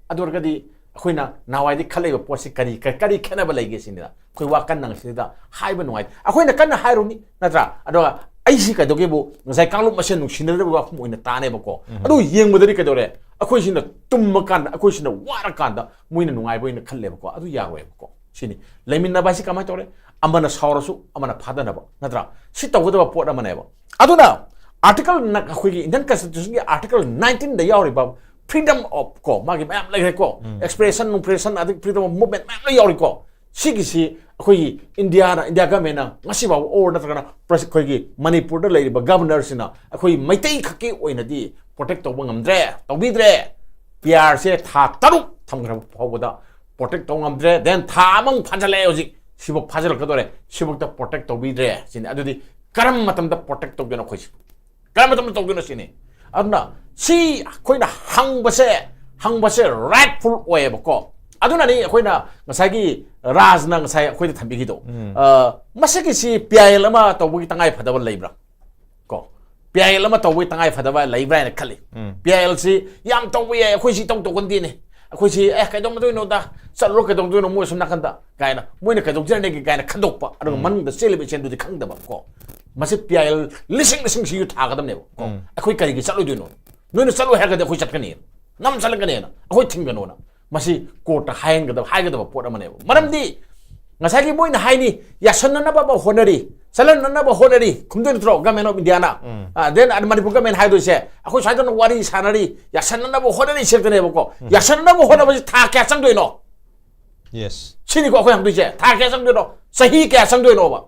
ꯑꯗꯨ ꯑꯣꯏꯔꯒꯗꯤ ꯑꯩꯈꯣꯏꯅ ꯅꯍꯥꯟꯋꯥꯏꯗꯤ ꯈꯜꯂꯛꯏꯕ ꯄꯣꯠꯁꯤ ꯀꯔꯤ, ꯀ-, ꯀꯔꯤ ꯈꯦꯠꯅꯕ ꯂꯩꯒꯦ ꯁꯤꯅꯤꯗ꯫ ꯑꯩꯈꯣꯏ ꯋꯥ ꯀꯟꯅ ꯉꯁꯤꯗ ꯍꯥꯏꯕ ꯅꯨꯡꯉꯥꯏꯇꯦ꯫ ꯑꯩꯈꯣꯏꯅ ꯀꯟꯅ ꯍꯥꯏꯔꯨꯅꯤ, ꯅꯠꯇ꯭ꯔꯥ? ꯑꯗꯨꯒ ꯑꯩꯁꯤ ꯀꯩꯗꯧꯒꯦꯕꯨ, ꯉꯁꯥꯏ ꯀꯥꯡꯂꯨꯞ ꯃꯁꯦꯟ ꯅꯨꯡꯁꯤꯅꯗꯕ ꯋꯥꯐꯝ ꯑꯣꯏꯅ ꯇꯥꯅꯦꯕꯀꯣ꯫ ꯑꯗꯨ ꯌꯦꯡꯕꯗꯗꯤ ꯀꯩꯗꯧꯔꯦ? ꯑꯩꯈꯣꯏꯁꯤꯅ ꯇꯨꯝꯃ ꯀꯥꯟꯗ, ꯑꯩꯈꯣꯏꯁꯤꯅ ꯋꯥꯔꯀꯥꯟꯗ ꯃꯣꯏꯅ ꯅꯨꯡꯉꯥꯏꯕ ꯑꯣꯏꯅ ꯈꯜꯂꯦꯕꯀꯣ꯫ ꯑꯗꯨ ꯌꯥꯔꯣꯏꯕꯀꯣ꯫ ꯁꯤꯅꯤ꯫ ꯂꯩꯃꯤꯟꯅꯕ ꯍꯥꯏꯁꯤ ꯀꯃꯥꯏꯅ ꯇꯧꯔꯦ? ꯑꯃꯅ ꯁꯥꯎꯔꯁꯨ ꯑꯃꯅ ꯐꯥꯗꯅꯕ, ꯅꯠꯇ꯭ꯔꯥ? ꯁꯤ ꯇꯧꯒꯗꯕ ꯄꯣꯠ ꯑꯃꯅꯦꯕ꯫ ꯑꯗꯨꯅ article ꯅ-, ꯑꯩꯈꯣꯏꯒꯤ Indian Constitutionꯒꯤ article nineteenꯗ ꯌꯥꯎꯔꯤꯕ freedom of ꯀꯣ, ꯃꯥꯒꯤ ꯃꯌꯥꯝ ꯂꯩꯈ꯭ꯔꯦꯀꯣ, expression, expression, ꯑꯗꯒꯤ freedom of movement ꯃꯌꯥꯝ ꯂꯣꯏ ꯌꯥꯎꯔꯤꯀꯣ꯫ ꯁꯤꯒꯤꯁꯤ ꯑꯩꯈꯣꯏꯒꯤ Indiaꯅ, India governmentꯅ ꯉꯁꯤꯐꯥꯎꯕ or ꯅꯠꯇ꯭ꯔꯒꯅ ꯄ꯭ꯔ-, ꯑꯩꯈꯣꯏꯒꯤ ꯃꯅꯤꯄꯨꯔꯗ ꯂꯩꯔꯤꯕ governorꯁꯤꯡꯅ ꯑꯩꯈꯣꯏ ꯃꯩꯇꯩ ꯈꯛꯀꯤ ꯑꯣꯏꯅꯗꯤ protect ꯇꯧꯕ ꯉꯝꯗ꯭ꯔꯦ, ꯇꯧꯕꯤꯗ꯭ꯔꯦ꯫ P R ꯁꯦ ꯊꯥ ꯇꯔꯨꯛ ꯊꯝꯈ꯭ꯔꯕ ꯐꯥꯎꯕꯗ protect ꯇꯧ ꯉꯝꯗ꯭ꯔꯦ꯫ Then ꯊꯥ ꯑꯃꯃꯨꯛ ꯐꯥꯖꯤꯜꯂꯛꯑꯦ ꯍꯧꯖꯤꯛ, ꯁꯤꯐꯥꯎ ꯐꯥꯖꯤꯜꯂꯛꯀꯗꯧꯔꯦ, ꯁꯤꯐꯥꯎꯗ protect ꯇꯧꯕꯤꯗ꯭ꯔꯦ ꯁꯤꯅꯤ꯫ ꯑꯗꯨꯗꯤ ꯀꯔꯝꯕ ꯃꯇꯝꯗ protect ꯇꯧꯗꯣꯏꯅꯣ ꯑꯩꯈꯣꯏꯁꯦ? ꯀꯔꯝꯕ ꯃꯇꯝꯗ ꯇꯧꯗꯣꯏꯅꯣ ꯁꯤꯅꯤ꯫ ꯑꯗꯨꯅ ꯁꯤ ꯑꯩꯈꯣꯏꯅ ꯍꯪꯕꯁꯦ, ꯍꯪꯕꯁꯦ rightful ꯑꯣꯏꯌꯦꯕꯀꯣ꯫ ꯑꯗꯨꯅꯅꯤ ꯑꯩꯈꯣꯏꯅ ꯉꯁꯥꯏꯒꯤ ꯔꯥꯖꯅ ꯉꯁꯥꯏ ꯑꯩꯈꯣꯏꯗ ꯊꯝꯕꯤꯈꯤꯗꯣ꯫ ꯑ, ꯃꯁꯤꯒꯤꯁꯤ P I L ꯑꯃ ꯇꯧꯕꯒꯤ ꯇꯉꯥꯏ ꯐꯗꯕ ꯂꯩꯕ꯭ꯔꯥ? ꯀꯣ, P I L ꯑꯃ ꯇꯧꯕꯒꯤ ꯇꯉꯥꯏ ꯐꯗꯕ ꯂꯩꯕ꯭ꯔꯥ ꯍꯥꯏꯅ ꯈꯜꯂꯤ꯫ P I L ꯁꯤ ꯌꯥꯝ ꯇꯧꯕ ꯌꯥꯏ, ꯑꯩꯈꯣꯏ ꯁꯤ ꯇꯧ ꯇꯧꯒꯟꯗꯦꯅꯦ, ꯑꯩꯈꯣꯏꯁꯤ, ꯑꯦ, ꯀꯩꯗꯧꯅꯗꯣꯏꯅꯣꯗ, ꯆꯠꯂꯨꯔ ꯀꯩꯗꯧꯗꯣꯏꯅꯣ ꯃꯣꯏ ꯁꯣꯝ ꯅꯥꯀꯟꯗ ꯀꯥꯏꯅ, ꯃꯣꯏꯅ ꯀꯩꯗꯧꯖꯔꯅꯦꯒꯦ ꯀꯥꯏꯅ ꯈꯟꯗꯣꯛꯄ, ꯑꯗꯨꯒ ꯃꯅꯨꯡꯗ ꯆꯦꯜꯂꯤꯕ ꯏꯆꯦꯜꯗꯨꯗꯤ ꯈꯪꯗꯕ ꯀꯣ꯫ ꯃꯁꯤ ꯄꯤ ꯑꯥꯏ ꯑꯦꯜ ꯂꯤꯁꯤꯡ ꯂꯤꯁꯤꯡ ꯁꯤ ꯌꯨ ꯊꯥꯒꯗꯕꯅꯦꯕ꯫ ꯎꯝ꯫ ꯑꯩꯈꯣꯏ ꯀꯔꯤꯒꯤ ꯆꯠꯂꯣꯏꯗꯣꯏꯅꯣ? ꯅꯣꯏꯅ ꯆꯠꯂꯣꯏ ꯍꯥꯏꯔꯒꯗꯤ ꯑꯩꯈꯣꯏ ꯆꯠꯀꯅꯤ, ꯅꯝ ꯆꯠꯂꯛꯀꯅꯤꯅ ꯑꯩꯈꯣꯏ ꯊꯤꯡꯒꯅꯣꯅ꯫ ꯃꯁꯤ ꯀꯣꯔꯠꯇ ꯍꯥꯏꯍꯟꯒꯗꯕ, ꯍꯥꯏꯒꯗꯕ ꯄꯣꯠ ꯑꯃꯅꯦꯕ꯫ ꯃꯔꯝꯗꯤ ꯉꯁꯥꯏꯒꯤ ꯃꯣꯏꯅ ꯍꯥꯏꯅꯤ, ꯌꯥꯁꯟꯅꯅꯕ ꯑꯃ ꯍꯣꯠꯅꯔꯤ, ꯆꯠꯍꯟꯅꯅꯕ ꯍꯣꯠꯅꯔꯤ, ꯈꯨꯝꯗꯣꯏ ꯅꯠꯇ꯭ꯔꯣ? Government of India ꯅ꯫ ꯎꯝ꯫ ꯑ, then ꯃꯅꯤꯄꯨꯔ government ꯍꯥꯏꯗꯣꯏꯁꯦ, ꯑꯩꯈꯣꯏ ꯁ꯭ꯋꯥꯏꯗꯅ ꯋꯥꯔꯤ ꯁꯥꯟꯅꯔꯤ, ꯌꯥꯁꯟꯅꯅꯕ ꯍꯣꯠꯅꯔꯤ ꯁꯦꯛꯇꯅꯦꯕꯀꯣ꯫ ꯎꯝ꯫ ꯌꯥꯁꯟꯅꯅꯕ ꯍꯣꯠꯅꯕꯁꯤ ꯊꯥ ꯀꯌꯥ ꯆꯪꯗꯣꯏꯅꯣ? Yes꯫ ꯁꯤꯅꯤꯀꯣ ꯑꯩꯈꯣꯏ ꯍꯪꯗꯣꯏꯁꯦ, ꯊꯥ ꯀꯌꯥ ꯆꯪꯗꯣꯏꯅꯣ, ꯆꯍꯤ ꯀꯌꯥ ꯆꯪꯗꯣꯏꯅꯣꯕ?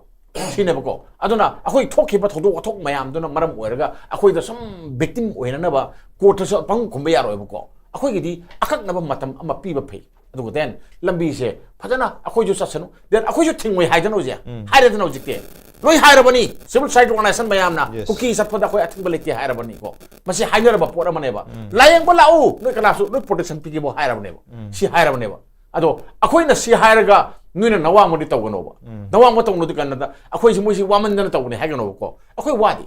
ꯁꯤꯅꯦꯕꯀꯣ꯫ ꯑꯗꯨꯅ ꯑꯩꯈꯣꯏ ꯊꯣꯛꯈꯤꯕ ꯊꯧꯗꯣꯛ ꯋꯥꯊꯣꯛ ꯃꯌꯥꯝꯗꯨꯅ ꯃꯔꯝ ꯑꯣꯏꯔꯒ ꯑꯩꯈꯣꯏꯗ ꯁꯨꯝ victim ꯑꯣꯏꯅꯅꯕ ꯀꯣꯔꯠꯇꯁꯨ ꯄꯪ ꯈꯨꯝꯕ ꯌꯥꯔꯣꯏꯕꯀꯣ꯫ ꯑꯩꯈꯣꯏꯒꯤꯗꯤ ꯑꯀꯛꯅꯕ ꯃꯇꯝ ꯑꯃ ꯄꯤꯕ ꯐꯩ꯫ ꯑꯗꯨꯒ then ꯂꯝꯕꯤꯁꯦ ꯐꯖꯅ ꯑꯩꯈꯣꯏꯁꯨ ꯆꯠꯁꯅꯨ, then ꯑꯩꯈꯣꯏꯁꯨ ꯊꯤꯡꯉꯣꯏ ꯍꯥꯏꯗꯅ ꯍꯧꯖꯤꯛ ꯎꯝ꯫ ꯍꯥꯏꯔꯦꯗꯅ ꯍꯧꯖꯤꯛꯇꯤ꯫ ꯂꯣꯏ ꯍꯥꯏꯔꯕꯅꯤ, civil society organization ꯃꯌꯥꯝꯅ Yes꯫ ꯀꯨꯀꯤ ꯆꯠꯄꯗ ꯑꯩꯈꯣꯏ ꯑꯊꯤꯡꯕ ꯂꯩꯇꯦ ꯍꯥꯏꯔꯕꯅꯤꯀꯣ꯫ ꯃꯁꯤ ꯍꯥꯏꯅꯔꯕ ꯄꯣꯠ ꯑꯃꯅꯦꯕ꯫ ꯎꯝ꯫ ꯂꯥꯌꯦꯡꯕ ꯂꯥꯛꯎ, ꯅꯣꯏ ꯀꯅꯥꯁꯨ ꯅꯣꯏ protection ꯄꯤꯒꯦꯕꯨ ꯍꯥꯏꯔꯕꯅꯦꯕ꯫ ꯎꯝ꯫ ꯁꯤ ꯍꯥꯏꯔꯕꯅꯦꯕ꯫ ꯑꯗꯣ ꯑꯩꯈꯣꯏꯅ ꯁꯤ ꯍꯥꯏꯔꯒ ꯅꯣꯏꯅ ꯅꯋꯥꯡꯕꯗꯤ ꯇꯧꯒꯅꯣꯕ꯫ ꯎꯝ꯫ ꯅꯋꯥꯡꯕ ꯇꯧꯅꯨꯗꯤ ꯀꯩꯅꯣꯗ ꯑꯩꯈꯣꯏꯁꯤ ꯃꯣꯏꯁꯤ ꯋꯥꯃꯟꯗꯅ ꯇꯧꯕꯅꯦ ꯍꯥꯏꯒꯅꯣꯕꯀꯣ꯫ ꯑꯩꯈꯣꯏ ꯋꯥꯗꯤ꯫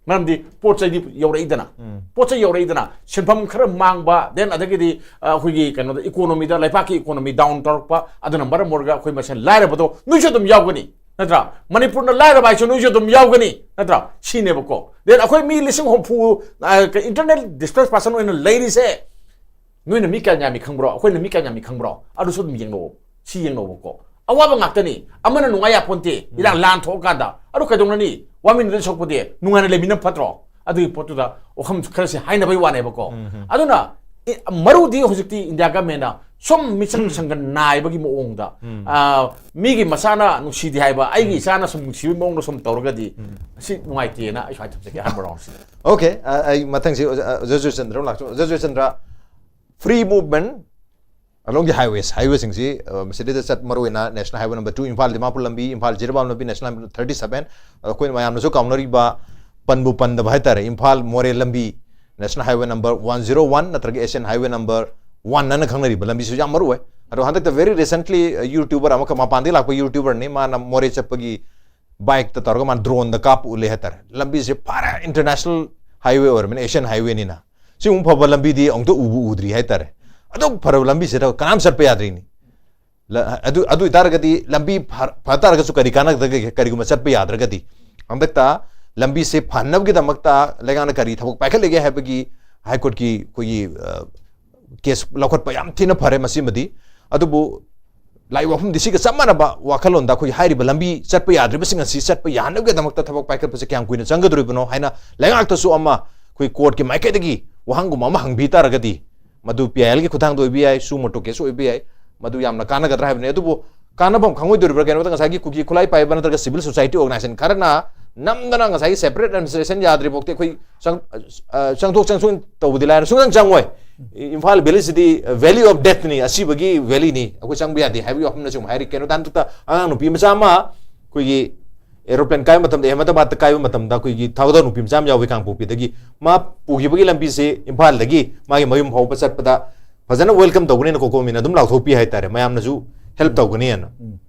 ꯃꯔꯝꯗꯤ ꯄꯣꯠ ꯆꯩꯗꯤ ꯌꯧꯔꯛꯏꯗꯅ꯫ ꯎꯝ꯫ ꯄꯣꯠ ꯆꯩ ꯌꯧꯔꯛꯏꯗꯅ, ꯁꯦꯟꯐꯝ ꯈꯔ ꯃꯥꯡꯕ, then ꯑꯗꯒꯤꯗꯤ, ꯑ, ꯑꯩꯈꯣꯏꯒꯤ ꯀꯩꯅꯣꯗ economy ꯗ, ꯂꯩꯕꯥꯛꯀꯤ economy down ꯇꯧꯔꯛꯄ, ꯑꯗꯨꯅ ꯃꯔꯝ ꯑꯣꯏꯔꯒ ꯑꯩꯈꯣꯏ ꯃꯁꯦꯟ ꯂꯥꯏꯔꯕꯗꯣ ꯅꯣꯏꯁꯨ ꯑꯗꯨꯝ ꯌꯥꯎꯒꯅꯤ, ꯅꯠꯇ꯭ꯔꯥ? ꯃꯅꯤꯄꯨꯔꯅ ꯂꯥꯏꯔꯕ ꯍꯥꯏꯁꯨ ꯅꯣꯏꯁꯨ ꯑꯗꯨꯝ ꯌꯥꯎꯒꯅꯤ, ꯅꯠꯇ꯭ꯔꯥ? ꯁꯤꯅꯦꯕꯀꯣ꯫ Then ꯑꯩꯈꯣꯏ ꯃꯤ ꯂꯤꯁꯤꯡ ꯍꯨꯝꯐꯨ, ꯑ, internally displaced person ꯑꯣꯏꯅ ꯂꯩꯔꯤꯁꯦ, ꯅꯣꯏꯅ ꯃꯤ ꯀꯌꯥꯝ ꯌꯥꯝꯃꯤ ꯈꯪꯕ꯭ꯔꯣ? ꯑꯩꯈꯣꯏꯅ ꯃꯤ ꯀꯌꯥꯝ ꯌꯥꯝꯃꯤ ꯈꯪꯕ꯭ꯔꯣ? ꯑꯗꯨꯁꯨ ꯑꯗꯨꯝ ꯌꯦꯡꯅꯧ꯫ ꯁꯤ ꯌꯦꯡꯅꯧꯕꯀꯣ꯫ ꯑꯋꯥꯕ ꯉꯥꯛꯇꯅꯤ꯫ ꯑꯃꯅ ꯅꯨꯡꯉꯥꯏ ꯌꯥꯄꯣꯟꯇꯦ꯫ ꯏꯔꯥꯡ ꯂꯥꯟ ꯊꯣꯛꯑꯀꯥꯟꯗ꯫ ꯑꯗꯨ ꯀꯩꯗꯧꯅꯅꯤ? ꯋꯥꯃꯤꯟꯅꯗꯣꯏ ꯁꯔꯨꯛꯄꯨꯗꯤ ꯅꯨꯡꯉꯥꯏꯅ ꯂꯩꯃꯤꯟꯅ ꯐꯠꯇ꯭ꯔꯣ? ꯑꯗꯨꯒꯤ ꯄꯣꯠꯇꯨꯗ ꯋꯥꯐꯝ ꯈꯔꯁꯦ ꯍꯥꯏꯅꯕꯩ ꯋꯥꯅꯦꯕꯀꯣ꯫ ꯎꯝ, ꯎꯝ꯫ ꯑꯗꯨꯅ, ꯏ-, ꯃꯔꯨꯗꯤ ꯍꯧꯖꯤꯛꯇꯤ India government ꯅ ꯁꯨꯝ ꯃꯤꯆꯪ ꯃꯤꯆꯪꯒ ꯅꯥꯏꯕꯒꯤ ꯃꯑꯣꯡꯗ, ꯎꯝ꯫ ꯑ, ꯃꯤꯒꯤ ꯃꯆꯥꯅ ꯅꯨꯡꯁꯤꯗꯦ ꯍꯥꯏꯕ, ꯑꯩꯒꯤ ꯎꯝ꯫ ꯏꯆꯥꯅ ꯁꯨꯝ ꯅꯨꯡꯁꯤꯕꯒꯤ ꯃꯑꯣꯡꯗ ꯁꯨꯝ ꯇꯧꯔꯒꯗꯤ, ꯎꯝ꯫ ꯁꯤ ꯅꯨꯡꯉꯥꯏꯇꯦꯅ ꯑꯩ ꯁ꯭ꯋꯥꯏ ꯊꯝꯖꯒꯦ, ꯑꯍꯥꯟꯕ round ꯁꯤꯗ꯫ Okay, ꯑ, ꯑꯩ ꯃꯊꯪꯁꯤ ꯑꯣꯖꯥ, ꯑ, ꯑꯣꯖꯥ ꯖꯣꯏꯆꯟꯗ꯭ꯔ ꯑꯃ ꯂꯥꯛꯆꯧ꯫ ꯑꯣꯖꯥ Joychandra, free movement along the highways, highway ꯁꯤꯡꯁꯤ, ꯑ, ꯃꯁꯤꯗꯩꯗ ꯆꯠ-, ꯃꯔꯨ ꯑꯣꯏꯅ National Highway number two, Imphal Dimapur ꯂꯝꯕꯤ, ꯏꯝꯐꯥꯜ ꯖꯤꯔꯤꯕꯥꯝ ꯂꯝꯕꯤ, National Highway thirty seven, ꯑꯗꯣ ꯑꯩꯈꯣꯏꯅ ꯃꯌꯥꯝꯅꯁꯨ ꯀꯥꯎꯅꯔꯤꯕ, ꯄꯟꯕꯨ ꯄꯟꯗꯕ ꯍꯥꯏꯇꯥꯔꯦ, ꯏꯝꯐꯥꯜ ꯃꯣꯔꯦ ꯂꯝꯕꯤ, National Highway number one zero one ꯅꯠꯇ꯭ꯔꯒ Asian Highway number one ꯑꯅ ꯈꯪꯅꯔꯤꯕ ꯂꯝꯕꯤꯁꯨ ꯌꯥꯝ ꯃꯔꯨ ꯑꯣꯏ꯫ ꯑꯗꯣ ꯍꯟꯗꯛꯇ very recently, ꯑ, YouTuber ꯑꯃꯈꯛ, ꯃꯄꯥꯟꯗꯒꯤ ꯂꯥꯛꯄ YouTuber ꯅꯤ, ꯃꯥꯅ ꯃꯣꯔꯦ ꯆꯠꯄꯒꯤ bike ꯇ ꯇꯧꯔꯒ ꯃꯥꯅ drone ꯗ ꯀꯥꯞꯄ ꯎꯠꯂꯦ ꯍꯥꯏꯇꯥꯔꯦ꯫ ꯂꯝꯕꯤꯁꯦ ꯐꯔꯦ, international highway ꯑꯣꯏꯔꯕꯅꯤꯅ, Asian Highway ꯅꯤꯅ꯫ ꯁꯤꯃꯨꯛ ꯐꯕ ꯂꯝꯕꯤꯗꯤ ꯑꯃꯨꯛꯇ ꯎꯕꯨ ꯎꯗ꯭ꯔꯤ ꯍꯥꯏꯇꯥꯔꯦ꯫ ꯑꯗꯨꯛ ꯐꯔꯕ ꯂꯝꯕꯤꯁꯤꯗ ꯀꯅꯥꯝ ꯆꯠꯄ ꯌꯥꯗ꯭ꯔꯤꯅꯤ꯫ ꯂ-, ꯑꯗꯨ, ꯑꯗꯨ ꯑꯣꯏꯇꯥꯔꯒꯗꯤ ꯂꯝꯕꯤ ꯐ-, ꯐ ꯇꯥꯔꯒꯁꯨ ꯀꯔꯤ ꯀꯥꯟꯅꯒꯗꯒꯦ? ꯀꯔꯤꯒꯨꯝꯕ ꯆꯠꯄ ꯌꯥꯗ꯭ꯔꯒꯗꯤ? ꯍꯟꯗꯛꯇ ꯂꯝꯕꯤꯁꯦ ꯐꯍꯟꯅꯕꯒꯤꯗꯃꯛꯇ ꯂꯩꯉꯥꯛꯅ ꯀꯔꯤ ꯊꯕꯛ ꯄꯥꯏꯈꯠꯂꯤꯒꯦ ꯍꯥꯏꯕꯒꯤ ꯍꯥꯏ ꯀꯣꯔꯠꯀꯤ ꯑꯩꯈꯣꯏꯒꯤ ꯀꯦꯁ ꯂꯧꯈꯠꯄ ꯌꯥꯝ ꯊꯤꯅ ꯐꯔꯦ ꯃꯁꯤꯃꯗꯤ꯫ ꯑꯗꯨꯕꯨ ꯂꯥꯛꯏ ꯋꯥꯐꯝꯗꯤ ꯁꯤꯒ ꯆꯞ ꯃꯥꯟꯅꯕ ꯋꯥꯈꯜꯂꯣꯟꯗ ꯑꯩꯈꯣꯏ ꯍꯥꯏꯔꯤꯕ ꯂꯝꯕꯤ ꯆꯠꯄ ꯌꯥꯗ꯭ꯔꯤꯕꯁꯤꯡ ꯑꯁꯤ ꯆꯠꯄ ꯌꯥꯍꯟꯅꯕꯒꯤꯗꯃꯛꯇ ꯊꯕꯛ ꯄꯥꯏꯈꯠꯄꯁꯦ ꯀꯌꯥꯝ ꯀꯨꯏꯅ ꯆꯪꯒꯗꯧꯔꯤꯕꯅꯣ ꯍꯥꯏꯅ ꯂꯩꯉꯥꯛꯇꯁꯨ ꯑꯃ ꯑꯩꯈꯣꯏ ꯀꯣꯔꯠꯀꯤ ꯃꯥꯏꯀꯩꯗꯒꯤ ꯋꯥꯍꯪꯒꯨꯝꯕ ꯑꯃ ꯍꯪꯕꯤ ꯇꯥꯔꯒꯗꯤ, ꯃꯗꯨ ꯄꯤ ꯑꯥꯏ ꯑꯦꯜꯒꯤ ꯈꯨꯠꯊꯥꯡꯗ ꯑꯣꯏꯕ ꯌꯥꯏ, ꯁꯨ ꯃꯣꯇꯣ ꯀꯦꯁ ꯑꯣꯏꯕ ꯌꯥꯏ, ꯃꯗꯨ ꯌꯥꯝꯅ ꯀꯥꯟꯅꯒꯗ꯭ꯔꯥ ꯍꯥꯏꯕꯅꯤ꯫ ꯑꯗꯨꯕꯨ ꯀꯥꯟꯅꯐꯝ ꯈꯪꯉꯣꯏꯗꯣꯔꯤꯕ꯭ꯔꯥ? ꯀꯩꯅꯣꯗ ꯉꯁꯥꯏꯒꯤ ꯀꯨꯀꯤ ꯈꯨꯠꯂꯥꯏ ꯄꯥꯏꯕ ꯅꯠꯇ꯭ꯔꯒ civil society organization ꯈꯔꯅ ꯅꯝꯗꯅ ꯉꯁꯥꯏꯒꯤ separate administration ꯌꯥꯗ꯭ꯔꯤ ꯐꯥꯎꯗꯤ ꯑꯩꯈꯣꯏ ꯆꯪ-, ꯑ, ꯆꯪꯊꯣꯛ ꯆꯪꯁꯤꯟ ꯇꯧꯕꯗꯤ ꯂꯥꯏꯔꯦ, ꯁꯨꯡꯆꯪ ꯆꯪꯉꯣꯏ꯫ Imphal valley CD valley of death ꯅꯤ, ꯑꯁꯤꯕꯒꯤ valley ꯅꯤ, ꯑꯩꯈꯣꯏ ꯆꯪꯕ ꯌꯥꯗꯦ ꯍꯥꯏꯕꯒꯤ ꯋꯥꯐꯝꯅꯆꯤꯡꯕ ꯍꯥꯏꯔꯤ꯫ ꯀꯩꯅꯣꯗ ꯍꯟꯗꯛꯇ ꯑꯉꯥꯡ ꯅꯨꯄꯤ ꯃꯆꯥ ꯑꯃ ꯑꯩꯈꯣꯏꯒꯤ aeroplane ꯀꯥꯏꯕ ꯃꯇꯝꯗ, ꯑꯍꯃꯗꯥꯕꯥꯗꯇ ꯀꯥꯏꯕ ꯃꯇꯝꯗ ꯑꯩꯈꯣꯏꯒꯤ ꯊꯧꯒꯗꯧ ꯅꯨꯄꯤ ꯃꯆꯥ ꯑꯃ ꯌꯥꯎꯋꯤ ꯀꯥꯡꯄꯣꯛꯄꯤꯗꯒꯤ, ꯃꯥ ꯄꯨꯈꯤꯕꯒꯤ ꯂꯝꯕꯤꯁꯦ ꯏꯝꯐꯥꯜꯗꯒꯤ ꯃꯥꯒꯤ ꯃꯌꯨꯝ ꯐꯥꯎꯕ ꯆꯠꯄꯗ ꯐꯖꯅ welcome ꯇꯧꯒꯅꯤꯅ ꯀꯣꯀꯣꯃꯤꯅ ꯑꯗꯨꯝ ꯂꯥꯎꯊꯣꯛꯄꯤ ꯍꯥꯏꯇꯥꯔꯦ, ꯃꯌꯥꯝꯅꯁꯨ help ꯇꯧꯒꯅꯤꯅ꯫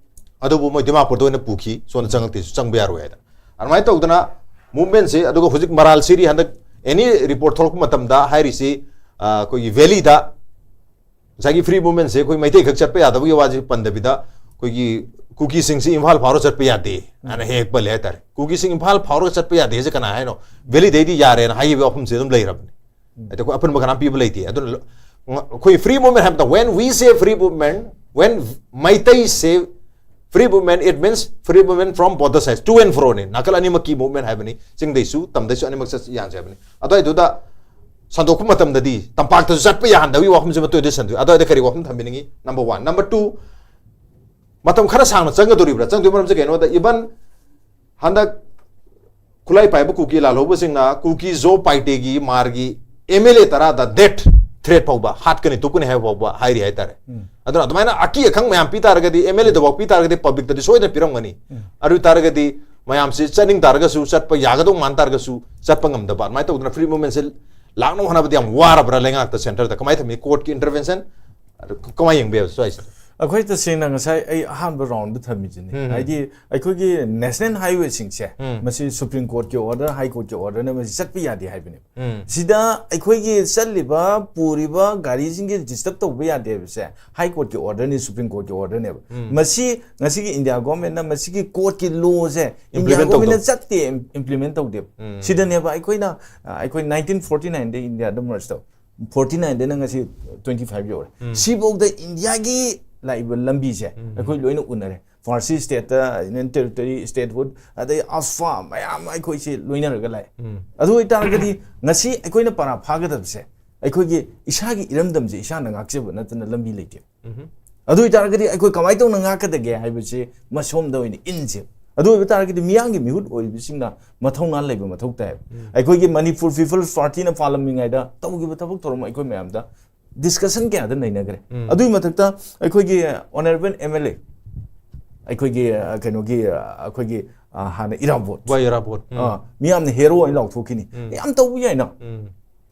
ꯑꯗꯨꯕꯨ ꯃꯣꯏ ꯗꯤꯃꯥꯄꯨꯔꯗ ꯑꯣꯏꯅ ꯄꯨꯈꯤ, ꯁꯣꯝꯗ ꯆꯪꯉꯛꯇꯦꯁꯨ ꯆꯪꯕ ꯌꯥꯔꯣꯏ ꯍꯥꯏꯗꯅ꯫ ꯑꯗꯨꯃꯥꯏꯅ ꯇꯧꯗꯅ movementꯁꯦ, ꯑꯗꯨꯒ ꯍꯧꯖꯤꯛ ꯃꯔꯥꯜ ꯁꯤꯔꯤ ꯍꯟꯗꯛ any report ꯊꯣꯛꯂꯛꯄ ꯃꯇꯝꯗ ꯍꯥꯏꯔꯤꯁꯤ, ꯑ, ꯑꯩꯈꯣꯏꯒꯤ valleyꯗ ꯉꯁꯥꯏꯒꯤ free movementꯁꯦ ꯑꯩꯈꯣꯏ ꯃꯩꯇꯩ ꯈꯛ ꯆꯠꯄ ꯌꯥꯗꯕꯒꯤ ꯋꯥꯁꯦ ꯄꯟꯗꯕꯤꯗ ꯑꯩꯈꯣꯏꯒꯤ ꯀꯨꯀꯤꯁꯤꯡꯁꯤ ꯏꯝꯐꯥꯜ ꯐꯥꯎꯔ ꯆꯠꯄ ꯌꯥꯗꯦ ꯍꯥꯏꯅ ꯍꯦꯛ ꯍꯦꯛ ꯄꯜꯂꯦ ꯍꯥꯏꯇꯥꯔꯦ꯫ ꯀꯨꯀꯤꯁꯤꯡ ꯏꯝꯐꯥꯜ ꯐꯥꯎꯔꯒ ꯆꯠꯄ ꯌꯥꯗꯦ ꯍꯥꯏꯁꯦ ꯀꯅꯥ ꯍꯥꯏꯅꯣ? Valleyꯗꯩꯗꯤ ꯌꯥꯔꯦꯅ ꯍꯥꯏꯈꯤꯕ ꯋꯥꯐꯝꯁꯦ ꯑꯗꯨꯝ ꯂꯩꯔꯕꯅꯤ꯫ ꯑꯗ ꯑꯩꯈꯣꯏ ꯑꯄꯨꯟꯕ ꯀꯅꯥꯝ ꯄꯤꯕ ꯂꯩꯇꯦ꯫ ꯑꯗꯨꯅ ꯂ-, ꯉ-, ꯑꯩꯈꯣꯏ free movement ꯍꯥꯏꯕꯗ, when we say free movement, when Meitei say free movement, it means free movement from both the sides, to and fro ꯅꯤ, ꯅꯥꯀꯜ ꯑꯅꯤꯃꯛꯀꯤ movement ꯍꯥꯏꯕꯅꯤ, ꯆꯤꯡꯗꯩꯁꯨ ꯇꯝꯗꯩꯁꯨ ꯑꯅꯤꯃꯛ ꯆꯠ ꯌꯥꯍꯟꯁꯦ ꯍꯥꯏꯕꯅꯤ꯫ ꯑꯗꯨꯋꯥꯏꯗꯨꯗ ꯁꯟꯗꯣꯛꯄ ꯃꯇꯝꯗꯗꯤ ꯇꯝꯄꯥꯛꯇꯁꯨ ꯆꯠꯄ ꯌꯥꯍꯟꯗꯕꯒꯤ ꯋꯥꯐꯝꯁꯤꯃ ꯇꯣꯏꯗ ꯁꯟꯗꯣꯛꯏ꯫ ꯑꯗꯨꯋꯥꯏꯗ ꯀꯔꯤ ꯋꯥꯐꯝ ꯊꯝꯕꯤꯅꯤꯡꯉꯤ? Number one꯫ Number two, ꯃꯇꯝ ꯈꯔ ꯁꯥꯡꯅ ꯆꯪꯒꯗꯧꯔꯤꯕ꯭ꯔꯥ? ꯆꯪꯗꯣꯏ ꯃꯔꯝꯁꯦ ꯀꯩꯅꯣꯗ, even ꯍꯟꯗꯛ ꯈꯨꯠꯂꯥꯏ ꯄꯥꯏꯕ ꯀꯨꯀꯤ ꯂꯥꯜꯍꯧꯕꯁꯤꯡꯅ ꯀꯨꯀꯤ ꯖꯣ ꯄꯥꯏꯇꯦꯒꯤ ꯃꯥꯔꯒꯤ ꯑꯦꯝ ꯑꯦꯜ ꯑꯦ ꯇꯔꯥꯗ death threat ꯐꯥꯎꯕ, ꯍꯥꯠꯀꯅꯤ ꯇꯨꯞꯀꯅꯤ ꯍꯥꯏꯕ ꯐꯥꯎꯕ ꯍꯥꯏꯔꯤ ꯍꯥꯏꯇꯥꯔꯦ꯫ ꯑꯗꯨꯅ ꯑꯗꯨꯃꯥꯏꯅ ꯑꯀꯤ ꯑꯈꯪ ꯃꯌꯥꯝ ꯄꯤ ꯇꯥꯔꯒꯗꯤ, ꯑꯦꯝ ꯑꯦꯜ ꯑꯦꯗꯐꯥꯎ ꯄꯤ ꯇꯥꯔꯒꯗꯤ, publicꯇꯗꯤ ꯁꯣꯏꯗꯅ ꯄꯤꯔꯝꯒꯅꯤ꯫ ꯑꯗꯨ ꯑꯣꯏ ꯇꯥꯔꯒꯗꯤ ꯃꯌꯥꯝꯁꯤ ꯆꯠꯅꯤꯡ ꯇꯥꯔꯒꯁꯨ, ꯆꯠꯄ ꯌꯥꯒꯗꯧ ꯃꯥꯟ ꯇꯥꯔꯒꯁꯨ ꯆꯠꯄ ꯉꯝꯗꯕ, ꯑꯗꯨꯃꯥꯏꯅ ꯇꯧꯗꯅ free movementꯁꯦ ꯂꯥꯛꯅꯕ ꯍꯣꯠꯅꯕꯗ ꯌꯥꯝ ꯋꯥꯔꯕ꯭ꯔꯥ ꯂꯩꯉꯥꯛꯇ, centreꯗ? ꯀꯃꯥꯏꯅ ꯊꯝꯃꯤ? Courtꯀꯤ intervention ꯀꯃꯥꯏꯅ ꯌꯦꯡꯕ ꯌꯥꯏ ꯁ꯭ꯋꯥꯏꯁꯤꯗ? ꯑꯩꯈꯣꯏ ꯇꯁꯦꯡꯅ ꯉꯁꯥꯏ ꯑꯩ ꯑꯍꯥꯟꯕ ꯔꯥꯎꯟꯗ ꯊꯝꯃꯤꯁꯤꯅꯤ꯫ ꯎꯝ, ꯎꯝ꯫ ꯍꯥꯏꯗꯤ ꯑꯩꯈꯣꯏꯒꯤ ꯅꯦꯁꯅꯦꯜ ꯍꯥꯏꯋꯦꯁꯤꯡꯁꯦ ꯎꯝ꯫ ꯃꯁꯤ ꯁꯨꯄ꯭ꯔꯤꯝ ꯀꯣꯔꯠꯀꯤ ꯑꯣꯔꯗꯔ, ꯍꯥꯏ ꯀꯣꯔꯠꯀꯤ ꯑꯣꯔꯗꯔꯅ ꯃꯁꯤ ꯆꯠꯄ ꯌꯥꯗꯦ ꯍꯥꯏꯕꯅꯦꯕ꯫ ꯎꯝ꯫ ꯁꯤꯗ ꯑꯩꯈꯣꯏꯒꯤ ꯆꯠꯂꯤꯕ ꯄꯨꯔꯤꯕ ꯒꯥꯔꯤꯁꯤꯡꯒꯤ ꯗꯤꯁꯇꯔꯕ ꯇꯧꯕ ꯌꯥꯗꯦ ꯍꯥꯏꯕꯁꯦ ꯍꯥꯏ ꯀꯣꯔꯠꯀꯤ ꯑꯣꯔꯗꯔꯅꯤ, ꯁꯨꯄ꯭ꯔꯤꯝ ꯀꯣꯔꯠꯀꯤ ꯑꯣꯔꯗꯔꯅꯦꯕ꯫ ꯎꯝ꯫ ꯃꯁꯤ ꯉꯁꯤꯒꯤ ꯏꯟꯗꯤꯌꯥ ꯒꯣꯔꯃꯦꯟꯅ ꯃꯁꯤꯒꯤ ꯀꯣꯔꯠꯀꯤ ꯂꯣꯁꯦ ꯏꯟꯗꯤꯌꯥ Implement ꯒꯣꯔꯃꯦꯟꯅ ꯇꯧꯗꯕ꯫ ꯆꯠꯇꯦ, ꯏꯝꯄ꯭ꯂꯤꯃꯦꯟ ꯇꯧꯗꯦꯕ꯫ ꯎꯝ꯫ ꯁꯤꯗꯅꯦꯕ ꯑꯩꯈꯣꯏꯅ ꯑꯩꯈꯣꯏ ꯅꯥꯏꯟꯇꯤꯟ ꯐꯣꯔꯇꯤ ꯅꯥꯏꯟꯗ ꯏꯟꯗꯤꯌꯥꯗ ꯃꯔꯁ ꯇꯧ, ꯐꯣꯔꯇꯤ ꯅꯥꯏꯟꯗꯅ ꯉꯁꯤ ꯇ꯭ꯋꯦꯟꯇꯤ ꯐꯥꯏꯚ ꯌꯧꯔꯦ꯫ ꯎꯝ꯫ ꯁꯤꯐꯧꯗ ꯏꯟꯗꯤꯌꯥꯒꯤ ꯂꯥꯛꯏꯕ ꯂꯝꯕꯤꯁꯦ ꯎꯝ꯫ ꯑꯩꯈꯣꯏ ꯂꯣꯏꯅ ꯎꯅꯔꯦ꯫ ꯐꯥꯔꯁꯤ ꯁ꯭ꯇꯦꯠꯇ, ꯌꯨꯅꯤꯌꯟ ꯇꯦꯔꯤꯇꯣꯔꯤ, ꯁ꯭ꯇꯦꯠꯍꯨꯗ, ꯑꯗꯩ ꯑꯁꯐꯥ ꯃꯌꯥꯝ ꯑꯩꯈꯣꯏꯁꯤ ꯂꯣꯏꯅꯔꯒ ꯂꯥꯛꯑꯦ꯫ ꯎꯝ꯫ ꯑꯗꯨ ꯑꯣꯏꯇꯥꯔꯒꯗꯤ ꯉꯁꯤ ꯑꯩꯈꯣꯏꯅ ꯄꯔꯥ ꯐꯥꯒꯗꯕꯁꯦ ꯑꯩꯈꯣꯏꯒꯤ ꯏꯁꯥꯒꯤ ꯏꯔꯝꯗꯝꯁꯦ ꯏꯁꯥꯅ ꯉꯥꯛꯆꯕ ꯅꯠꯇꯅ ꯂꯝꯕꯤ ꯂꯩꯇꯦ꯫ ꯎꯝ꯫ ꯑꯗꯨ ꯑꯣꯏꯇꯥꯔꯒꯗꯤ ꯑꯩꯈꯣꯏ ꯀꯃꯥꯏꯅ ꯇꯧꯅ ꯉꯥꯛꯀꯗꯒꯦ ꯍꯥꯏꯕꯁꯤ ꯃꯁꯣꯝꯗ ꯑꯣꯏꯅ ꯏꯟꯁꯦ꯫ ꯑꯗꯨ ꯑꯣꯏꯕ ꯇꯥꯔꯒꯗꯤ ꯃꯤꯌꯥꯝꯒꯤ ꯃꯤꯍꯨꯠ ꯑꯣꯏꯔꯤꯕꯁꯤꯡꯅ ꯃꯊꯧꯅꯥ ꯂꯩꯕ ꯃꯊꯧ ꯇꯥꯏ꯫ ꯎꯝ꯫ ꯑꯩꯈꯣꯏꯒꯤ ꯃꯅꯤꯄꯨꯔ ꯄꯤꯄꯜꯁ ꯄꯥꯔꯇꯤꯅ ꯄꯥꯜꯂꯝꯃꯤꯉꯩꯗ ꯇꯧꯈꯤꯕ ꯊꯕꯛ ꯊꯧꯔꯝ ꯑꯩꯈꯣꯏ ꯃꯌꯥꯝꯗ ꯗꯤꯁꯀꯁꯟ ꯀꯌꯥꯗ ꯅꯩꯅꯈ꯭ꯔꯦ꯫ ꯎꯝ꯫ ꯑꯗꯨꯒꯤ ꯃꯊꯛꯇ ꯑꯩꯈꯣꯏꯒꯤ ꯑꯣꯅꯔꯦꯕꯜ ꯑꯦꯝ ꯑꯦꯜ ꯑꯦ, ꯑꯩꯈꯣꯏꯒꯤ ꯑ, ꯀꯩꯅꯣꯒꯤ ꯑ, ꯑꯩꯈꯣꯏꯒꯤ ꯑ, ꯍꯥꯟꯅ ꯏꯔꯥꯕꯣꯠ, ꯋꯥ ꯏꯔꯥꯕꯣꯠ꯫ ꯎꯝ꯫ ꯑ, ꯃꯤꯌꯥꯝꯅ ꯍꯦꯔꯣ ꯍꯥꯏꯅ ꯂꯥꯎꯊꯣꯛꯈꯤꯅꯤ꯫ ꯎꯝ꯫ ꯌꯥꯝ ꯇꯧꯕ ꯌꯥꯏꯅ꯫ ꯎꯝ꯫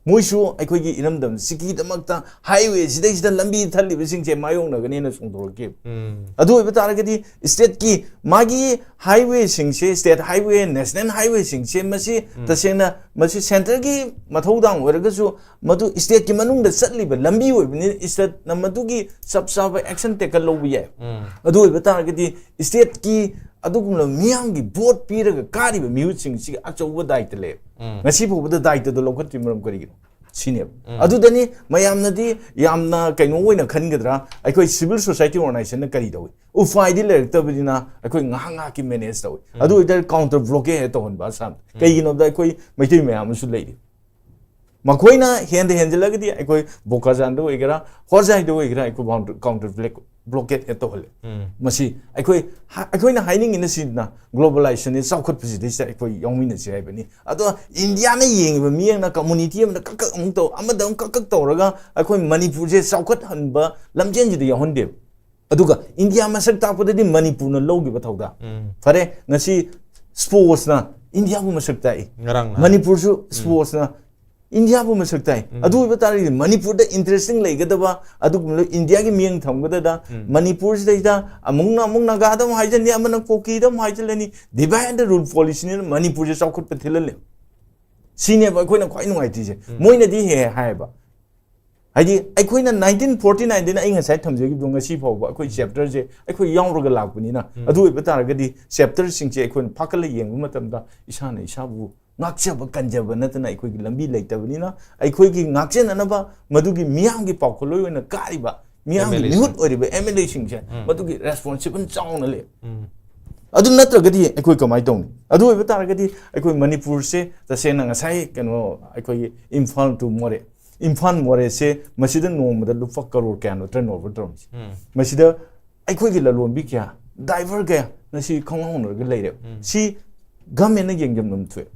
ꯃꯣꯏꯁꯨ ꯑꯩꯈꯣꯏꯒꯤ ꯏꯔꯝꯗꯝ ꯁꯤꯒꯤꯗꯃꯛꯇ ꯍꯥꯏꯋꯦ ꯁꯤꯗꯩꯁꯤꯗ ꯂꯝꯕꯤ ꯊꯜꯂꯤꯕꯁꯤꯡꯁꯦ ꯃꯥꯌꯣꯛꯅꯒꯅꯦꯅ ꯐꯣꯡꯗꯣꯔꯛꯈꯤ꯫ ꯎꯝ꯫ ꯑꯗꯨ ꯑꯣꯏꯕ ꯇꯥꯔꯒꯗꯤ ꯁ꯭ꯇꯦꯠꯀꯤ ꯃꯥꯒꯤ ꯍꯥꯏꯋꯦꯁꯤꯡꯁꯦ, ꯁ꯭ꯇꯦꯠ ꯍꯥꯏꯋꯦ, ꯅꯦꯁꯅꯦꯜ ꯍꯥꯏꯋꯦꯁꯤꯡꯁꯦ ꯃꯁꯤ ꯎꯝ꯫ ꯇꯁꯦꯡꯅ ꯃꯁꯤ ꯁꯦꯟꯇꯔꯒꯤ ꯃꯊꯧꯗꯥꯡ ꯑꯣꯏꯔꯒꯁꯨ ꯃꯗꯨ ꯁ꯭ꯇꯦꯠꯀꯤ ꯃꯅꯨꯡꯗ ꯆꯠꯂꯤꯕ ꯂꯝꯕꯤ ꯑꯣꯏꯕꯅꯤꯅ ꯁ꯭ꯇꯦꯠꯅ ꯃꯗꯨꯒꯤ ꯆꯞ ꯆꯥꯕ ꯑꯦꯛꯁꯟ ꯇꯦꯀꯟ ꯂꯧꯕ ꯌꯥꯏ꯫ ꯎꯝ꯫ ꯑꯗꯨ ꯑꯣꯏꯕ ꯇꯥꯔꯒꯗꯤ ꯁ꯭ꯇꯦꯠꯀꯤ ꯑꯗꯨꯒꯨꯝꯂꯕ ꯃꯤꯌꯥꯝꯒꯤ ꯚꯣꯠ ꯄꯤꯔꯒ ꯀꯥꯔꯤꯕ ꯃꯤꯍꯨꯠꯁꯤꯡꯁꯤꯒꯤ ꯑꯆꯧꯕ ꯗꯥꯏꯇ ꯂꯩ꯫ ꯎꯝ꯫ ꯉꯁꯤ ꯐꯥꯎꯕꯗ ꯗꯥꯏꯇꯗꯣ ꯂꯧꯈꯠꯇ꯭ꯔꯤ ꯃꯔꯝ ꯀꯔꯤꯒꯤꯅꯣ? ꯁꯤꯅꯦꯕ꯫ ꯎꯝ꯫ ꯑꯗꯨꯗꯅꯤ ꯃꯌꯥꯝꯅꯗꯤ ꯌꯥꯝꯅ ꯀꯩꯅꯣ ꯑꯣꯏꯅ ꯈꯟꯒꯗ꯭ꯔꯥ, ꯑꯩꯈꯣꯏ ꯁꯤꯚꯤꯜ ꯁꯣꯁꯥꯏꯇꯤ ꯑꯣꯔꯒꯅꯥꯏꯖꯦꯁꯟꯅ ꯀꯔꯤ ꯇꯧꯏ? ꯎꯄꯥꯏꯗꯤ ꯂꯩꯔꯛꯇꯕꯅꯤꯅ ꯑꯩꯈꯣꯏ ꯉꯥꯏꯍꯥꯛ ꯉꯥꯏꯍꯥꯛꯀꯤ ꯃꯦꯅꯦꯖ ꯇꯧꯏ꯫ ꯎꯝ꯫ ꯑꯗꯨ ꯑꯣꯏꯇꯥꯔꯗꯤ ꯀꯥꯎꯟꯇꯔ ꯕ꯭ꯂꯣꯀꯦꯠ ꯍꯦꯛ ꯇꯧꯍꯟꯕ ꯑꯁꯥꯝꯗ꯫ ꯎꯝ꯫ ꯀꯩꯒꯤꯅꯣꯗ ꯑꯩꯈꯣꯏ ꯃꯩꯇꯩ ꯃꯌꯥꯝ ꯑꯃꯁꯨ ꯂꯩꯔꯤ꯫ ꯃꯈꯣꯏꯅ ꯍꯦꯟꯗ ꯍꯦꯟꯖꯤꯜꯂꯒꯗꯤ ꯑꯩꯈꯣꯏ ꯕꯣꯀꯥꯖꯥꯟꯗ ꯑꯣꯏꯒꯦꯔꯥ, ꯍꯣꯔꯖꯥꯏꯗ ꯑꯣꯏꯒꯦꯔꯥ, ꯑꯩꯈꯣꯏ ꯀꯥꯎꯟꯇꯔ ꯕ꯭ꯂꯣꯀꯦꯠ ꯍꯦꯛ ꯇꯧꯍꯜꯂꯦ꯫ ꯎꯝ꯫ ꯃꯁꯤ ꯑꯩꯈꯣꯏ ꯍ-, ꯑꯩꯈꯣꯏꯅ ꯍꯥꯏꯅꯤꯡꯉꯤꯅ ꯁꯤꯅ ꯒ꯭ꯂꯣꯕꯦꯂꯥꯏꯖꯦꯁꯟꯁꯤ ꯆꯥꯎꯈꯠꯄꯁꯤꯗꯩꯁꯤꯗ ꯑꯩꯈꯣꯏ ꯌꯥꯎꯃꯤꯟꯅꯁꯤ ꯍꯥꯏꯕꯅꯤ꯫ ꯑꯗꯣ ꯏꯟꯗꯤꯌꯥꯅ ꯌꯦꯡꯉꯤꯕ ꯃꯤꯠꯌꯦꯡꯅ ꯀꯝꯃꯨꯅꯤꯇꯤ ꯑꯃꯗ ꯀꯛ ꯀꯛ ꯑꯃꯨꯛ ꯇꯧ, ꯑꯃꯗ ꯑꯃꯨꯛ ꯀꯛ ꯀꯛ ꯇꯧꯔꯒ ꯑꯩꯈꯣꯏ ꯃꯅꯤꯄꯨꯔꯁꯦ ꯆꯥꯎꯈꯠꯍꯟꯕ ꯂꯝꯖꯦꯟꯁꯤꯗ ꯌꯥꯎꯍꯟꯗꯦꯕ꯫ ꯑꯗꯨꯒ ꯏꯟꯗꯤꯌꯥ ꯃꯁꯛ ꯇꯥꯛꯄꯗꯗꯤ ꯃꯅꯤꯄꯨꯔꯅ ꯂꯧꯈꯤꯕ ꯊꯧꯗꯥꯡ꯫ ꯎꯝ꯫ ꯐꯔꯦ, ꯉꯁꯤ ꯁ꯭ꯄꯣꯔꯠꯁꯅ ꯏꯟꯗꯤꯌꯥꯕꯨ ꯃꯁꯛ ꯇꯥꯛꯏ꯫ ꯉꯔꯥꯡ ꯅꯍꯥꯟ꯫ ꯃꯅꯤꯄꯨꯔꯁꯨ ꯁ꯭ꯄꯣꯔꯠꯁꯅ ꯏꯟꯗꯤꯌꯥꯕꯨ ꯃꯁꯛ ꯇꯥꯛꯏ꯫ ꯑꯗꯨ ꯑꯣꯏꯕ ꯇꯥꯔꯒꯗꯤ ꯃꯅꯤꯄꯨꯔꯗ interesting ꯂꯩꯒꯗꯕ, ꯑꯗꯨꯒꯨꯝꯕ ꯏꯟꯗꯤꯌꯥꯒꯤ ꯃꯤꯠꯌꯦꯡ ꯊꯝꯒꯗꯕ, ꯃꯅꯤꯄꯨꯔꯁꯤꯗꯩꯗ ꯑꯃꯨꯛꯅ ꯑꯃꯨꯛ ꯅꯥꯒꯥꯗ ꯑꯃꯨꯛ ꯍꯥꯏꯖꯟꯅꯤ, ꯑꯃꯅ ꯀꯨꯀꯤꯗ ꯑꯃꯨꯛ ꯍꯥꯏꯖꯤꯜꯂꯅꯤ, divide and rule policyꯅꯤꯅ ꯃꯅꯤꯄꯨꯔꯁꯦ ꯆꯥꯎꯈꯠꯄ ꯊꯤꯜꯍꯜꯂꯦ꯫ ꯁꯤꯅꯦꯕ ꯑꯩꯈꯣꯏꯅ ꯈ꯭ꯋꯥꯏ ꯅꯨꯡꯉꯥꯏꯇ꯭ꯔꯤꯁꯦ꯫ ꯃꯣꯏꯅꯗꯤ ꯍꯦꯛ ꯍꯦꯛ ꯍꯥꯏꯌꯦꯕ, ꯍꯥꯏꯗꯤ ꯑꯩꯈꯣꯏꯅ nineteen forty nineꯗꯅ ꯑꯩ ꯉꯁꯥꯏ ꯊꯝꯖꯈꯤꯕꯗꯣ, ꯉꯁꯤ ꯐꯥꯎꯕ ꯑꯩꯈꯣꯏ chapterꯁꯦ ꯑꯩꯈꯣꯏ ꯌꯥꯎꯔꯒ ꯂꯥꯛꯄꯅꯤꯅ, ꯑꯗꯨ ꯑꯣꯏꯕ ꯇꯥꯔꯒꯗꯤ chapterꯁꯤꯡꯁꯦ ꯑꯩꯈꯣꯏꯅ ꯐꯥꯀꯠꯂ ꯌꯦꯡꯕ ꯃꯇꯝꯗ ꯏꯁꯥꯅ ꯏꯁꯥꯕꯨ ꯉꯥꯛꯆꯕ ꯀꯟꯖꯕ ꯅꯠꯇꯅ ꯑꯩꯈꯣꯏꯒꯤ ꯂꯝꯕꯤ ꯂꯩꯇꯕꯅꯤꯅ, ꯑꯩꯈꯣꯏꯒꯤ ꯉꯥꯛꯆꯅꯅꯕ ꯃꯗꯨꯒꯤ ꯃꯤꯌꯥꯝꯒꯤ ꯄꯥꯎꯈꯨꯝꯂꯣꯏ ꯑꯣꯏꯅ ꯀꯥꯔꯤꯕ, ꯃꯤꯌꯥꯝꯒꯤ MLAꯁꯤꯡ꯫ ꯃꯤꯍꯨꯠ ꯑꯣꯏꯔꯤꯕ MLAꯁꯤꯡꯁꯦ, ꯃꯗꯨꯒꯤ responsible ꯆꯥꯎꯅ ꯂꯩ꯫ ꯑꯗꯨ ꯅꯠꯇ꯭ꯔꯒꯗꯤ ꯑꯩꯈꯣꯏ ꯀꯃꯥꯏꯅ ꯇꯧꯅꯤ? ꯑꯗꯨ ꯑꯣꯏꯕ ꯇꯥꯔꯒꯗꯤ ꯑꯩꯈꯣꯏ ꯃꯅꯤꯄꯨꯔꯁꯦ ꯇꯁꯦꯡꯅ ꯉꯁꯥꯏ ꯀꯩꯅꯣ, ꯑꯩꯈꯣꯏꯒꯤ ꯏꯝꯐꯥꯜ to ꯃꯣꯔꯦ, ꯏꯝꯐꯥꯜ ꯃꯣꯔꯦꯁꯦ ꯃꯁꯤꯗ ꯅꯣꯡꯃꯗ ꯂꯨꯄꯥ ꯀꯔꯣꯔ ꯀꯌꯥꯅꯣ turnover ꯇꯧꯔꯝꯃꯤꯁꯦ? ꯃꯁꯤꯗ ꯑꯩꯈꯣꯏꯒꯤ ꯂꯂꯣꯟꯕꯤ ꯀꯌꯥ, driver ꯀꯌꯥ ꯉꯁꯤ ꯈꯪꯍꯧꯅꯔꯒ ꯂꯩꯔꯦꯕ꯫ ꯁꯤ governmentꯅ ꯌꯦꯡꯖꯟꯐꯝ ꯊꯣꯛꯑꯦ꯫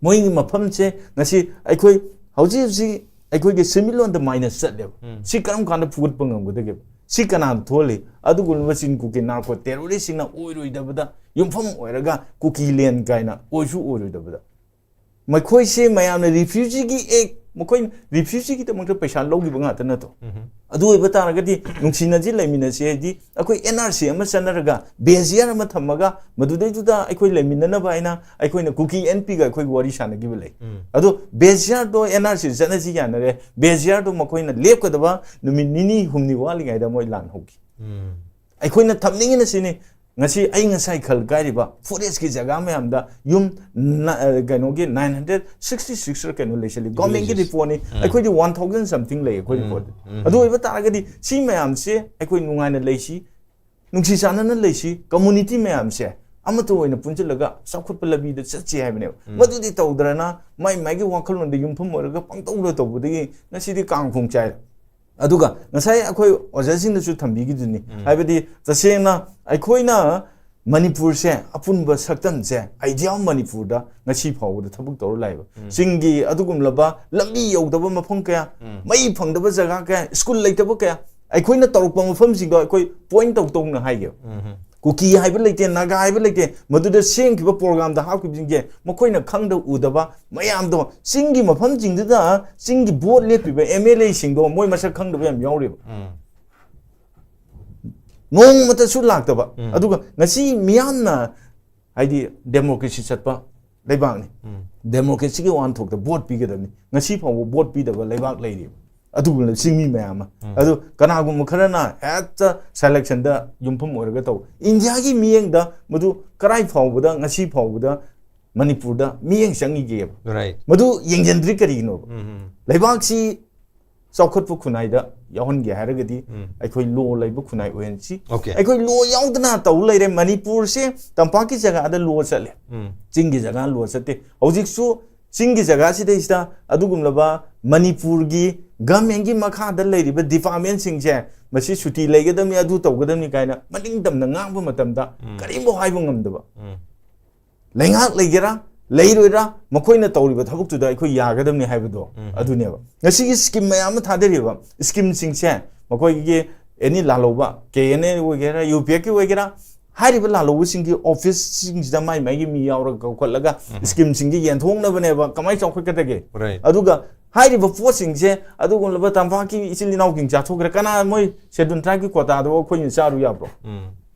ꯃꯣꯏꯒꯤ ꯃꯐꯝꯁꯦ ꯉꯁꯤ ꯑꯩꯈꯣꯏ ꯍꯧꯖꯤꯛ ꯍꯧꯖꯤꯛ ꯑꯩꯈꯣꯏꯒꯤ ꯁꯦꯟꯃꯤꯠꯂꯣꯟꯗ minus ꯆꯠꯂꯦꯕ꯫ ꯁꯤ ꯀꯔꯝ ꯀꯥꯟꯗ ꯐꯨꯒꯠꯄ ꯉꯝꯒꯗꯒꯦꯕ? ꯁꯤ ꯀꯅꯥꯅ ꯊꯣꯛꯍꯜꯂꯤ? ꯑꯗꯨꯒꯨꯝꯂꯕ ꯆꯤꯟ ꯀꯨꯀꯤ narco terroristꯁꯤꯡꯅ ꯑꯣꯏꯔꯣꯏꯗꯕꯗ ꯌꯨꯝꯐꯝ ꯑꯣꯏꯔꯒ ꯀꯨꯀꯤ land ꯀꯥꯏꯅ ꯑꯣꯏꯁꯨ ꯑꯣꯏꯔꯣꯏꯗꯕꯗ꯫ ꯃꯈꯣꯏꯁꯦ ꯃꯌꯥꯝꯅ refugeeꯒꯤ act, ꯃꯈꯣꯏ refugeeꯒꯤꯗꯃꯛꯇ ꯄꯩꯁꯥ ꯂꯧꯈꯤꯕ ꯉꯥꯛꯇ ꯅꯠꯇ꯭ꯔꯣ? ꯑꯗꯨ ꯑꯣꯏꯕ ꯇꯥꯔꯒꯗꯤ ꯅꯨꯡꯁꯤꯅꯁꯤ, ꯂꯩꯃꯤꯟꯅꯁꯤ ꯍꯥꯏꯗꯤ ꯑꯩꯈꯣꯏ NRC ꯑꯃ ꯆꯠꯅꯔꯒ base year ꯑꯃ ꯊꯝꯃꯒ ꯃꯗꯨꯗꯩꯗꯨꯗ ꯑꯩꯈꯣꯏ ꯂꯩꯃꯤꯟꯅꯅꯕ ꯍꯥꯏꯅ ꯑꯩꯈꯣꯏꯅ ꯀꯨꯀꯤ NPꯒ ꯑꯩꯈꯣꯏꯒꯤ ꯋꯥꯔꯤ ꯁꯥꯟꯅꯈꯤꯕ ꯂꯩ꯫ ꯑꯗꯣ base yearꯗꯣ NRC ꯆꯠꯅꯁꯤ ꯌꯥꯅꯔꯦ, base yearꯗꯣ ꯃꯈꯣꯏꯅ ꯂꯦꯞꯀꯗꯕ ꯅꯨꯃꯤꯠ ꯅꯤꯅꯤ ꯍꯨꯝꯅꯤ ꯋꯥꯠꯂꯤꯉꯩꯗ ꯃꯣꯏ ꯂꯥꯟ ꯍꯧꯈꯤ꯫ ꯑꯩꯈꯣꯏꯅ ꯊꯝꯅꯤꯡꯉꯤꯅ ꯁꯤꯅꯤ, ꯉꯁꯤ ꯑꯩ ꯉꯁꯥꯏ ꯈꯜ ꯀꯥꯏꯔꯤꯕ forestꯀꯤ ꯖꯒꯥ ꯃꯌꯥꯝꯗ ꯌꯨꯝ ꯅ-, ꯑ, ꯀꯩꯅꯣꯒꯤ nine hundred sixty six ꯔ ꯀꯩꯅꯣ ꯂꯩꯁꯜꯂꯤ꯫ Governmentꯀꯤ villages꯫ Reportꯅꯤ꯫ ꯑꯩꯈꯣꯏꯗꯤ one thousand something ꯂꯩ ꯑꯩꯈꯣꯏ reportꯇ꯫ ꯑꯗꯨ ꯑꯣꯏꯕ ꯇꯥꯔꯒꯗꯤ ꯁꯤ ꯃꯌꯥꯝꯁꯦ ꯑꯩꯈꯣꯏ ꯅꯨꯡꯉꯥꯏꯅ ꯂꯩꯁꯤ, ꯅꯨꯡꯁꯤ ꯆꯥꯟꯅꯅ ꯂꯩꯁꯤ, community ꯃꯌꯥꯝꯁꯦ ꯑꯃꯠꯇ ꯑꯣꯏꯅ ꯄꯨꯟꯁꯤꯜꯂꯒ ꯆꯥꯎꯈꯠꯄ ꯂꯝꯕꯤꯗ ꯆꯠꯁꯤ ꯍꯥꯏꯕꯅꯦꯕ꯫ ꯃꯗꯨꯗꯤ ꯇꯧꯗ꯭ꯔꯅ ꯃꯥꯏ ꯃꯥꯏꯒꯤ ꯋꯥꯈꯜꯂꯣꯟꯗ ꯌꯨꯝꯐꯝ ꯑꯣꯏꯔꯒ ꯄꯪꯇꯧꯗ ꯇꯧꯕꯗꯒꯤ ꯉꯁꯤꯗꯤ ꯀꯥꯡ ꯈꯣꯡ ꯆꯥꯏ꯫ ꯑꯗꯨꯒ ꯉꯁꯥꯏ ꯑꯩꯈꯣꯏ ꯑꯣꯖꯥꯁꯤꯡꯅꯁꯨ ꯊꯝꯕꯤꯈꯤꯗꯨꯅꯤ, ꯍꯥꯏꯕꯗꯤ ꯇꯁꯦꯡꯅ ꯑꯩꯈꯣꯏꯅ ꯃꯅꯤꯄꯨꯔꯁꯦ ꯑꯄꯨꯟꯕ ꯁꯛꯇꯝꯁꯦ, idea of ꯃꯅꯤꯄꯨꯔꯗ ꯉꯁꯤ ꯐꯥꯎꯕꯗ ꯊꯕꯛ ꯇꯧꯔ ꯂꯥꯛꯏꯕ꯫ ꯆꯤꯡꯒꯤ ꯑꯗꯨꯒꯨꯝꯂꯕ ꯂꯝꯕꯤ ꯌꯧꯗꯕ ꯃꯐꯝ ꯀꯌꯥ, ꯃꯩ ꯐꯪꯗꯕ ꯖꯒꯥ ꯀꯌꯥ, school ꯂꯩꯇꯕ ꯀꯌꯥ, ꯑꯩꯈꯣꯏꯅ ꯇꯧꯔꯛꯄ ꯃꯐꯝꯁꯤꯡꯗꯣ ꯑꯩꯈꯣꯏ point ꯇꯧ ꯇꯧꯅ ꯍꯥꯏꯒꯦꯕ꯫ ꯀꯨꯀꯤ ꯍꯥꯏꯕ ꯂꯩꯇꯦ, ꯅꯥꯒꯥ ꯍꯥꯏꯕ ꯂꯩꯇꯦ꯫ ꯃꯗꯨꯗ ꯁꯦꯝꯈꯤꯕ ꯄ꯭ꯔꯣꯒ꯭ꯔꯥꯝꯗ ꯍꯥꯞꯈꯤꯕꯁꯤꯡꯁꯦ ꯃꯈꯣꯏꯅ ꯈꯪꯗ ꯎꯗꯕ ꯃꯌꯥꯝꯗꯣ, ꯆꯤꯡꯒꯤ ꯃꯐꯝꯁꯤꯡꯗꯨꯗ ꯆꯤꯡꯒꯤ ꯚꯣꯠ ꯂꯦꯞꯄꯤꯕ ꯑꯦꯝ ꯑꯦꯜ ꯑꯦꯁꯤꯡꯗꯣ ꯃꯣꯏ ꯃꯁꯛ ꯈꯪꯗꯕ ꯌꯥꯝ ꯌꯥꯎꯔꯤꯕ꯫ ꯎꯝ. ꯅꯣꯡꯃꯇꯁꯨ ꯂꯥꯛꯇꯕ꯫ ꯎꯝ. ꯑꯗꯨꯒ ꯉꯁꯤ ꯃꯤꯌꯥꯝꯅ, ꯍꯥꯏꯗꯤ, ꯗꯦꯃꯣꯀ꯭ꯔꯦꯁꯤ ꯆꯠꯄ ꯂꯩꯕꯥꯛꯅꯤ꯫ ꯎꯝ. ꯗꯦꯃꯣꯀ꯭ꯔꯦꯁꯤꯒꯤ ꯋꯥꯍꯟꯊꯣꯛꯇ ꯚꯣꯠ ꯄꯤꯒꯗꯕꯅꯤ꯫ ꯉꯁꯤ ꯐꯥꯎꯕ ꯚꯣꯠ ꯄꯤꯗꯕ ꯂꯩꯕꯥꯛ ꯂꯩꯔꯤꯕ꯫ ꯑꯗꯨꯒꯨꯝꯂꯕ ꯆꯤꯡꯃꯤ ꯃꯌꯥꯝ ꯑꯃ꯫ ꯑꯗꯨ ꯀꯅꯥꯒꯨꯝꯕ ꯈꯔꯅ ꯍꯦꯛꯇ ꯁꯦꯂꯦꯛꯁꯟꯗ ꯌꯨꯝꯐꯝ ꯑꯣꯏꯔꯒ ꯇꯧꯕ꯫ ꯏꯟꯗꯤꯌꯥꯒꯤ ꯃꯤꯠꯌꯦꯡꯗ ꯃꯗꯨ ꯀꯔꯥꯏ ꯐꯥꯎꯕꯗ ꯉꯁꯤ ꯐꯥꯎꯕꯗ ꯃꯅꯤꯄꯨꯔꯗ ꯃꯤꯠꯌꯦꯡ ꯆꯪꯉꯤꯒꯦꯕ? Right. ꯃꯗꯨ ꯌꯦꯡꯁꯤꯟꯗ꯭ꯔꯤ ꯀꯔꯤꯒꯤꯅꯣꯕ? ꯎꯝ. ꯂꯩꯕꯥꯛꯁꯤ ꯆꯥꯎꯈꯠꯄ ꯈꯨꯟꯅꯥꯏꯗ ꯌꯥꯎꯍꯟꯒꯦ ꯍꯥꯏꯔꯒꯗꯤ ꯎꯝ. ꯑꯩꯈꯣꯏ ꯂꯣ ꯂꯩꯕ ꯈꯨꯟꯅꯥꯏ ꯑꯣꯏꯍꯟꯁꯤ꯫ Okay. ꯑꯩꯈꯣꯏ ꯂꯣ ꯌꯥꯎꯗꯅ ꯇꯧ ꯂꯩꯔꯦ꯫ ꯃꯅꯤꯄꯨꯔꯁꯦ ꯇꯝꯄꯥꯛꯀꯤ ꯖꯒꯥꯗ ꯂꯣ ꯆꯠꯂꯦ, ꯎꯝ. ꯆꯤꯡꯒꯤ ꯖꯒꯥ ꯂꯣ ꯆꯠꯇꯦ꯫ ꯍꯧꯖꯤꯛꯁꯨ ꯆꯤꯡꯒꯤ ꯖꯒꯥꯁꯤꯗꯩꯁꯤꯗ ꯑꯗꯨꯒꯨꯝꯂꯕ ꯃꯅꯤꯄꯨꯔꯒꯤ ꯒꯃꯦꯟꯒꯤ ꯃꯈꯥꯗ ꯂꯩꯔꯤꯕ ꯗꯤꯄꯥꯔꯠꯃꯦꯟꯁꯤꯡꯁꯦ ꯃꯁꯤ ꯁꯨꯇꯤ ꯂꯩꯒꯗꯕꯅꯤ, ꯑꯗꯨ ꯇꯧꯒꯗꯕꯅꯤ ꯀꯥꯏꯅ ꯃꯅꯤꯡ ꯇꯝꯅ ꯉꯥꯡꯕ ꯃꯇꯝꯗ ꯎꯝ. ꯀꯔꯤꯝꯐꯥꯎ ꯍꯥꯏꯕ ꯉꯝꯗꯕ꯫ ꯎꯝ. ꯂꯩꯉꯥꯛ ꯂꯩꯒꯦꯔꯥ ꯂꯩꯔꯣꯏꯔꯥ, ꯃꯈꯣꯏꯅ ꯇꯧꯔꯤꯕ ꯊꯕꯛꯇꯨꯗ ꯑꯩꯈꯣꯏ ꯌꯥꯒꯗꯕꯅꯤ ꯍꯥꯏꯕꯗꯣ ꯎꯝ. ꯑꯗꯨꯅꯦꯕ꯫ ꯉꯁꯤꯒꯤ ꯁ꯭ꯀꯤꯝ ꯃꯌꯥꯝ ꯑꯃ ꯊꯥꯗꯔꯤꯕ ꯁ꯭ꯀꯤꯝꯁꯤꯡꯁꯦ, ꯃꯈꯣꯏꯒꯤ ꯑꯦꯅꯤ ꯂꯥꯜꯍꯧꯕ, ꯀꯦ ꯑꯦꯟ ꯑꯦ ꯑꯣꯏꯒꯦꯔꯥ, ꯌꯨ ꯄꯤ ꯑꯦꯐꯀꯤ ꯑꯣꯏꯒꯦꯔꯥ, ꯍꯥꯏꯔꯤꯕ ꯂꯥꯜꯍꯧꯕꯁꯤꯡꯒꯤ ꯑꯣꯐꯤꯁꯁꯤꯡꯁꯤꯗ ꯃꯥꯏ ꯃꯥꯏꯒꯤ ꯃꯤ ꯌꯥꯎꯔꯒ ꯀꯧꯈꯠꯂꯒ ꯎꯝ. ꯁ꯭ꯀꯤꯝꯁꯤꯡꯁꯤ ꯌꯦꯟꯊꯣꯛꯅꯕꯅꯦꯕ꯫ ꯀꯃꯥꯏꯅ ꯆꯥꯎꯈꯠꯀꯗꯒꯦ? Right. ꯑꯗꯨꯒ ꯍꯥꯏꯔꯤꯕ ꯄꯣꯠꯁꯤꯡꯁꯦ ꯑꯗꯨꯒꯨꯝꯂꯕ ꯇꯝꯄꯥꯛꯀꯤ ꯏꯆꯤꯜ ꯏꯅꯥꯎꯁꯤꯡ ꯆꯥꯊꯣꯛꯈ꯭ꯔꯦ꯫ ꯀꯅꯥ, ꯃꯣꯏ ꯁꯦꯗꯨꯜ ꯇ꯭ꯔꯥꯏꯕꯀꯤ ꯀꯣꯇꯥꯗꯣ ꯑꯩꯈꯣꯏꯅ ꯆꯥꯔꯨ ꯌꯥꯕ꯭ꯔꯣ? ꯎꯝ.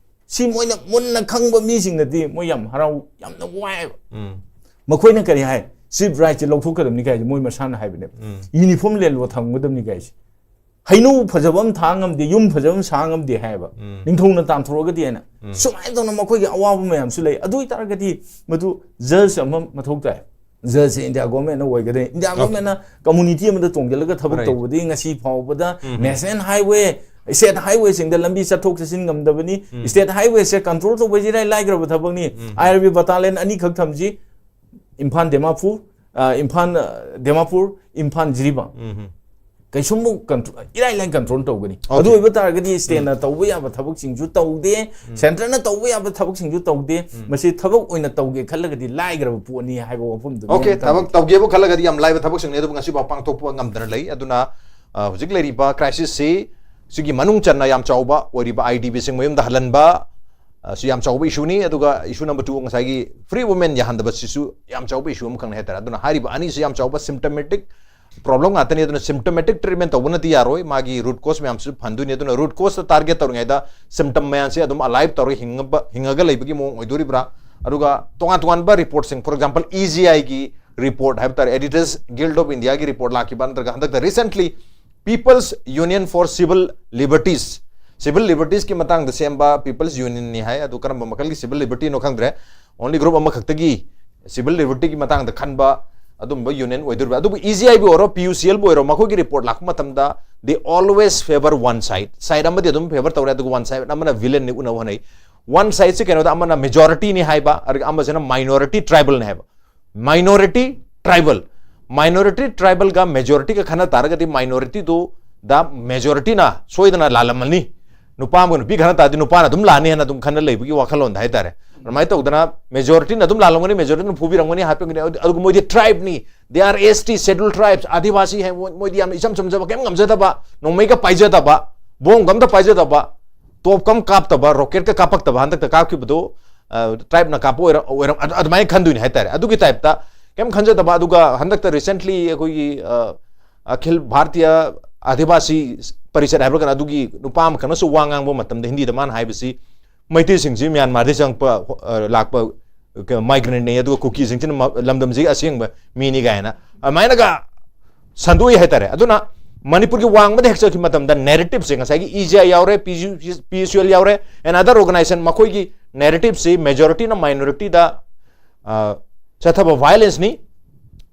ꯁꯤ ꯃꯣꯏꯅ ꯃꯨꯟꯅ ꯈꯪꯕ ꯃꯤꯁꯤꯡꯅꯗꯤ ꯃꯣꯏ ꯌꯥꯝ ꯍꯔꯥꯎ, ꯌꯥꯝꯅ ꯋꯥꯏꯑꯦꯕ꯫ ꯎꯝ. ꯃꯈꯣꯏꯅ ꯀꯔꯤ ꯍꯥꯏ? ꯆꯤꯞ ꯔꯥꯏꯠꯁꯦ ꯂꯧꯊꯣꯛꯀꯗꯕꯅꯤ ꯀꯥꯏꯁꯦ ꯃꯣꯏ ꯃꯁꯥꯅ ꯍꯥꯏꯕꯅꯦꯕ꯫ ꯎꯝ. ꯌꯨꯅꯤꯐꯣꯔꯝ ꯂꯦꯜꯂꯣ ꯊꯝꯒꯗꯕꯅꯤ ꯀꯥꯏꯁꯦ꯫ ꯍꯩꯅꯧ ꯐꯖꯕ ꯑꯃ ꯊꯥ ꯉꯝꯗꯦ, ꯌꯨꯝ ꯐꯖꯕ ꯑꯃ ꯁꯥ ꯉꯝꯗꯦ ꯍꯥꯏꯌꯦꯕ꯫ ꯎꯝ. ꯅꯤꯡꯊꯧꯅ ꯇꯥꯟꯊꯣꯔꯛꯑꯒꯗꯤ ꯍꯥꯏꯅ꯫ ꯎꯝ. ꯁꯨꯃꯥꯏꯅ ꯇꯧꯅ ꯃꯈꯣꯏꯒꯤ ꯑꯋꯥꯕ ꯃꯌꯥꯝꯁꯨ ꯂꯩ꯫ ꯑꯗꯨ ꯑꯣꯏꯇꯥꯔꯒꯗꯤ ꯃꯗꯨ ꯖꯁ ꯑꯃ ꯃꯊꯧ ꯇꯥꯏ꯫ ꯖꯁꯁꯦ ꯏꯟꯗꯤꯌꯥ ꯒꯣꯔꯃꯦꯟꯅ ꯑꯣꯏꯒꯗꯣꯏꯅꯤ꯫ India Okay. ꯒꯣꯔꯃꯦꯟꯅ ꯀꯝꯃꯨꯅꯤꯇꯤ ꯑꯃꯗ ꯇꯣꯡꯁꯤꯜꯂꯒ ꯊꯕꯛ Right. ꯇꯧꯕꯗꯤ ꯉꯁꯤ ꯐꯥꯎꯕꯗ ꯎꯝ. ꯅꯦꯁꯅꯦꯜ ꯍꯥꯏꯋꯦ, ꯁ꯭ꯇꯦꯠ ꯍꯥꯏꯋꯦꯁꯤꯡꯗ ꯂꯝꯕꯤ ꯆꯠꯊꯣꯛ ꯆꯠꯁꯤꯟ ꯉꯝꯗꯕꯅꯤ꯫ ꯎꯝ. ꯁ꯭ꯇꯦꯠ ꯍꯥꯏꯋꯦꯁꯦ ꯀꯟꯇ꯭ꯔꯣꯜ ꯇꯧꯕꯁꯤ ꯏꯔꯥꯏ ꯂꯥꯏꯈ꯭ꯔꯕ ꯊꯕꯛꯅꯤ꯫ ꯎꯝ. ꯑꯥꯏ ꯑꯥꯔ ꯕꯤ ꯕꯇꯥꯂꯤꯌꯟ ꯑꯅꯤꯈꯛ ꯊꯝꯁꯤ, ꯏꯝꯐꯥꯜ ꯗꯤꯃꯥꯄꯨꯔ, ꯑ, ꯏꯝꯐꯥꯜ, ꯑ, ꯗꯤꯃꯥꯄꯨꯔ, ꯏꯝꯐꯥꯜ ꯖꯤꯔꯤꯕꯥꯝ꯫ ꯎꯝ. ꯀꯩꯁꯨꯝꯕꯨ ꯀꯟꯇ꯭ꯔꯣ-, ꯏꯔꯥꯏ ꯂꯥꯏꯅ ꯀꯟꯇ꯭ꯔꯣꯜ ꯇꯧꯒꯅꯤ꯫ Okay. ꯑꯗꯨ ꯑꯣꯏꯕ ꯇꯥꯔꯒꯗꯤ ꯁ꯭ꯇꯦꯠꯅ ꯇꯧꯕ ꯌꯥꯕ ꯊꯕꯛꯁꯤꯡꯁꯨ ꯇꯧꯗꯦ, ꯁꯦꯟꯇꯔꯅ ꯇꯧꯕ ꯌꯥꯕ ꯊꯕꯛꯁꯤꯡꯁꯨ ꯇꯧꯗꯦ꯫ ꯎꯝ. ꯃꯁꯤ ꯊꯕꯛ ꯑꯣꯏꯅ ꯇꯧꯒꯦ ꯈꯜꯂꯒꯗꯤ ꯂꯥꯏꯈ꯭ꯔꯕ ꯄꯣꯠꯅꯤ ꯍꯥꯏꯕ ꯋꯥꯐꯝꯗꯨ Okay, ꯃꯤꯌꯥꯝ ꯊꯕꯛ ꯇꯧꯒꯦꯕꯨ ꯈꯜꯂꯒꯗꯤ ꯌꯥꯝ ꯂꯥꯏꯕ ꯊꯕꯛꯁꯤꯡꯅꯤ, ꯑꯗꯨꯕꯨ ꯉꯁꯤꯐꯥꯎ ꯄꯥꯡꯊꯣꯛꯄ ꯉꯝꯗꯅ ꯂꯩ꯫ ꯑꯗꯨꯅ, ꯑ, ꯍꯧꯖꯤꯛ ꯂꯩꯔꯤꯕ crisis ꯁꯤ, ꯁꯤꯒꯤ ꯃꯅꯨꯡ ꯆꯟꯅ ꯌꯥꯝ ꯆꯥꯎꯕ ꯑꯣꯏꯔꯤꯕ ꯑꯥꯏ ꯗꯤ ꯕꯤꯁꯤꯡ ꯃꯌꯨꯝꯗ ꯍꯜꯍꯟꯕ, ꯑ, ꯁꯤ ꯌꯥꯝ ꯆꯥꯎꯕ ꯏꯁꯨꯅꯤ꯫ ꯑꯗꯨꯒ ꯏꯁꯨ ꯅꯝꯕꯔ ꯇꯨ, ꯉꯁꯥꯏꯒꯤ free women ꯌꯥꯍꯟꯗꯕꯁꯤꯁꯨ ꯌꯥꯝ ꯆꯥꯎꯕ ꯏꯁꯨ ꯑꯃꯈꯛꯅꯤ ꯍꯥꯏꯇꯥꯔꯦ꯫ ꯑꯗꯨꯅ ꯍꯥꯏꯔꯤꯕ ꯑꯅꯤꯁꯤ ꯌꯥꯝ ꯆꯥꯎꯕ symptomatic problem ꯉꯥꯛꯇꯅꯤ꯫ ꯑꯗꯨꯅ symptomatic treatment ꯇꯧꯕꯅꯗꯤ ꯌꯥꯔꯣꯏ, ꯃꯥꯒꯤ root cause ꯃꯌꯥꯝꯁꯤꯁꯨ ꯐꯍꯟꯗꯣꯏꯅꯤ꯫ ꯑꯗꯨꯅ root cause ꯇ target ꯇꯧꯔꯤꯉꯩꯗ symptom ꯃꯌꯥꯝꯁꯤ ꯑꯗꯨꯝ alive ꯇꯧꯔꯒ ꯍꯤꯡꯉꯕ-, ꯍꯤꯡꯉꯒ ꯂꯩꯕꯒꯤ ꯃꯑꯣꯡ ꯑꯣꯏꯗꯣꯔꯤꯕ꯭ꯔꯥ? ꯑꯗꯨꯒ ꯇꯣꯉꯥꯟ ꯇꯣꯉꯥꯟꯕ report ꯁꯤꯡ, for example, E G I ꯒꯤ report ꯍꯥꯏꯕ ꯇꯥꯔꯦ, Editors Guild of India ꯒꯤ report ꯂꯥꯛꯈꯤꯕ, ꯅꯠꯇ꯭ꯔꯒ ꯍꯟꯗꯛꯇ recently People's Union for Civil Liberties, civil liberties ꯀꯤ ꯃꯇꯥꯡꯗ ꯁꯦꯝꯕ People's Union ꯅꯤ ꯍꯥꯏ꯫ ꯑꯗꯨ ꯀꯔꯝꯕ ꯃꯈꯜꯒꯤ civil liberty ꯅꯣ ꯈꯪꯗ꯭ꯔꯦ, only group ꯑꯃꯈꯛꯇꯒꯤ civil liberty ꯒꯤ ꯃꯇꯥꯡꯗ ꯈꯟꯕ ꯑꯗꯨꯝꯕ union ꯑꯣꯏꯗꯣꯔꯤꯕ꯫ ꯑꯗꯨꯕꯨ E G I ꯕꯨ ꯑꯣꯏꯔꯣ, P U C L ꯕꯨ ꯑꯣꯏꯔꯣ, ꯃꯈꯣꯏꯒꯤ report ꯂꯥꯛꯄ ꯃꯇꯝꯗ they always favour one side, side ꯑꯃꯗꯤ ꯑꯗꯨꯝ favour ꯇꯧꯔꯦ, ꯑꯗꯨꯒ one side ꯑꯃꯅ villain ꯅꯤ ꯎꯅꯕ ꯍꯣꯠꯅꯩ꯫ One side ꯁꯤ ꯀꯩꯅꯣꯗ ꯑꯃꯅ majority ꯅꯤ ꯍꯥꯏꯕ, ꯑꯗꯨꯒ ꯑꯃꯁꯤꯅ minority tribal ꯅꯤ ꯍꯥꯏꯕ꯫ Minority tribal, minority tribal ꯒ majority ꯒ ꯈꯟꯅ ꯇꯥꯔꯒꯗꯤ minority ꯗꯨ ꯗ majority ꯅ ꯁꯣꯏꯗꯅ ꯂꯥꯜꯂꯝꯃꯅꯤ꯫ ꯅꯨꯄꯥ ꯑꯃꯒ ꯅꯨꯄꯤ ꯈꯟꯅ ꯇꯥꯔꯗꯤ ꯅꯨꯄꯥꯅ ꯑꯗꯨꯝ ꯂꯥꯟꯅꯤ ꯍꯥꯏꯅ ꯑꯗꯨꯝ ꯈꯟꯅ ꯂꯩꯕꯒꯤ ꯋꯥꯈꯜꯂꯣꯟꯗ ꯍꯥꯏꯇꯥꯔꯦ꯫ ꯑꯗꯨꯃꯥꯏꯅ ꯇꯧꯗꯅ majority ꯅ ꯑꯗꯨꯝ ꯂꯥꯜꯂꯝꯒꯅꯤ, majority ꯅ ꯐꯨꯕꯤꯔꯝꯒꯅꯤ, ꯍꯥꯞꯄꯤꯔꯝꯒꯅꯤ꯫ ꯑꯗꯨ-, ꯑꯗꯨꯒ ꯃꯣꯏꯗꯤ tribe ꯅꯤ, they are S T, scheduled tribes, ꯑꯥꯗꯤꯋꯥꯁꯤ ꯍꯥꯏ, ꯃꯣꯏ-, ꯃꯣꯏꯗꯤ ꯌꯥꯝꯅ ꯏꯆꯝ ꯆꯝꯖꯕ, ꯀꯩꯝ ꯉꯝꯖꯗꯕ, ꯅꯣꯡꯃꯩꯒ ꯄꯥꯏꯖꯗꯕ, ꯕꯣꯝꯒ ꯑꯝꯇ ꯄꯥꯏꯖꯗꯕ, ꯇꯣꯞꯀ ꯑꯃ ꯀꯥꯞꯇꯕ, rocket ꯀ ꯀꯥꯞꯄꯛꯇꯕ, ꯍꯟꯗꯛꯇ ꯀꯥꯞꯈꯤꯕꯗꯣ, ꯑ, tribe ꯅ ꯀꯥꯞꯄ ꯑꯣꯏꯔ-, ꯑꯣꯏꯔꯝ-, ꯑꯗꯨ-, ꯑꯗꯨꯃꯥꯏꯅ ꯈꯟꯗꯣꯏꯅꯤ ꯍꯥꯏꯇꯥꯔꯦ꯫ ꯑꯗꯨꯒꯤ type ꯇ ꯀꯩꯝ ꯈꯟꯖꯗꯕ꯫ ꯑꯗꯨꯒ ꯍꯟꯗꯛꯇ recently ꯑꯩꯈꯣꯏꯒꯤ, ꯑ, ꯑꯈꯤꯜ ꯚꯥꯔꯇꯤꯌ ꯑꯥꯗꯤꯕꯥꯁꯤ ꯄꯔꯤꯁꯠ ꯍꯥꯏꯕ꯭ꯔꯥ ꯀꯩꯅꯣ, ꯑꯗꯨꯒꯤ ꯅꯨꯄꯥ ꯑꯃꯈꯛꯅꯁꯨ ꯋꯥ ꯉꯥꯡꯕ ꯃꯇꯝꯗ ꯍꯤꯟꯗꯤꯗ ꯃꯥꯅ ꯍꯥꯏꯕꯁꯤ, ꯃꯩꯇꯩꯁꯤꯡꯁꯤ ꯃ꯭ꯌꯥꯟꯃꯥꯔꯗꯒꯤ ꯆꯪꯉꯛꯄ, ꯑ, ꯂꯥꯛꯄ migrant ꯅꯤ, ꯑꯗꯨꯒ ꯀꯨꯀꯤꯁꯤꯡꯁꯤꯅ ꯃ-, ꯂꯝꯗꯝꯁꯤꯒꯤ ꯑꯁꯦꯡꯕ ꯃꯤꯅꯤ ꯀꯥꯏꯅ ꯑꯗꯨꯃꯥꯏꯅꯒ ꯁꯟꯗꯣꯛꯏ ꯍꯥꯏꯇꯥꯔꯦ꯫ ꯑꯗꯨꯅ ꯃꯅꯤꯄꯨꯔꯒꯤ ꯋꯥꯡꯃꯗ ꯍꯦꯛ ꯆꯠꯈꯤꯕ ꯃꯇꯝꯗ narrative ꯁꯦ ꯉꯁꯥꯏꯒꯤ E G I ꯌꯥꯎꯔꯦ, P U, P U C L ꯌꯥꯎꯔꯦ, and other organization, ꯃꯈꯣꯏꯒꯤ narrative ꯁꯤ majority ꯅ minority ꯗ, ꯑ, ꯆꯠꯊꯕ violence ꯅꯤ꯫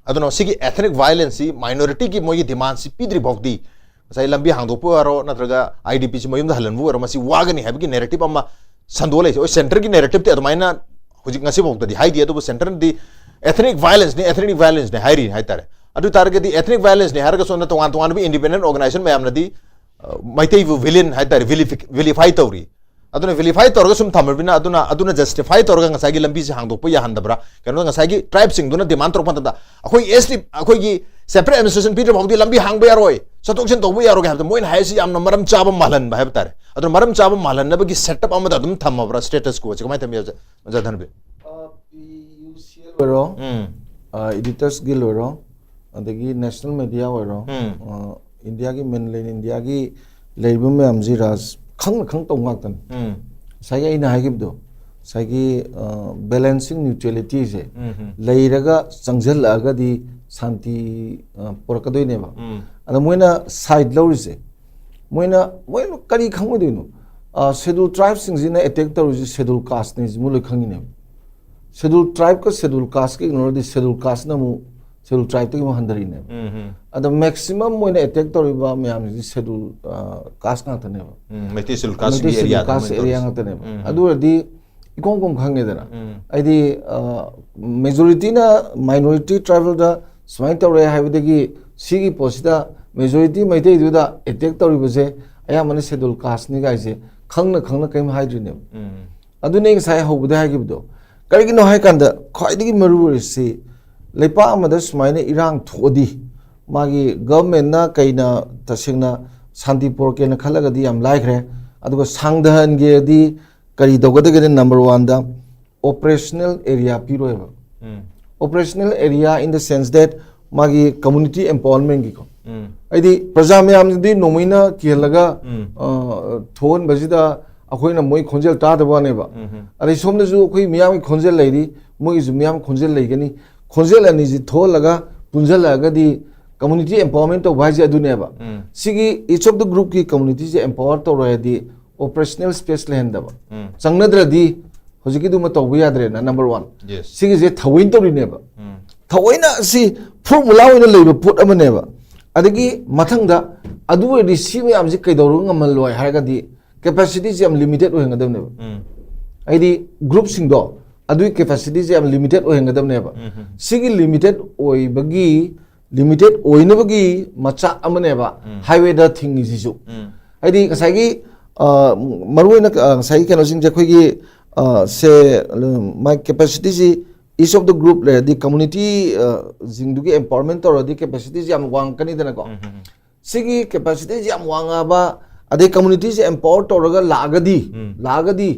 ꯑꯗꯨꯅ ꯁꯤꯒꯤ ethnic violence ꯁꯤ minority ꯒꯤ ꯃꯣꯏꯒꯤ demand ꯁꯤ ꯄꯤꯗ꯭ꯔꯤ ꯐꯥꯎꯗꯤ, ꯉꯁꯥꯏ ꯂꯝꯕꯤ ꯍꯥꯡꯗꯣꯛꯄ ꯑꯣꯏꯔꯣ, ꯅꯠꯇ꯭ꯔꯒ I D P ꯁꯤ ꯃꯌꯨꯝꯗ ꯍꯜꯍꯟꯕ ꯑꯣꯏꯔꯣ, ꯃꯁꯤ ꯋꯥꯒꯅꯤ ꯍꯥꯏꯕꯒꯤ narrative ꯑꯃ ꯁꯟꯗꯣꯛꯑ ꯂꯩꯁꯦ꯫ ꯍꯣꯏ, centre ꯒꯤ narrative ꯇꯤ ꯑꯗꯨꯃꯥꯏꯅ ꯍꯧꯖꯤꯛ ꯉꯁꯤ ꯐꯥꯎꯗꯗꯤ ꯍꯥꯏꯗꯦ, ꯑꯗꯨꯕꯨ centre ꯅꯗꯤ ethnic violence ꯅꯤ, ethnic violence ꯅꯤ ꯍꯥꯏꯔꯤ ꯍꯥꯏꯇꯥꯔꯦ꯫ ꯑꯗꯨ ꯑꯣꯏ ꯇꯥꯔꯒꯗꯤ ethnic violence ꯅꯤ ꯍꯥꯏꯔꯒ ꯁꯣꯝꯗ ꯇꯣꯉꯥꯟ ꯇꯣꯉꯥꯟꯕ independent organization ꯃꯌꯥꯝꯅꯗꯤ, ꯑ, ꯃꯩꯇꯩꯕꯨ villain ꯍꯥꯏꯇꯥꯔꯦ, vilify, vilify ꯇꯧꯔꯤ꯫ ꯑꯗꯨꯅ vilify ꯇꯧꯔꯒ ꯁꯨꯝ ꯊꯝꯃꯕꯅꯤꯅ, ꯑꯗꯨꯅ, ꯑꯗꯨꯅ justify ꯇꯧꯔꯒ ꯉꯁꯥꯏꯒꯤ ꯂꯝꯕꯤꯁꯦ ꯍꯥꯡꯗꯣꯛꯄ ꯌꯥꯍꯟꯗꯕ꯭ꯔꯥ? ꯀꯩꯅꯣꯗ ꯉꯁꯥꯏꯒꯤ tribe ꯁꯤꯡꯗꯨꯅ demand ꯇꯧꯔꯛꯄ ꯃꯇꯝꯗ, "ꯑꯩꯈꯣꯏ S T, ꯑꯩꯈꯣꯏꯒꯤ separate administration ꯄꯤꯗ꯭ꯔ ꯐꯥꯎꯗꯤ ꯂꯝꯕꯤ ꯍꯥꯡꯕ ꯌꯥꯔꯣꯏ, ꯆꯠꯊꯣꯛ ꯆꯠꯁꯤꯟ ꯇꯧꯕ ꯌꯥꯔꯣꯏ ꯍꯥꯏꯕꯗ ꯃꯣꯏꯅ ꯍꯥꯏꯔꯤꯁꯤ ꯌꯥꯝꯅ ꯃꯔꯝ ꯆꯥꯕ ꯃꯥꯜꯍꯟꯕ ꯍꯥꯏꯕ ꯇꯥꯔꯦ꯫ ꯑꯗꯨꯅ ꯃꯔꯝ ꯆꯥꯕ ꯃꯥꯜꯍꯟꯅꯕꯒꯤ setup ꯑꯃꯗ ꯑꯗꯨꯝ ꯊꯝꯃꯕ꯭ꯔꯥ status quo ꯁꯦ? ꯀꯃꯥꯏꯅ ꯊꯝꯕꯤ, ꯑꯣꯖꯥ, ꯑꯣꯖꯥ ꯙꯅꯕꯤꯔ? ꯄꯤ ꯌꯨ ꯁꯤ ꯑꯦꯜ ꯑꯣꯏꯔꯣ, ꯎꯝ, ꯑꯦꯗꯤꯇꯔꯁ ꯒꯤꯜ ꯑꯣꯏꯔꯣ, ꯑꯗꯒꯤ ꯅꯦꯁꯅꯦꯜ ꯃꯦꯗꯤꯌꯥ ꯑꯣꯏꯔꯣ, ꯎꯝ, ꯏꯟꯗꯤꯌꯥꯒꯤ, mainland ꯏꯟꯗꯤꯌꯥꯒꯤ ꯂꯩꯔꯤꯕ ꯃꯌꯥꯝꯁꯤ, ꯔꯥꯖ, ꯈꯪꯅ ꯈꯪ ꯇꯧ ꯉꯥꯛꯇꯅꯤ꯫ ꯎꯝ, ꯉꯁꯥꯏꯒꯤ ꯑꯩꯅ ꯍꯥꯏꯈꯤꯕꯗꯣ, ꯉꯁꯥꯏꯒꯤ balancing neutrality ꯁꯦ ꯎꯝ, ꯎꯝ, ꯂꯩꯔꯒ ꯆꯪꯁꯤꯜꯂꯛꯑꯒꯗꯤ ꯁꯥꯟꯇꯤ ꯑ, ꯄꯨꯔꯛꯀꯗꯣꯏꯅꯦꯕ꯫ ꯎꯝ, ꯑꯗ ꯃꯣꯏꯅ ꯁꯥꯏꯠ ꯂꯧꯔꯤꯁꯦ, ꯃꯣꯏꯅ, ꯃꯣꯏꯅ ꯀꯔꯤ ꯈꯪꯉꯣꯏꯗꯣꯏꯅꯣ? ꯁꯦꯗꯨꯜ ꯇ꯭ꯔꯥꯏꯕꯁꯤꯡꯁꯤꯅ ꯑꯦꯇꯦꯛ ꯇꯧꯔꯤꯁꯦ ꯁꯦꯗꯨꯜ ꯀꯥꯁꯅꯦꯁꯤ ꯃꯣꯏ ꯂꯣꯏ ꯈꯪꯉꯤꯅꯦꯕ꯫ ꯁꯦꯗꯨꯜ ꯇ꯭ꯔꯥꯏꯕꯀ ꯁꯦꯗꯨꯜ ꯀꯥꯁꯀ ꯏꯒꯅꯣꯔꯗꯤ ꯁꯦꯗꯨꯜ ꯀꯥꯁꯅ ꯑꯃꯨꯛ ꯁꯦꯗꯨꯜ ꯇ꯭ꯔꯥꯏꯕꯇꯒꯤ ꯑꯃꯨꯛ ꯍꯟꯊꯔꯤꯅꯦꯕ꯫ ꯎꯝ, ꯎꯝ, ꯑꯗ ꯃꯦꯛꯁꯤꯃꯝ ꯃꯣꯏꯅ ꯑꯦꯇꯦꯛ ꯇꯧꯔꯤꯕ ꯃꯌꯥꯝꯁꯤꯗꯤ ꯁꯦꯗꯨꯜ ꯀꯥꯁ ꯉꯥꯛꯇꯅꯦꯕ꯫ ꯎꯝ, ꯃꯩꯇꯩ ꯁꯦꯗꯨꯜ ꯀꯥꯁꯀꯤ ꯃꯩꯇꯩ ꯁꯦꯗꯨꯜ ꯑꯦꯔꯤꯌꯥꯗ ꯀꯥꯁ ꯃꯣꯏꯅ ꯑꯦꯔꯤꯌꯥ ꯇꯧꯔꯤꯁꯦ꯫ ꯉꯥꯛꯇꯅꯦꯕ꯫ ꯎꯝ, ꯑꯗꯨ ꯑꯣꯏꯔꯗꯤ ꯏꯀꯣꯡ ꯀꯣꯡ ꯈꯪꯉꯦꯗꯅ꯫ ꯎꯝ, ꯍꯥꯏꯗꯤ ꯃꯦꯖꯣꯔꯤꯇꯤꯅ ꯃꯥꯏꯅꯣꯔꯤꯇꯤ ꯇ꯭ꯔꯥꯏꯕꯦꯜꯗ ꯁꯨꯃꯥꯏꯅ ꯇꯧꯔꯦ ꯍꯥꯏꯕꯗꯒꯤ ꯁꯤꯒꯤ ꯄꯣꯠꯁꯤꯗ ꯃꯦꯖꯣꯔꯤꯇꯤ ꯃꯩꯇꯩꯗꯨꯗ ꯑꯦꯇꯦꯛ ꯇꯧꯔꯤꯕꯁꯦ ꯑꯌꯥꯝꯕꯅ ꯁꯦꯗꯨꯜ ꯀꯥꯁꯅꯤ ꯀꯥꯏꯁꯦ ꯈꯪꯅ ꯈꯪꯅ ꯀꯔꯤꯝ ꯍꯥꯏꯗ꯭ꯔꯤꯅꯦꯕ꯫ ꯎꯝ, ꯑꯗꯨꯅꯦ ꯉꯁꯥꯏ ꯍꯧꯕꯗ ꯍꯥꯏꯈꯤꯕꯗꯣ꯫ ꯀꯔꯤꯒꯤꯅꯣ ꯍꯥꯏꯀꯥꯟꯗ ꯈ꯭ꯋꯥꯏꯗꯒꯤ ꯃꯔꯨ ꯑꯣꯏꯔꯤꯁꯤ ꯂꯩꯄꯥꯛ ꯑꯃꯗ ꯁꯨꯃꯥꯏꯅ ꯏꯔꯥꯡ ꯊꯣꯛꯑꯗꯤ ꯃꯥꯒꯤ ꯒꯚꯔꯟꯃꯦꯟꯠꯅ ꯀꯩꯅ ꯇꯁꯦꯡꯅ ꯁꯥꯟꯇꯤ ꯄꯨꯔꯛꯀꯦꯅ ꯈꯜꯂꯒꯗꯤ ꯌꯥꯝ ꯂꯥꯏꯈ꯭ꯔꯦ, ꯑꯗꯨꯒ ꯁꯥꯡꯊꯍꯟꯒꯦꯗꯤ ꯀꯔꯤ ꯇꯧꯒꯗꯒꯦꯗ number one the operational area ꯄꯤꯔꯣꯏꯕ꯫ Um, Operational area in the sense that ꯃꯥꯒꯤ community empowerment ꯀꯤꯀꯣ꯫ ꯎꯝ, ꯍꯥꯏꯗꯤ ꯄ꯭ꯔꯖꯥ ꯃꯌꯥꯝꯗꯤ ꯅꯣꯡꯃꯩꯅ ꯀꯤꯍꯜꯂꯒ ꯎꯝ, ꯑ, ꯊꯣꯛꯍꯟꯕꯁꯤꯗ ꯑꯩꯈꯣꯏꯅ ꯃꯣꯏ ꯈꯣꯟꯖꯦꯜ ꯇꯥꯗꯕ ꯋꯥꯅꯦꯕ꯫ ꯎꯝ, ꯑꯗꯩ ꯁꯣꯝꯗꯁꯨ ꯑꯩꯈꯣꯏ ꯃꯤꯌꯥꯝꯒꯤ ꯈꯣꯟꯖꯦꯜ ꯂꯩꯔꯤ, ꯃꯣꯏꯒꯤꯁꯨ ꯃꯤꯌꯥꯝ ꯈꯣꯟꯖꯦꯜ ꯂꯩꯒꯅꯤ꯫ ꯈꯣꯟꯖꯦꯜ ꯑꯅꯤꯁꯤ ꯊꯣꯛꯍꯜꯂꯒ ꯄꯨꯟꯁꯤꯜꯂꯛꯑꯒꯗꯤ community empowerment ꯇꯧꯕ ꯍꯥꯏꯁꯦ ꯑꯗꯨꯅꯦꯕ꯫ ꯎꯝ, ꯁꯤꯒꯤ each of the group ꯀꯤ community ꯁꯦ empower ꯇꯧꯔꯣꯏ ꯍꯥꯏꯗꯤ operational space ꯂꯩꯍꯟꯗꯕ꯫ ꯎꯝ, ꯆꯪꯅꯗ꯭ꯔꯗꯤ ꯍꯧꯖꯤꯛꯀꯤꯗꯨꯃ ꯇꯧꯕ ꯌꯥꯗ꯭ꯔꯦꯅ number one꯫ yes, ꯁꯤꯒꯤꯁꯦ ꯊꯑꯣꯏꯅ ꯇꯧꯔꯤꯅꯦꯕ꯫ ꯎꯝ, ꯊꯑꯣꯏꯅ ꯁꯤ formula ꯑꯣꯏꯅ ꯂꯩꯕ ꯄꯣꯠ ꯑꯃꯅꯦꯕ꯫ ꯑꯗꯒꯤ ꯃꯊꯪꯗ ꯑꯗꯨ ꯑꯣꯏꯔꯗꯤ ꯁꯤ ꯃꯌꯥꯝꯁꯤ ꯀꯩꯗꯧꯔꯒ ꯉꯝꯍꯜꯂꯣꯏ ꯍꯥꯏꯔꯒꯗꯤ capacity ꯁꯦ ꯌꯥꯝ limited ꯑꯣꯏꯍꯟꯒꯗꯕꯅꯦꯕ꯫ ꯎꯝ, ꯍꯥꯏꯗꯤ group ꯁꯤꯡꯗꯣ ꯑꯗꯨꯒꯤ capacity ꯁꯦ ꯌꯥꯝ limited ꯑꯣꯏꯍꯟꯒꯗꯕꯅꯦꯕ꯫ ꯎꯝ, ꯁꯤꯒꯤ limited ꯑꯣꯏꯕꯒꯤ, limited ꯑꯣꯏꯅꯕꯒꯤ ꯃꯆꯥꯛ ꯑꯃꯅꯦꯕ ꯎꯝ, highway ꯗ ꯊꯤꯡꯉꯤꯁꯤꯁꯨ꯫ ꯎꯝ, ꯍꯥꯏꯗꯤ ꯉꯁꯥꯏꯒꯤ ꯑ, ꯃꯔꯨꯑꯣꯏꯅ ꯑ, ꯉꯁꯥꯏꯒꯤ ꯀꯩꯅꯣꯁꯤꯡꯁꯦ ꯑꯩꯈꯣꯏꯒꯤ ꯑ, ꯁꯦ ꯃꯥꯏ capacity ꯁꯤ each of the group ꯂꯩꯔꯗꯤ community ꯑ, ꯁꯤꯡꯗꯨꯒꯤ empowerment ꯇꯧꯔꯗꯤ capacity ꯁꯤ ꯌꯥꯝ ꯋꯥꯡꯉꯛꯀꯅꯤꯗꯅꯀꯣ꯫ ꯎꯝ, ꯎꯝ, ꯁꯤꯒꯤ ꯀꯦꯄꯥꯁꯤꯇꯤꯁꯤ ꯌꯥꯝ ꯋꯥꯡꯉꯕ, ꯑꯗꯩ ꯀꯝꯃꯨꯅꯤꯇꯤꯁꯦ ꯑꯦꯝꯄꯥꯋꯔ ꯇꯧꯔꯒ ꯂꯥꯛꯑꯒꯗꯤ, ꯎꯝ. ꯂꯥꯛꯑꯒꯗꯤ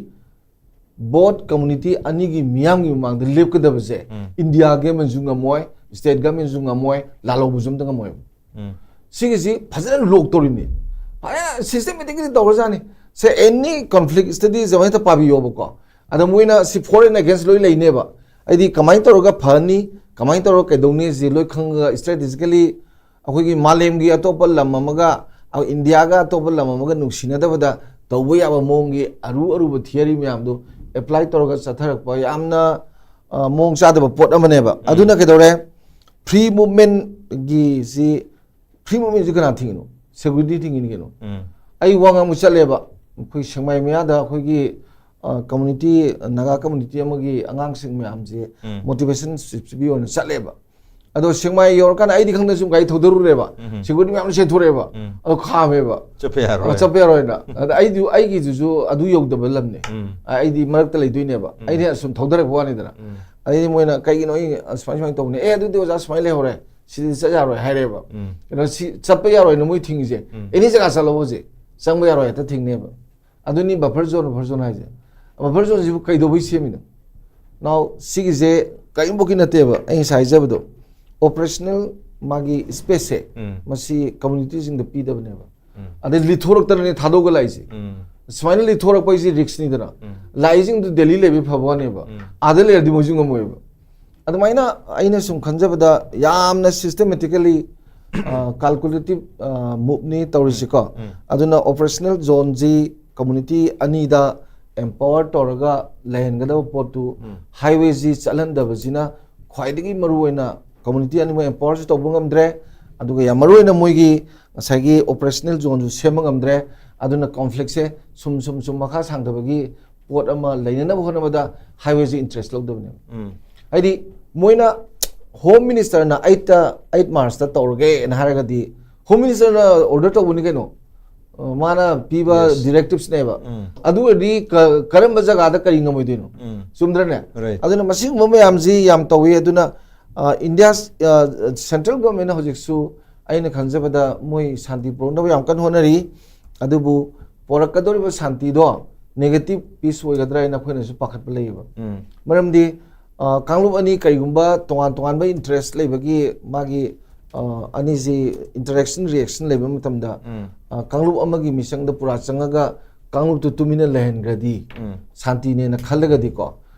ꯕꯣꯠ ꯀꯝꯃꯨꯅꯤꯇꯤ ꯑꯅꯤꯒꯤ ꯃꯤꯌꯥꯝꯒꯤ ꯃꯃꯥꯡꯗ ꯂꯦꯞꯀꯗꯕꯁꯦ ꯎꯝ. ꯏꯟꯗꯤꯌꯥ ꯒꯃꯦꯟꯁꯨ ꯉꯝꯃꯣꯏ, ꯁ꯭ꯇꯦꯠ ꯒꯃꯦꯟꯁꯨ ꯉꯝꯃꯣꯏ, ꯂꯥꯜꯍꯧꯕꯁꯨ ꯑꯝꯇ ꯉꯝꯃꯣꯏꯕ꯫ ꯎꯝ. ꯁꯤꯒꯤꯁꯤ ꯐꯖꯅ ꯂꯣꯛ ꯇꯧꯔꯤꯅꯤ꯫ ꯐꯖꯅ ꯁꯤꯁꯇꯦꯃꯦꯇꯤꯛꯂꯤ ꯇꯧꯔꯖꯥꯠꯅꯤ꯫ ꯁꯦ, ꯑꯦꯅꯤ ꯀꯟꯐ꯭ꯂꯤꯛ ꯁ꯭ꯇꯗꯤꯁ ꯑꯃ ꯍꯦꯛꯇ ꯄꯥꯕꯤꯌꯣꯕꯀꯣ꯫ ꯑꯗ ꯃꯣꯏꯅ ꯁꯤ ꯐꯣꯔ ꯑꯦꯟ ꯑꯦꯒꯦꯟꯁ ꯂꯣꯏ ꯂꯩꯅꯦꯕ꯫ ꯍꯥꯏꯗꯤ ꯀꯃꯥꯏꯅ ꯇꯧꯔꯒ ꯐꯅꯤ, ꯀꯃꯥꯏꯅ ꯇꯧꯔꯒ ꯀꯩꯗꯧꯅꯤ ꯁꯤ ꯂꯣꯏ ꯈꯪꯉꯒ ꯁ꯭ꯇ꯭ꯔꯦꯇꯦꯖꯤꯀꯦꯂꯤ ꯑꯩꯈꯣꯏꯒꯤ ꯃꯥꯂꯦꯝꯒꯤ ꯑꯇꯣꯞꯄ ꯂꯝ ꯑꯃꯒ, ꯑ, ꯏꯟꯗꯤꯌꯥꯒ ꯑꯇꯣꯞꯄ ꯂꯝ ꯑꯃꯒ ꯅꯨꯡꯁꯤꯅꯗꯕꯗ ꯇꯧꯕ ꯌꯥꯕ ꯃꯑꯣꯡꯒꯤ ꯑꯔꯨ ꯑꯔꯨꯕ ꯊꯤꯌꯔꯤ ꯃꯌꯥꯝꯗꯣ ꯑꯦꯄ꯭ꯂꯥꯏ ꯇꯧꯔꯒ ꯆꯠꯊꯔꯛꯄ ꯌꯥꯝꯅ, ꯑ, ꯃꯑꯣꯡ ꯆꯥꯗꯕ ꯄꯣꯠ ꯑꯃꯅꯦꯕ꯫ ꯑꯗꯨꯅ ꯀꯩꯗꯧꯔꯦ? ꯐ꯭ꯔꯤ ꯃꯨꯚꯃꯦꯟꯒꯤꯁꯤ, ꯐ꯭ꯔꯤ ꯃꯨꯚꯃꯦꯟꯁꯤ ꯀꯅꯥ ꯊꯤꯡꯉꯤꯅꯣ? ꯁꯦꯀ꯭ꯌꯨꯔꯤꯇꯤ ꯊꯤꯡꯉꯤꯅꯤ ꯀꯩꯅꯣ꯫ ꯎꯝ. ꯑꯩ ꯋꯥ ꯉꯥꯡꯕ ꯆꯠꯂꯦꯕ, ꯑꯩꯈꯣꯏ ꯁꯦꯛꯃꯥꯏ ꯃꯌꯥꯗ ꯑꯩꯈꯣꯏꯒꯤ, ꯑ, ꯀꯝꯃꯨꯅꯤꯇꯤ, ꯅꯥꯒꯥ ꯀꯝꯃꯨꯅꯤꯇꯤ ꯑꯃꯒꯤ ꯑꯉꯥꯡꯁꯤꯡ ꯃꯌꯥꯝꯁꯦ ꯎꯝ. ꯃꯣꯇꯤꯚꯦꯁꯟ ꯁ꯭ꯄꯤꯆ ꯄꯤꯕ ꯑꯣꯏꯅ ꯆꯠꯂꯦꯕ꯫ ꯑꯗꯣ ꯁꯦꯛꯃꯥꯏ ꯌꯧꯔꯀꯥꯟꯗ ꯑꯩꯗꯤ ꯈꯪꯗꯅ ꯁꯨꯝ ꯒꯥꯔꯤ ꯊꯧꯗꯔꯨꯔꯦꯕ꯫ ꯎꯝ. ꯁꯦꯀ꯭ꯌꯨꯔꯤꯇꯤ ꯃꯌꯥꯝ ꯆꯦꯟꯊꯣꯔꯛꯑꯦꯕ꯫ ꯎꯝ. ꯑꯗꯣ ꯈꯥꯝꯃꯦꯕ꯫ ꯆꯠꯄ ꯌꯥꯔꯣꯏ꯫ ꯑ, ꯆꯠꯄ ꯌꯥꯔꯣꯏꯅ꯫ ꯑꯗ ꯑꯩꯗꯤ, ꯑꯩꯒꯤꯗꯨꯁꯨ ꯑꯗꯨ ꯌꯧꯗꯕ ꯂꯝꯅꯦ꯫ ꯎꯝ. ꯑ, ꯑꯩꯗꯤ ꯃꯔꯛꯇ ꯂꯩꯗꯣꯏꯅꯦꯕ꯫ ꯎꯝ. ꯑꯩꯗꯤ ꯑꯁꯨꯝ ꯊꯧꯗꯔꯛꯄ ꯋꯥꯅꯤꯗꯅ꯫ ꯎꯝ. ꯑꯗꯩꯗꯤ ꯃꯣꯏꯅ ꯀꯩꯒꯤꯅꯣ ꯑꯩ, ꯑ, ꯁꯨꯃꯥꯏ ꯁꯨꯃꯥꯏꯅ ꯇꯧꯕꯅꯦ꯫ "ꯑꯦ, ꯑꯗꯨꯗꯤ ꯑꯣꯖꯥ ꯁꯨꯃꯥꯏꯅ ꯂꯩꯍꯧꯔꯦ꯫ ꯁꯤꯗꯤ ꯆꯠ ꯌꯥꯔꯣꯏ" ꯍꯥꯏꯔꯦꯕ꯫ ꯎꯝ. ꯀꯩꯅꯣ, ꯁꯤ ꯆꯠꯄ ꯌꯥꯔꯣꯏꯅ ꯃꯣꯏ ꯊꯤꯡꯉꯤꯁꯦ꯫ ꯎꯝ. ꯑꯦꯅꯤ ꯖꯒꯥ ꯆꯠꯂꯣ ꯍꯧꯖꯤꯛ꯫ ꯆꯪꯕ ꯌꯥꯔꯣꯏ, ꯍꯦꯛꯇ ꯊꯤꯡꯅꯦꯕ꯫ ꯑꯗꯨꯅꯤ ꯕꯐꯔ ꯖꯣꯟ, ꯕꯐꯔ ꯖꯣꯟ ꯍꯥꯏꯁꯦ꯫ ꯕꯐꯔ ꯖꯣꯟꯁꯤꯕꯨ ꯀꯩꯗꯧꯕꯩ ꯁꯦꯝꯃꯤꯅꯣ? ꯅꯥꯎ, ꯁꯤꯒꯤꯁꯦ ꯀꯔꯤꯝꯐꯥꯎꯀꯤ ꯅꯠꯇꯦꯕ꯫ ꯑꯩ ꯉꯁꯥꯏ ꯍꯥꯏꯖꯕꯗꯣ, ꯑꯣꯄꯔꯦꯁꯅꯦꯜ ꯃꯥꯒꯤ ꯁ꯭ꯄꯦꯁꯁꯦ, ꯎꯝ. ꯃꯁꯤ ꯀꯝꯃꯨꯅꯤꯇꯤꯁꯤꯡꯗ ꯄꯤꯗꯕꯅꯦꯕ꯫ ꯎꯝ. ꯑꯗꯩ ꯂꯤꯊꯣꯔꯛꯇꯅꯅꯦ ꯊꯥꯗꯣꯛꯑꯒ ꯂꯥꯛꯏꯁꯦ꯫ ꯎꯝ. ꯁꯨꯃꯥꯏꯅ ꯂꯤꯊꯣꯔꯛꯄ ꯍꯥꯏꯁꯦ ꯔꯤꯛꯁꯅꯤꯗꯅ꯫ ꯎꯝ. ꯂꯥꯛꯏꯁꯤꯡꯗꯨ ꯗꯦꯜꯂꯤ ꯂꯩꯕꯩ ꯐꯕ ꯋꯥꯅꯦꯕ꯫ ꯎꯝ. ꯑꯥꯗ ꯂꯩꯔꯗꯤ ꯃꯣꯏꯁꯨ ꯉꯝꯃꯣꯏꯕ꯫ ꯑꯗꯨꯃꯥꯏꯅ ꯑꯩꯅ ꯁꯨꯝ ꯈꯟꯖꯕꯗ ꯌꯥꯝꯅ ꯁꯤꯁꯇꯦꯃꯦꯇꯤꯀꯦꯂꯤ, ꯀꯥꯜꯀꯨꯂꯦꯇꯤꯞ ꯃꯨꯞꯅꯤ ꯇꯧꯔꯤꯁꯤꯀꯣ꯫ ꯎꯝ. ꯑꯗꯨꯅ ꯑꯣꯄꯔꯦꯁꯅꯦꯜ ꯖꯣꯟꯁꯤ ꯀꯝꯃꯨꯅꯤꯇꯤ ꯑꯅꯤꯗ ꯑꯦꯝꯄꯥꯋꯔ ꯇꯧꯔꯒ ꯂꯩꯍꯟꯒꯗꯕ ꯄꯣꯠꯇꯨ, ꯎꯝ. ꯍꯥꯏꯋꯦꯁꯤ ꯆꯠꯍꯟꯗꯕꯁꯤꯅ ꯈ꯭ꯋꯥꯏꯗꯒꯤ ꯃꯔꯨꯑꯣꯏꯅ, ꯀꯝꯃꯨꯅꯤꯇꯤ ꯑꯅꯤꯃꯛ ꯑꯦꯝꯄꯥꯋꯔꯁꯨ ꯇꯧꯕ ꯉꯝꯗ꯭ꯔꯦ, ꯑꯗꯨꯒ ꯌꯥꯝ ꯃꯔꯨꯑꯣꯏꯅ ꯃꯣꯏꯒꯤ ꯉꯁꯥꯏꯒꯤ ꯑꯣꯄꯔꯦꯁꯅꯦꯜ ꯖꯣꯟꯁꯨ ꯁꯦꯝꯕ ꯉꯝꯗ꯭ꯔꯦ꯫ ꯑꯗꯨꯅ ꯀꯣꯟꯐ꯭ꯂꯤꯛꯁꯦ ꯁꯨꯝ ꯁꯨꯝ ꯁꯨꯝ ꯃꯈꯥ ꯁꯥꯡꯊꯕꯒꯤ ꯄꯣꯠ ꯑꯃ ꯂꯩꯅꯅꯕ ꯍꯣꯠꯅꯕꯗ ꯍꯥꯏꯋꯦꯁꯦ ꯏꯟꯇꯔꯦꯁ ꯂꯧꯗꯕꯅꯦꯕ꯫ ꯎꯝ. ꯍꯥꯏꯗꯤ ꯃꯣꯏꯅ ꯍꯣꯝ ꯃꯤꯅꯤꯁꯇꯔꯅ ꯑꯩꯠꯇ, ꯑꯩꯠ ꯃꯥꯔꯆꯇ ꯇꯧꯔꯒꯦꯅ ꯍꯥꯏꯔꯒꯗꯤ ꯍꯣꯝ ꯃꯤꯅꯤꯁꯇꯔꯅ ꯑꯣꯔꯗꯔ ꯇꯧꯕꯅꯤ ꯀꯩꯅꯣ꯫ ꯑ, ꯃꯥꯅ ꯄꯤꯕ Yes. ꯗꯤꯔꯦꯛꯇꯤꯞꯁꯅꯦꯕ꯫ ꯎꯝ. ꯑꯗꯨ ꯑꯣꯏꯔꯗꯤ ꯀ-, ꯀꯔꯝꯕ ꯖꯒꯥꯗ ꯀꯔꯤ ꯉꯝꯃꯣꯏꯗꯣꯏꯅꯣ? ꯎꯝ. ꯆꯨꯝꯗ꯭ꯔꯅꯦ? Right. ꯑꯗꯨꯅ ꯃꯁꯤꯒꯨꯝꯕ ꯃꯌꯥꯝꯁꯤ ꯌꯥꯝ ꯇꯧꯏ꯫ ꯑꯗꯨꯅ, ꯑ, ꯏꯟꯗꯤꯌꯥ, ꯑ, ꯁꯦꯟꯇ꯭ꯔꯦꯜ ꯒꯣꯔꯃꯦꯟꯅ ꯍꯧꯖꯤꯛꯁꯨ ꯑꯩꯅ ꯈꯟꯖꯕꯗ ꯃꯣꯏ ꯁꯥꯟꯇꯤ ꯄꯨꯔꯛꯅꯕ ꯌꯥꯝ ꯀꯟꯅ ꯍꯣꯠꯅꯔꯤ꯫ ꯑꯗꯨꯕꯨ ꯄꯣꯔꯛꯀꯗꯧꯔꯤꯕ ꯁꯥꯟꯇꯤꯗꯣ negative peace ꯑꯣꯏꯒꯗ꯭ꯔꯥ ꯍꯥꯏꯅ ꯑꯩꯈꯣꯏꯅꯁꯨ ꯄꯥꯈꯠꯄ ꯂꯩꯌꯦꯕ꯫ ꯎꯝ. ꯃꯔꯝꯗꯤ ꯑ, ꯀꯥꯡꯂꯨꯞ ꯑꯅꯤ ꯀꯔꯤꯒꯨꯝꯕ ꯇꯣꯉꯥꯟ ꯇꯣꯉꯥꯟꯕ interest ꯂꯩꯕꯒꯤ ꯃꯥꯒꯤ ꯑ, ꯑꯅꯤꯁꯤ interaction reaction ꯂꯩꯕ ꯃꯇꯝꯗ ꯎꯝ. ꯑ, ꯀꯥꯡꯂꯨꯞ ꯑꯃꯒꯤ ꯃꯤꯆꯪꯗ ꯄꯨꯔꯥ ꯆꯪꯉꯒ ꯀꯥꯡꯂꯨꯞꯇꯨ ꯇꯨꯃꯤꯟꯅ ꯂꯩꯍꯟꯈ꯭ꯔꯗꯤ ꯎꯝ. ꯁꯥꯟꯇꯤꯅꯦꯅ ꯈꯜꯂꯒꯗꯤꯀꯣ,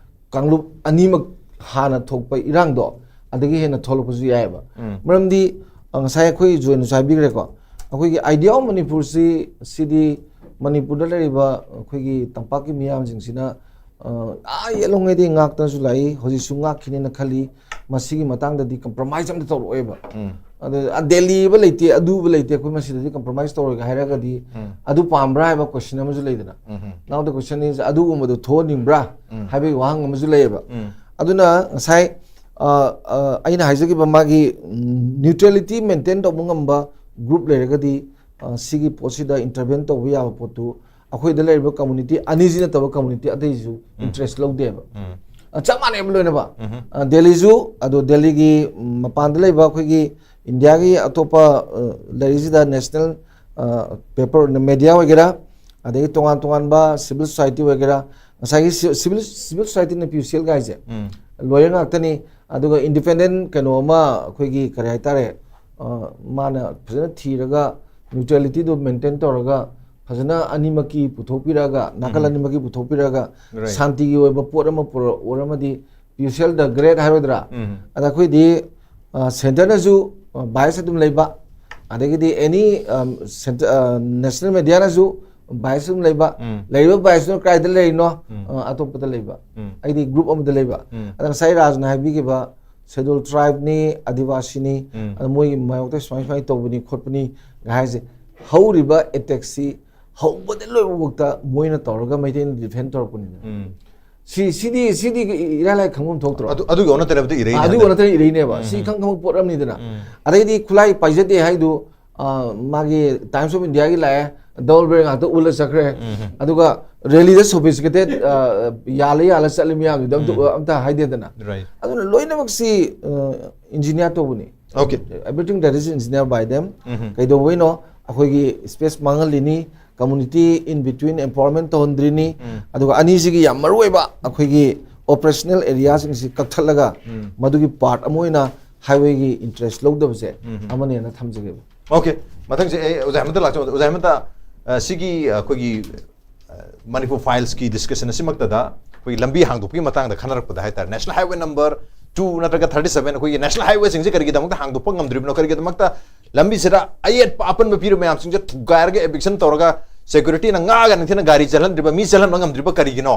ꯀꯥꯡꯂꯨꯞ ꯑꯅꯤꯃꯛ ꯍꯥꯟꯅ ꯊꯣꯛꯄ ꯏꯔꯥꯡꯗꯣ ꯑꯗꯒꯤ ꯍꯦꯟꯅ ꯊꯣꯛꯂꯛꯄꯁꯨ ꯌꯥꯏꯑꯕ꯫ ꯎꯝ. ꯃꯔꯝꯗꯤ ꯑ, ꯉꯁꯥꯏ ꯑꯩꯈꯣꯏ ꯖꯣꯏꯅꯁꯨ ꯍꯥꯏꯕꯤꯈ꯭ꯔꯦꯀꯣ, ꯑꯩꯈꯣꯏꯒꯤ idea of ꯃꯅꯤꯄꯨꯔꯁꯤ, ꯁꯤꯗꯤ ꯃꯅꯤꯄꯨꯔꯗ ꯂꯩꯔꯤꯕ ꯑꯩꯈꯣꯏꯒꯤ ꯇꯝꯄꯥꯛꯀꯤ ꯃꯤꯌꯥꯝꯁꯤꯡꯁꯤꯅ ꯑ, ꯑꯥ ꯌꯦꯠꯂꯣꯝꯉꯩꯗꯤ ꯉꯥꯛꯇꯅꯁꯨ ꯂꯥꯛꯏ, ꯍꯧꯖꯤꯛꯁꯨ ꯉꯥꯛꯈꯤꯅꯦꯅ ꯈꯜꯂꯤ꯫ ꯃꯁꯤꯒꯤ ꯃꯇꯥꯡꯗꯗꯤ compromise ꯑꯝꯇ ꯇꯧꯔꯛꯑꯣꯏꯕ꯫ ꯎꯝ. ꯑꯗ ꯑ, ꯗꯦꯜꯂꯤꯕ ꯂꯩꯇꯦ, ꯑꯗꯨꯕ ꯂꯩꯇꯦ, ꯑꯩꯈꯣꯏ ꯃꯁꯤꯗꯗꯤ compromise ꯇꯧꯔꯣꯏꯒ ꯍꯥꯏꯔꯒꯗꯤ ꯎꯝ. ꯑꯗꯨ ꯄꯥꯝꯕ꯭ꯔꯥ ꯍꯥꯏꯕ question ꯑꯃꯁꯨ ꯂꯩꯗꯅ꯫ ꯎꯝ. Now the question is, ꯑꯗꯨꯒꯨꯝꯕꯗꯣ ꯊꯣꯛꯍꯟꯅꯤꯡꯕ꯭ꯔꯥ ꯎꯝ. ꯍꯥꯏꯕꯒꯤ ꯋꯥꯍꯪ ꯑꯃꯁꯨ ꯂꯩꯌꯦꯕ꯫ ꯎꯝ. ꯑꯗꯨꯅ ꯉꯁꯥꯏ ꯑ, ꯑ, ꯑꯩꯅ ꯍꯥꯏꯖꯈꯤꯕ ꯃꯥꯒꯤ ꯎꯝ, neutrality maintain ꯇꯧꯕ ꯉꯝꯕ group ꯂꯩꯔꯒꯗꯤ ꯑ, ꯁꯤꯒꯤ ꯄꯣꯠꯁꯤꯗ intervene ꯇꯧꯕ ꯌꯥꯕ ꯄꯣꯠꯇꯨ ꯑꯩꯈꯣꯏꯗ ꯂꯩꯔꯤꯕ community ꯑꯅꯤꯁꯤ ꯅꯠꯇꯕ community ꯑꯇꯩꯁꯨ interest ꯂꯧꯗꯦꯕ꯫ ꯎꯝ. ꯑ, ꯆꯞ ꯃꯥꯟꯅꯩꯕ ꯂꯣꯏꯅꯃꯛ꯫ ꯎꯝ. ꯑ, ꯗꯦꯜꯂꯤꯁꯨ, ꯑꯗꯣ ꯗꯦꯜꯂꯤꯒꯤ ꯎꯝ, ꯃꯄꯥꯟꯗ ꯂꯩꯕ ꯑꯩꯈꯣꯏꯒꯤ ꯏꯟꯗꯤꯌꯥꯒꯤ ꯑꯇꯣꯞꯄ ꯑ, ꯂꯩꯔꯤꯁꯤꯗ national ꯑ, paper media ꯑꯣꯏꯒꯦꯔꯥ, ꯑꯗꯒꯤ ꯇꯣꯉꯥꯟ ꯇꯣꯉꯥꯟꯕ civil society ꯑꯣꯏꯒꯦꯔꯥ, ꯉꯁꯥꯏꯒꯤ ꯁꯤ-, civil, civil society ꯅ ꯄꯤ ꯌꯨ ꯁꯤ ꯑꯦꯜ ꯒꯥꯏꯁꯦ ꯎꯝ. lawyer ꯉꯥꯛꯇꯅꯤ꯫ ꯑꯗꯨꯒ independent ꯀꯩꯅꯣ ꯑꯃ ꯑꯩꯈꯣꯏꯒꯤ ꯀꯔꯤ ꯍꯥꯏꯇꯥꯔꯦ, ꯑ, ꯃꯥꯅ ꯐꯖꯅ ꯊꯤꯔꯒ neutrality ꯗꯣ maintain ꯇꯧꯔꯒ ꯐꯖꯅ ꯑꯅꯤꯃꯛꯀꯤ ꯄꯨꯊꯣꯛꯄꯤꯔꯛꯑꯒ, ꯅꯥꯀꯜ ꯎꯝ. ꯑꯅꯤꯃꯛꯀꯤ ꯄꯨꯊꯣꯛꯄꯤꯔꯛꯑꯒ Right. ꯁꯥꯟꯇꯤꯒꯤ ꯑꯣꯏꯕ ꯄꯣꯠ ꯑꯃ ꯄꯨꯔꯛ-, ꯑꯣꯏꯔꯝꯃꯗꯤ P U C L the great ꯍꯥꯏꯔꯣꯏꯗ꯭ꯔꯥ? ꯎꯝ. ꯑꯗ ꯑꯩꯈꯣꯏꯗꯤ ꯑ, centre ꯅꯁꯨ ꯑ, bias ꯑꯗꯨꯝ ꯂꯩꯕ, ꯑꯗꯒꯤꯗꯤ any ꯑ, centre-, ꯑ, national media ꯅꯁꯨ bias ꯑꯗꯨꯝ ꯂꯩꯕ, ꯎꯝ. ꯂꯩꯔꯤꯕ bias ꯇꯨꯅ ꯀꯗꯥꯏꯗ ꯂꯩꯔꯤꯅꯣ? ꯎꯝ. ꯑ, ꯑꯇꯣꯞꯄꯗ ꯂꯩꯕ, ꯎꯝ. ꯑꯩꯗꯤ group ꯑꯃꯗ ꯂꯩꯕ꯫ ꯎꯝ. ꯑꯗ ꯉꯁꯥꯏ ꯔꯥꯖꯅ ꯍꯥꯏꯕꯤꯈꯤꯕ schedule tribe ꯅꯤ, ꯑꯗꯤꯋꯥꯁꯤꯅꯤ, ꯎꯝ. ꯑꯗ ꯃꯣꯏꯒꯤ ꯃꯥꯌꯣꯛꯇ ꯁꯨꯃꯥꯏ ꯁꯨꯃꯥꯏꯅ ꯇꯧꯕꯅꯤ ꯈꯣꯠꯄꯅꯤ ꯍꯥꯏꯁꯦ, ꯍꯧꯔꯤꯕ attack ꯁꯤ ꯍꯧꯕꯗ ꯂꯣꯏꯕꯐꯥꯎꯗ ꯃꯣꯏꯅ ꯇꯧꯔꯒ ꯃꯩꯇꯩꯅ defend ꯇꯧꯔꯛꯄꯅꯤꯅ꯫ ꯎꯝ. ꯁꯤ, ꯁꯤꯗꯤ, ꯁꯤꯗꯤ ꯏꯔꯥꯏ ꯂꯥꯏ ꯈꯪꯐꯝ ꯊꯣꯛꯇ꯭ꯔꯣ? ꯑꯗꯨ, ꯑꯗꯨꯒꯤ ꯑꯣꯟꯅ ꯇꯩꯅꯕꯗ ꯏꯔꯩꯅꯦ ꯑꯗꯨ ꯍꯟꯗꯛ. ꯑꯣꯟꯅ ꯇꯩꯅ ꯏꯔꯩꯅꯦꯕ꯫ ꯎꯝ. ꯁꯤ ꯈꯪ ꯈꯪꯕ ꯄꯣꯠ ꯑꯃꯅꯤꯗꯅ꯫ ꯎꯝ. ꯑꯗꯩꯗꯤ ꯈꯨꯠꯂꯥꯏ ꯄꯥꯏꯖꯗꯦ ꯍꯥꯏꯗꯨ, ꯑ, ꯃꯥꯒꯤ Times of India ꯒꯤ ꯂꯥꯛꯑꯦ, double barrel ꯉꯥꯛꯇ ꯎꯜꯂ ꯆꯠꯈ꯭ꯔꯦ꯫ ꯎꯝ. ꯑꯗꯨꯒ rally ꯗ sophisticated, ꯑ, ꯌꯥꯜꯂ ꯌꯥꯜꯂ ꯆꯠꯂꯤ ꯃꯌꯥꯝꯗꯨꯗ ꯑꯝꯇ, ꯎꯝ. ꯑꯝꯇ ꯍꯥꯏꯗꯦꯗꯅ꯫ Right. ꯑꯗꯨꯅ ꯂꯣꯏꯅꯃꯛꯁꯤ, ꯑ, engineer ꯇꯧꯕꯅꯤ꯫ Okay. Everything that is engineered by them. ꯎꯝ꯫ ꯀꯩꯗꯧꯕꯩꯅꯣ? ꯑꯩꯈꯣꯏꯒꯤ space ꯃꯥꯡꯍꯜꯂꯤꯅꯤ, community in between empowerment ꯇꯧꯍꯟꯗ꯭ꯔꯤꯅꯤ, ꯎꯝ꯫ ꯑꯗꯨꯒ ꯑꯅꯤꯁꯤꯒꯤ ꯌꯥꯝ ꯃꯔꯨꯑꯣꯏꯕ ꯑꯩꯈꯣꯏꯒꯤ operational areaꯁꯤꯡꯁꯤ ꯀꯛꯊꯠꯂꯒ ꯎꯝ꯫ ꯃꯗꯨꯒꯤ part ꯑꯃ ꯑꯣꯏꯅ highwayꯒꯤ interest ꯂꯧꯗꯕꯁꯦ ꯎꯝ꯫ ꯑꯃꯅꯦꯅ ꯊꯝꯖꯒꯦꯕ꯫ Okay, ꯃꯊꯪꯁꯦ ꯑꯩ ꯑꯣꯖꯥ ꯍꯦꯃꯟꯇ ꯂꯥꯛꯆꯧ꯫ ꯑꯣꯖꯥ ꯍꯦꯃꯟꯇ, ꯑ, ꯁꯤꯒꯤ ꯑꯩꯈꯣꯏꯒꯤ, ꯑ, ꯃꯅꯤꯄꯨꯔ filesꯀꯤ discussion ꯑꯁꯤꯃꯛꯇꯗ ꯑꯩꯈꯣꯏꯒꯤ ꯂꯝꯕꯤ ꯍꯥꯡꯗꯣꯛꯄꯒꯤ ꯃꯇꯥꯡꯗ ꯈꯟꯅꯔꯛꯄꯗ ꯍꯥꯏꯇꯥꯔꯦ, National Highway number two ꯅꯠꯇ꯭ꯔꯒ thirty seven, ꯑꯩꯈꯣꯏꯒꯤ National Highwayꯁꯤꯡꯁꯦ ꯀꯔꯤꯒꯤꯗꯃꯛꯇ ꯍꯥꯡꯗꯣꯛꯄ ꯉꯝꯗ꯭ꯔꯤꯕꯅꯣ? ꯀꯔꯤꯒꯤꯗꯃꯛꯇ ꯂꯝꯕꯤꯁꯤꯗ ꯑꯌꯦꯠꯄ ꯑꯄꯟꯕ ꯄꯤꯔꯤꯕ ꯃꯌꯥꯝꯁꯤꯡꯁꯦ ꯊꯨꯒꯥꯏꯔꯒ eviction ꯇꯧꯔꯒ securityꯅ ꯉꯥꯒ ꯅꯤꯡꯊꯤꯅ ꯒꯥꯔꯤ ꯆꯦꯜꯍꯟꯗ꯭ꯔꯤꯕ, ꯃꯤ ꯆꯦꯜꯍꯟꯕ ꯉꯝꯗ꯭ꯔꯤꯕ ꯀꯔꯤꯒꯤꯅꯣ?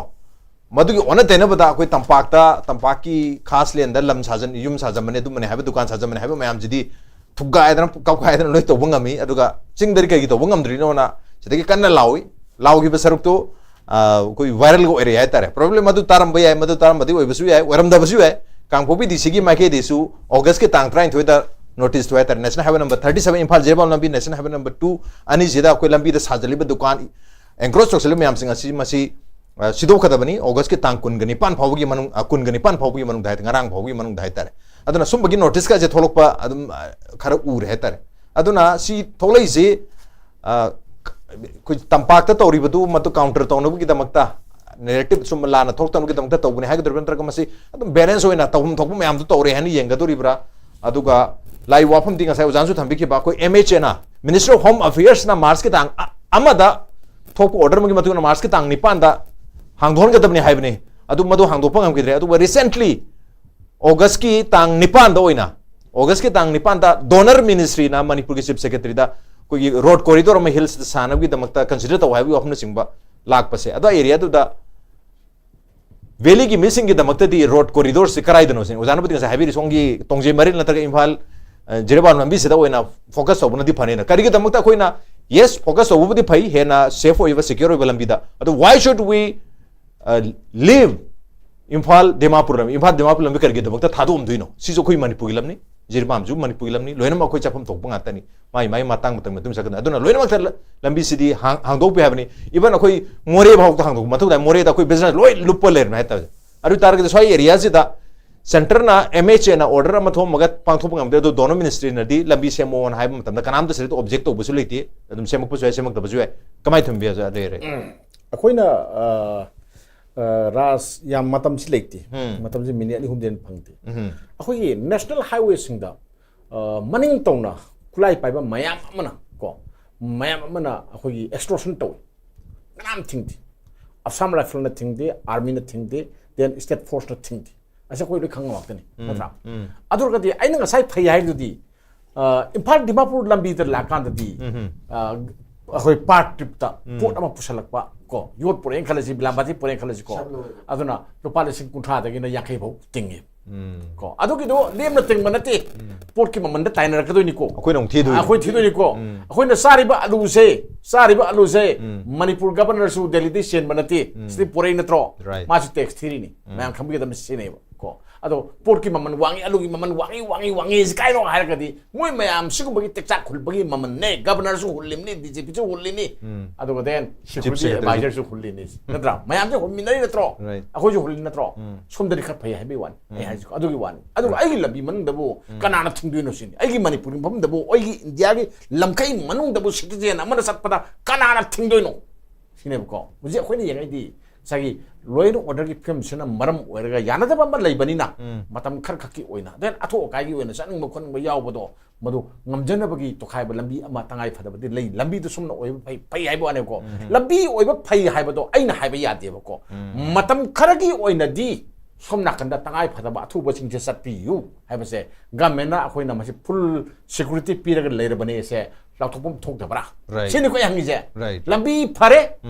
ꯃꯗꯨꯒꯤ ꯑꯣꯟꯅ ꯇꯩꯅꯕꯗ ꯑꯩꯈꯣꯏ ꯇꯝꯄꯥꯛꯇ, ꯇꯝꯄꯥꯛꯀꯤ ꯈꯥꯁ ꯂꯦꯟꯗ ꯂꯝ ꯁꯥꯖꯟ-, ꯌꯨꯝ ꯁꯥꯖꯟꯕꯅꯦ, ꯑꯗꯨꯝꯕꯅꯦ ꯍꯥꯏꯕ, ꯗꯨꯀꯥꯟ ꯁꯥꯖꯟꯕꯅꯦ ꯍꯥꯏꯕ ꯃꯌꯥꯝꯁꯤꯗꯤ ꯊꯨꯒꯥꯏꯗꯅ, ꯀꯞꯈꯥꯏꯗꯅ ꯂꯣꯏ ꯇꯧꯕ ꯉꯝꯃꯤ꯫ ꯑꯗꯨꯒ ꯆꯤꯡꯗꯗꯤ ꯀꯩꯒꯤ ꯇꯧꯕ ꯉꯝꯗ꯭ꯔꯤꯅꯣꯅ ꯁꯤꯗꯒꯤ ꯀꯟꯅ ꯂꯥꯎꯏ꯫ ꯂꯥꯎꯈꯤꯕ ꯁꯔꯨꯛꯇꯨ, ꯑ, ꯑꯩꯈꯣꯏ viralꯒ ꯑꯣꯏꯔꯛꯑꯦ ꯍꯥꯏꯇꯥꯔꯦ꯫ Problem ꯑꯗꯨ ꯇꯥꯔꯝꯕ ꯌꯥꯏ, ꯃꯗꯨ ꯇꯥꯔꯝꯕꯗꯤ ꯑꯣꯏꯕꯁꯨ ꯌꯥꯏ, ꯑꯣꯏꯔꯝꯗꯕꯁꯨ ꯌꯥꯏ꯫ ꯀꯥꯡꯄꯣꯛꯄꯤ DCꯒꯤ ꯃꯥꯏꯀꯩꯗꯩꯁꯨ Augustꯀꯤ ꯇꯥꯡ ꯇꯔꯥꯅꯤꯊꯣꯏꯗ notice ꯊꯣꯛꯑꯦ ꯍꯥꯏꯇꯥꯔꯦ꯫ National Highway number thirty seven, Imphal Jiribam ꯂꯝꯕꯤ, National Highway number two ꯑꯅꯤꯁꯤꯗ ꯑꯩꯈꯣꯏ ꯂꯝꯕꯤꯗ ꯁꯥꯖꯜꯂꯤꯕ ꯗꯨꯀꯥꯟ, encroach ꯇꯧꯁꯤꯜꯂꯤꯕ ꯃꯌꯥꯝꯁꯤꯡ ꯑꯁꯤ, ꯃꯁꯤ, ꯑ, ꯁꯤꯗꯣꯛꯀꯗꯕꯅꯤ꯫ Augustꯀꯤ ꯇꯥꯡ ꯀꯨꯟꯒ ꯅꯤꯄꯥꯟ ꯐꯥꯎꯕꯒꯤ ꯃꯅꯨꯡ, ꯑ, ꯀꯨꯟꯒ ꯅꯤꯄꯥꯟ ꯐꯥꯎꯕꯒꯤ ꯃꯅꯨꯡꯗ ꯍꯥꯏ-, ꯉꯔꯥꯡ ꯐꯥꯎꯕꯒꯤ ꯃꯅꯨꯡꯗ ꯍꯥꯏꯇꯥꯔꯦ꯫ ꯑꯗꯨꯅ ꯁꯨꯝꯕꯒꯤ noticeꯀꯁꯦ ꯊꯣꯛꯂꯛꯄ ꯑꯗꯨꯝ, ꯑ, ꯈꯔ ꯎꯔꯦ ꯍꯥꯏꯇꯥꯔꯦ꯫ ꯑꯗꯨꯅ ꯁꯤ ꯊꯣꯛꯂꯛꯏꯁꯤ, ꯑ, ꯑꯩꯈꯣꯏ ꯇꯝꯄꯥꯛꯇ ꯇꯧꯔꯤꯕꯗꯨ ꯃꯗꯨ counter ꯇꯧꯅꯕꯒꯤꯗꯃꯛꯇ, narrative ꯁꯨꯝ ꯂꯥꯟꯅ ꯊꯣꯛꯇꯅꯕꯒꯤꯗꯃꯛꯇ ꯇꯧꯕꯅꯤ ꯍꯥꯏꯒꯗꯧꯔꯤꯕ꯭ꯔꯥ, ꯅꯠꯇ꯭ꯔꯒ ꯃꯁꯤ ꯑꯗꯨꯝ balance ꯑꯣꯏꯅ ꯇꯧꯐꯝ ꯊꯣꯛꯄ ꯃꯌꯥꯝꯗꯨ ꯇꯧꯔꯦ ꯍꯥꯏꯅ ꯌꯦꯡꯒꯗꯧꯔꯤꯕ꯭ꯔꯥ? ꯑꯗꯨꯒ ꯂꯥꯛꯏ ꯋꯥꯐꯝꯗꯤ ꯉꯁꯥꯏ ꯑꯣꯖꯥꯅꯁꯨ ꯊꯝꯕꯤꯈꯤꯕ, ꯑꯩꯈꯣꯏ MHAꯅ, Ministry of Home Affairsꯅ Marchꯀꯤ ꯇꯥꯡ ꯑ-, ꯑꯃꯗ ꯊꯣꯛꯄ order ꯑꯃꯒꯤ ꯃꯇꯨꯡ ꯏꯟꯅ Marchꯀꯤ ꯇꯥꯡ ꯅꯤꯄꯥꯟꯗ ꯍꯥꯡꯗꯣꯛꯍꯟꯒꯗꯕꯅꯤ ꯍꯥꯏꯕꯅꯤ꯫ ꯑꯗꯨ ꯃꯗꯨ ꯍꯥꯡꯗꯣꯛꯄ ꯉꯝꯈꯤꯗ꯭ꯔꯦ꯫ ꯑꯗꯨꯒ recently Augustꯀꯤ ꯇꯥꯡ ꯅꯤꯄꯥꯟꯗ ꯑꯣꯏꯅ, Augustꯀꯤ ꯇꯥꯡ ꯅꯤꯄꯥꯟꯗ DoNER ministryꯅ ꯃꯅꯤꯄꯨꯔꯒꯤ Chief Secretaryꯗ ꯑꯩꯈꯣꯏꯒꯤ road corridor ꯑꯃ hillsꯇ ꯁꯥꯅꯕꯒꯤꯗꯃꯛꯇ consider ꯇꯧ ꯍꯥꯏꯕꯒꯤ ꯋꯥꯐꯝꯅꯆꯤꯡꯕ ꯂꯥꯛꯄꯁꯦ, ꯑꯗꯣ areaꯗꯨꯗ valleyꯒꯤ ꯃꯤꯁꯤꯡꯒꯤꯗꯃꯛꯇꯗꯤ road corridorꯁꯤ ꯀꯗꯥꯏꯗꯅꯣ ꯁꯤꯅꯤ꯫ ꯑꯣꯖꯥꯅꯕꯨꯗꯤ ꯉꯁꯥꯏ ꯍꯥꯏꯕꯤꯔꯤ, ꯁꯣꯝꯒꯤ ꯇꯣꯡꯖꯩ ꯃꯔꯤꯜ ꯅꯠꯇ꯭ꯔꯒ ꯏꯝꯐꯥꯜ, ꯑ, ꯖꯤꯔꯤꯕꯥꯝ ꯂꯝꯕꯤꯁꯤꯗ ꯑꯣꯏꯅ focus ꯇꯧꯕꯅꯗꯤ ꯐꯅꯤꯅ꯫ ꯀꯔꯤꯒꯤꯗꯃꯛꯇ ꯑꯩꯈꯣꯏꯅ, yes, focus ꯇꯧꯕꯕꯨꯗꯤ ꯐꯩ, ꯍꯦꯟꯅ safe ꯑꯣꯏꯕ, secure ꯑꯣꯏꯕ ꯂꯝꯕꯤꯗ, ꯑꯗꯣ why should we, uh, leave Imphal Dimapur ꯂꯝꯕꯤ, ꯏꯝꯐꯥꯜ ꯗꯤꯃꯥꯄꯨꯔ ꯂꯝꯕꯤ ꯀꯔꯤꯒꯤꯗꯃꯛꯇ ꯊꯥꯗꯣꯛꯑꯝꯗꯣꯏꯅꯣ? ꯁꯤꯁꯨ ꯑꯩꯈꯣꯏ ꯃꯅꯤꯄꯨꯔꯒꯤ ꯂꯝꯅꯤ, ꯖꯤꯔꯤꯕꯥꯝꯁꯨ ꯃꯅꯤꯄꯨꯔꯒꯤ ꯂꯝꯅꯤ, ꯂꯣꯏꯅꯃꯛ ꯑꯩꯈꯣꯏ ꯆꯠꯐꯝ ꯊꯣꯛꯄ ꯉꯥꯛꯇꯅꯤ, ꯃꯥꯏ ꯃꯥꯏ ꯃꯇꯥꯡ ꯃꯇꯝꯒꯤ ꯃꯇꯨꯡ ꯆꯠꯀꯗꯕꯅꯤ꯫ ꯑꯗꯨꯅ ꯂꯣꯏꯅꯃꯛꯇ ꯂ-, ꯂꯝꯕꯤꯁꯤꯗꯤ ꯍꯥꯡ-, ꯍꯥꯡꯗꯣꯛꯄꯤ ꯍꯥꯏꯕꯅꯤ꯫ Even ꯑꯩꯈꯣꯏ ꯃꯣꯔꯦ ꯐꯥꯎꯗ ꯍꯥꯡꯗꯣꯛꯄ ꯃꯊꯧ ꯇꯥꯏ, ꯃꯣꯔꯦꯗ ꯑꯩꯈꯣꯏ business ꯂꯣꯏ ꯂꯨꯞꯄ ꯂꯩꯔꯝꯃꯦ ꯍꯥꯏꯇꯥꯔꯦ꯫ ꯑꯗꯨ ꯑꯣꯏ ꯇꯥꯔꯒꯗꯤ ꯁ꯭ꯋꯥꯏ areaꯁꯤꯗ ꯁꯦꯟꯇꯔꯅ, ꯑꯦꯝ ꯑꯦꯆ ꯑꯦꯅ ꯑꯣꯔꯗꯔ ꯑꯃ ꯊꯣꯛꯑꯝꯃꯒ ꯄꯥꯡꯊꯣꯛꯄ ꯉꯝꯗꯦ, ꯑꯗꯨ ꯗꯣꯅꯔ ꯃꯤꯅꯤꯁꯇ꯭ꯔꯤꯅꯗꯤ ꯂꯝꯕꯤ ꯁꯦꯝꯃꯣꯅ ꯍꯥꯏꯕ ꯃꯇꯝꯗ ꯀꯅꯥꯝꯇ ꯁꯤꯗ ꯑꯣꯕꯖꯦꯛ ꯇꯧꯕꯁꯨ ꯂꯩꯇꯦ꯫ ꯑꯗꯨꯝ ꯁꯦꯝꯃꯛꯄꯁꯨ ꯌꯥꯏ, ꯁꯦꯝꯃꯛꯇꯕꯁꯨ ꯌꯥꯏ꯫ ꯀꯃꯥꯏꯅ ꯊꯝꯕꯤ ꯑꯗꯨ ꯂꯩꯔꯦ? ꯑꯩꯈꯣꯏꯅ ꯑ, ꯑ, ꯔꯥꯖ, ꯌꯥꯝ ꯃꯇꯝꯁꯤ ꯂꯩꯇꯦ꯫ ꯃꯇꯝꯁꯤ ꯃꯤꯅꯤꯠ ꯑꯅꯤ ꯑꯍꯨꯝꯗꯤ ꯍꯦꯟꯅ ꯐꯪꯗꯦ꯫ ꯑꯩꯈꯣꯏꯒꯤ ꯅꯦꯁꯅꯦꯜ ꯍꯥꯏꯋꯦꯁꯤꯡꯗ ꯑ, ꯃꯅꯤꯡ ꯇꯧꯅ ꯈꯨꯠꯂꯥꯏ ꯄꯥꯏꯕ ꯃꯌꯥꯝ ꯑꯃꯅ ꯀꯣ, ꯃꯌꯥꯝ ꯑꯃꯅ ꯑꯩꯈꯣꯏꯒꯤ ꯑꯦꯛꯁꯇꯣꯔꯁꯟ ꯇꯧꯏ꯫ ꯀꯅꯥꯝ ꯊꯤꯡꯗꯦ꯫ ꯑꯁꯥꯝ ꯔꯥꯏꯐꯜꯅ ꯊꯤꯡꯗꯦ, ꯑꯥꯔꯃꯤꯅ ꯊꯤꯡꯗꯦ, ꯗꯦꯟ ꯁ꯭ꯇꯦꯠ ꯐꯣꯔꯁꯅ ꯊꯤꯡꯗꯦ꯫ ꯑꯁꯤ ꯑꯩꯈꯣꯏ ꯂꯣꯏ ꯈꯪꯕ ꯉꯥꯛꯇꯅꯤ, ꯅꯠꯇ꯭ꯔꯥ? ꯑꯗꯨ ꯑꯣꯏꯔꯒꯗꯤ ꯑꯩꯅ ꯉꯁꯥꯏ ꯐꯩ ꯍꯥꯏꯕꯗꯨꯗꯤ, ꯑ, ꯏꯝꯐꯥꯜ ꯗꯤꯃꯥꯄꯨꯔ ꯂꯝꯕꯤꯗ ꯂꯥꯛꯀꯥꯟꯗꯗꯤ, ꯑ, ꯑꯩꯈꯣꯏ ꯄꯥꯔꯠ ꯇ꯭ꯔꯤꯞꯇ ꯄꯣꯠ ꯑꯃ ꯄꯨꯁꯜꯂꯛꯄ ꯀꯣ, ꯌꯣꯠ ꯄꯨꯔꯛꯑꯦꯅ ꯈꯜꯂꯁꯤ, ꯕꯤꯂꯥꯝꯕꯥꯇꯤ ꯄꯨꯔꯛꯑꯦꯅ ꯈꯜꯂꯁꯤ ꯀꯣ, ꯑꯗꯨꯅ ꯂꯨꯄꯥ ꯂꯤꯁꯤꯡ ꯀꯨꯟꯊ꯭ꯔꯥꯗꯒꯤꯅ ꯌꯥꯡꯈꯩ ꯐꯥꯎ ꯇꯤꯡꯉꯦ꯫ ꯀꯣ, ꯑꯗꯨꯒꯤꯗꯣ ꯂꯦꯝꯅ ꯇꯤꯡꯕ ꯅꯠꯇꯦ꯫ ꯄꯣꯠꯀꯤ ꯃꯃꯟꯗ ꯇꯥꯏꯅꯔꯛꯀꯗꯣꯏꯅꯤꯀꯣ꯫ ꯑꯩꯈꯣꯏꯅ ꯑꯃꯨꯛ ꯊꯤꯗꯣꯏꯅꯤ꯫ ꯑꯩꯈꯣꯏ ꯊꯤꯗꯣꯏꯅꯤꯀꯣ꯫ ꯑꯩꯈꯣꯏꯅ ꯆꯥꯔꯤꯕ ꯑꯂꯨꯁꯦ, ꯆꯥꯔꯤꯕ ꯑꯂꯨꯁꯦ ꯃꯅꯤꯄꯨꯔ ꯒꯕꯔꯅꯔꯁꯨ ꯗꯦꯜꯂꯤꯗꯒꯤ ꯆꯦꯟꯕ ꯅꯠꯇꯦ꯫ ꯁꯤꯗꯤ ꯄꯣꯔꯛꯏ ꯅꯠꯇ꯭ꯔꯣ? Right. ꯃꯥꯁꯨ ꯇꯦꯛꯁ ꯊꯤꯔꯤꯅꯤ꯫ ꯃꯌꯥꯝ ꯈꯪꯕꯤꯒꯗꯕꯅꯤ, ꯁꯤꯅꯦꯕ ꯀꯣ꯫ ꯑꯗꯣ ꯄꯣꯠꯀꯤ ꯃꯃꯜ ꯋꯥꯡꯉꯤ, ꯑꯂꯨꯒꯤ ꯃꯃꯜ ꯋꯥꯡꯉꯤ, ꯋꯥꯡꯉꯤ, ꯋꯥꯡꯉꯤ ꯁꯤ ꯀꯥꯏꯅꯣ ꯍꯥꯏꯔꯒꯗꯤ, ꯃꯣꯏ ꯃꯌꯥꯝ ꯁꯤꯒꯨꯝꯕꯒꯤ ꯇꯦꯛꯆꯥꯛ ꯍꯨꯜꯕꯒꯤ ꯃꯃꯜꯅꯦ꯫ ꯒꯕꯔꯅꯔꯁꯨ ꯍꯨꯜꯂꯤꯕꯅꯤ, ꯗꯤ ꯖꯤ ꯄꯤꯁꯨ ꯍꯨꯜꯂꯤꯅꯤ, ꯑꯗꯨꯒ ꯗꯦꯟ ꯁꯦꯀ꯭ꯌꯨꯔꯤꯇꯤ Secretary. ꯑꯦꯗꯚꯥꯏꯖꯔꯁꯨ ꯍꯨꯜꯂꯤꯅꯤ, ꯅꯠꯇ꯭ꯔꯥ? ꯃꯌꯥꯝꯁꯦ ꯍꯨꯜꯃꯤꯟꯅꯔꯤ ꯅꯠꯇ꯭ꯔꯣ? Right. ꯑꯩꯈꯣꯏꯁꯨ ꯍꯨꯜꯂꯤ ꯅꯠꯇ꯭ꯔꯣ? ꯁꯣꯝꯗꯗꯤ ꯈꯔ ꯐꯩ ꯍꯥꯏꯕꯒꯤ ꯋꯥꯅꯤ꯫ ꯑꯩ ꯍꯥꯏꯁꯤꯀꯣ, ꯑꯗꯨꯒꯤ ꯋꯥꯅꯤ꯫ ꯑꯗꯨꯒ ꯑꯩꯒꯤ ꯂꯝꯕꯤ ꯃꯅꯨꯡꯗꯕꯨ ꯀꯅꯥꯅ ꯊꯤꯡꯗꯣꯏꯅꯣ ꯁꯤꯅꯤ꯫ ꯑꯩꯒꯤ ꯃꯅꯤꯄꯨꯔꯒꯤ ꯃꯐꯝꯗꯕꯨ, ꯑꯩꯒꯤ ꯏꯟꯗꯤꯌꯥꯒꯤ ꯂꯝꯈꯩ ꯃꯅꯨꯡꯗꯕꯨ ꯁꯤꯇꯤꯖꯦꯟ ꯑꯃꯅ ꯆꯠꯄꯗ ꯀꯅꯥꯅ ꯊꯤꯡꯗꯣꯏꯅꯣ ꯁꯤꯅꯦꯕꯀꯣ꯫ ꯍꯧꯖꯤꯛ ꯑꯩꯈꯣꯏꯅ ꯌꯦꯡꯉꯛꯏꯗꯤ ꯉꯁꯥꯏꯒꯤ law and orderꯒꯤ ꯐꯤꯕꯝꯁꯤꯅ ꯃꯔꯝ ꯑꯣꯏꯔꯒ ꯌꯥꯅꯗꯕ ꯑꯃ ꯂꯩꯕꯅꯤꯅ, ꯃꯇꯝ ꯈꯔ ꯈꯛꯀꯤ ꯑꯣꯏꯅ, ꯗꯦꯟ ꯑꯊꯣꯛ ꯑꯀꯥꯏꯒꯤ ꯑꯣꯏꯅ ꯆꯠꯅꯤꯡꯕ ꯈꯣꯠꯅꯤꯡꯕ ꯌꯥꯎꯕꯗꯣ, ꯃꯗꯨ ꯉꯝꯖꯅꯕꯒꯤ ꯇꯣꯈꯥꯏꯕ ꯂꯝꯕꯤ ꯑꯃ ꯇꯉꯥꯏ ꯐꯗꯕꯗꯤ ꯂꯩ꯫ ꯂꯝꯕꯤꯗꯨ ꯁꯨꯝꯅ ꯑꯣꯏꯕ ꯐꯩ, ꯐꯩ ꯍꯥꯏꯕ ꯋꯥꯅꯦꯕꯀꯣ꯫ ꯂꯝꯕꯤ ꯑꯣꯏꯕ ꯐꯩ ꯍꯥꯏꯕꯗꯣ ꯑꯩꯅ ꯍꯥꯏꯕ ꯌꯥꯗꯦꯕꯀꯣ꯫ ꯃꯇꯝ ꯈꯔꯒꯤ ꯑꯣꯏꯅꯗꯤ ꯁꯣꯝ ꯅꯥꯀꯟꯗ ꯇꯉꯥꯏ ꯐꯗꯕ ꯑꯊꯨꯕꯁꯤꯡꯁꯦ ꯆꯠꯄꯤꯌꯨ ꯍꯥꯏꯕꯁꯦ, ꯒꯃꯦꯟꯅ ꯑꯩꯈꯣꯏꯅ ꯃꯁꯤ ꯐꯨꯜ ꯁꯦꯀ꯭ꯌꯨꯔꯤꯇꯤ ꯄꯤꯔꯒ ꯂꯩꯔꯕꯅꯦꯁꯦ ꯂꯥꯎꯊꯣꯛꯐꯝ ꯊꯣꯛꯇꯕ꯭ꯔꯥ? Right. ꯁꯤꯅꯤ ꯑꯩꯈꯣꯏ ꯍꯪꯉꯤꯁꯦ꯫ Right. ꯂꯝꯕꯤ ꯐꯔꯦ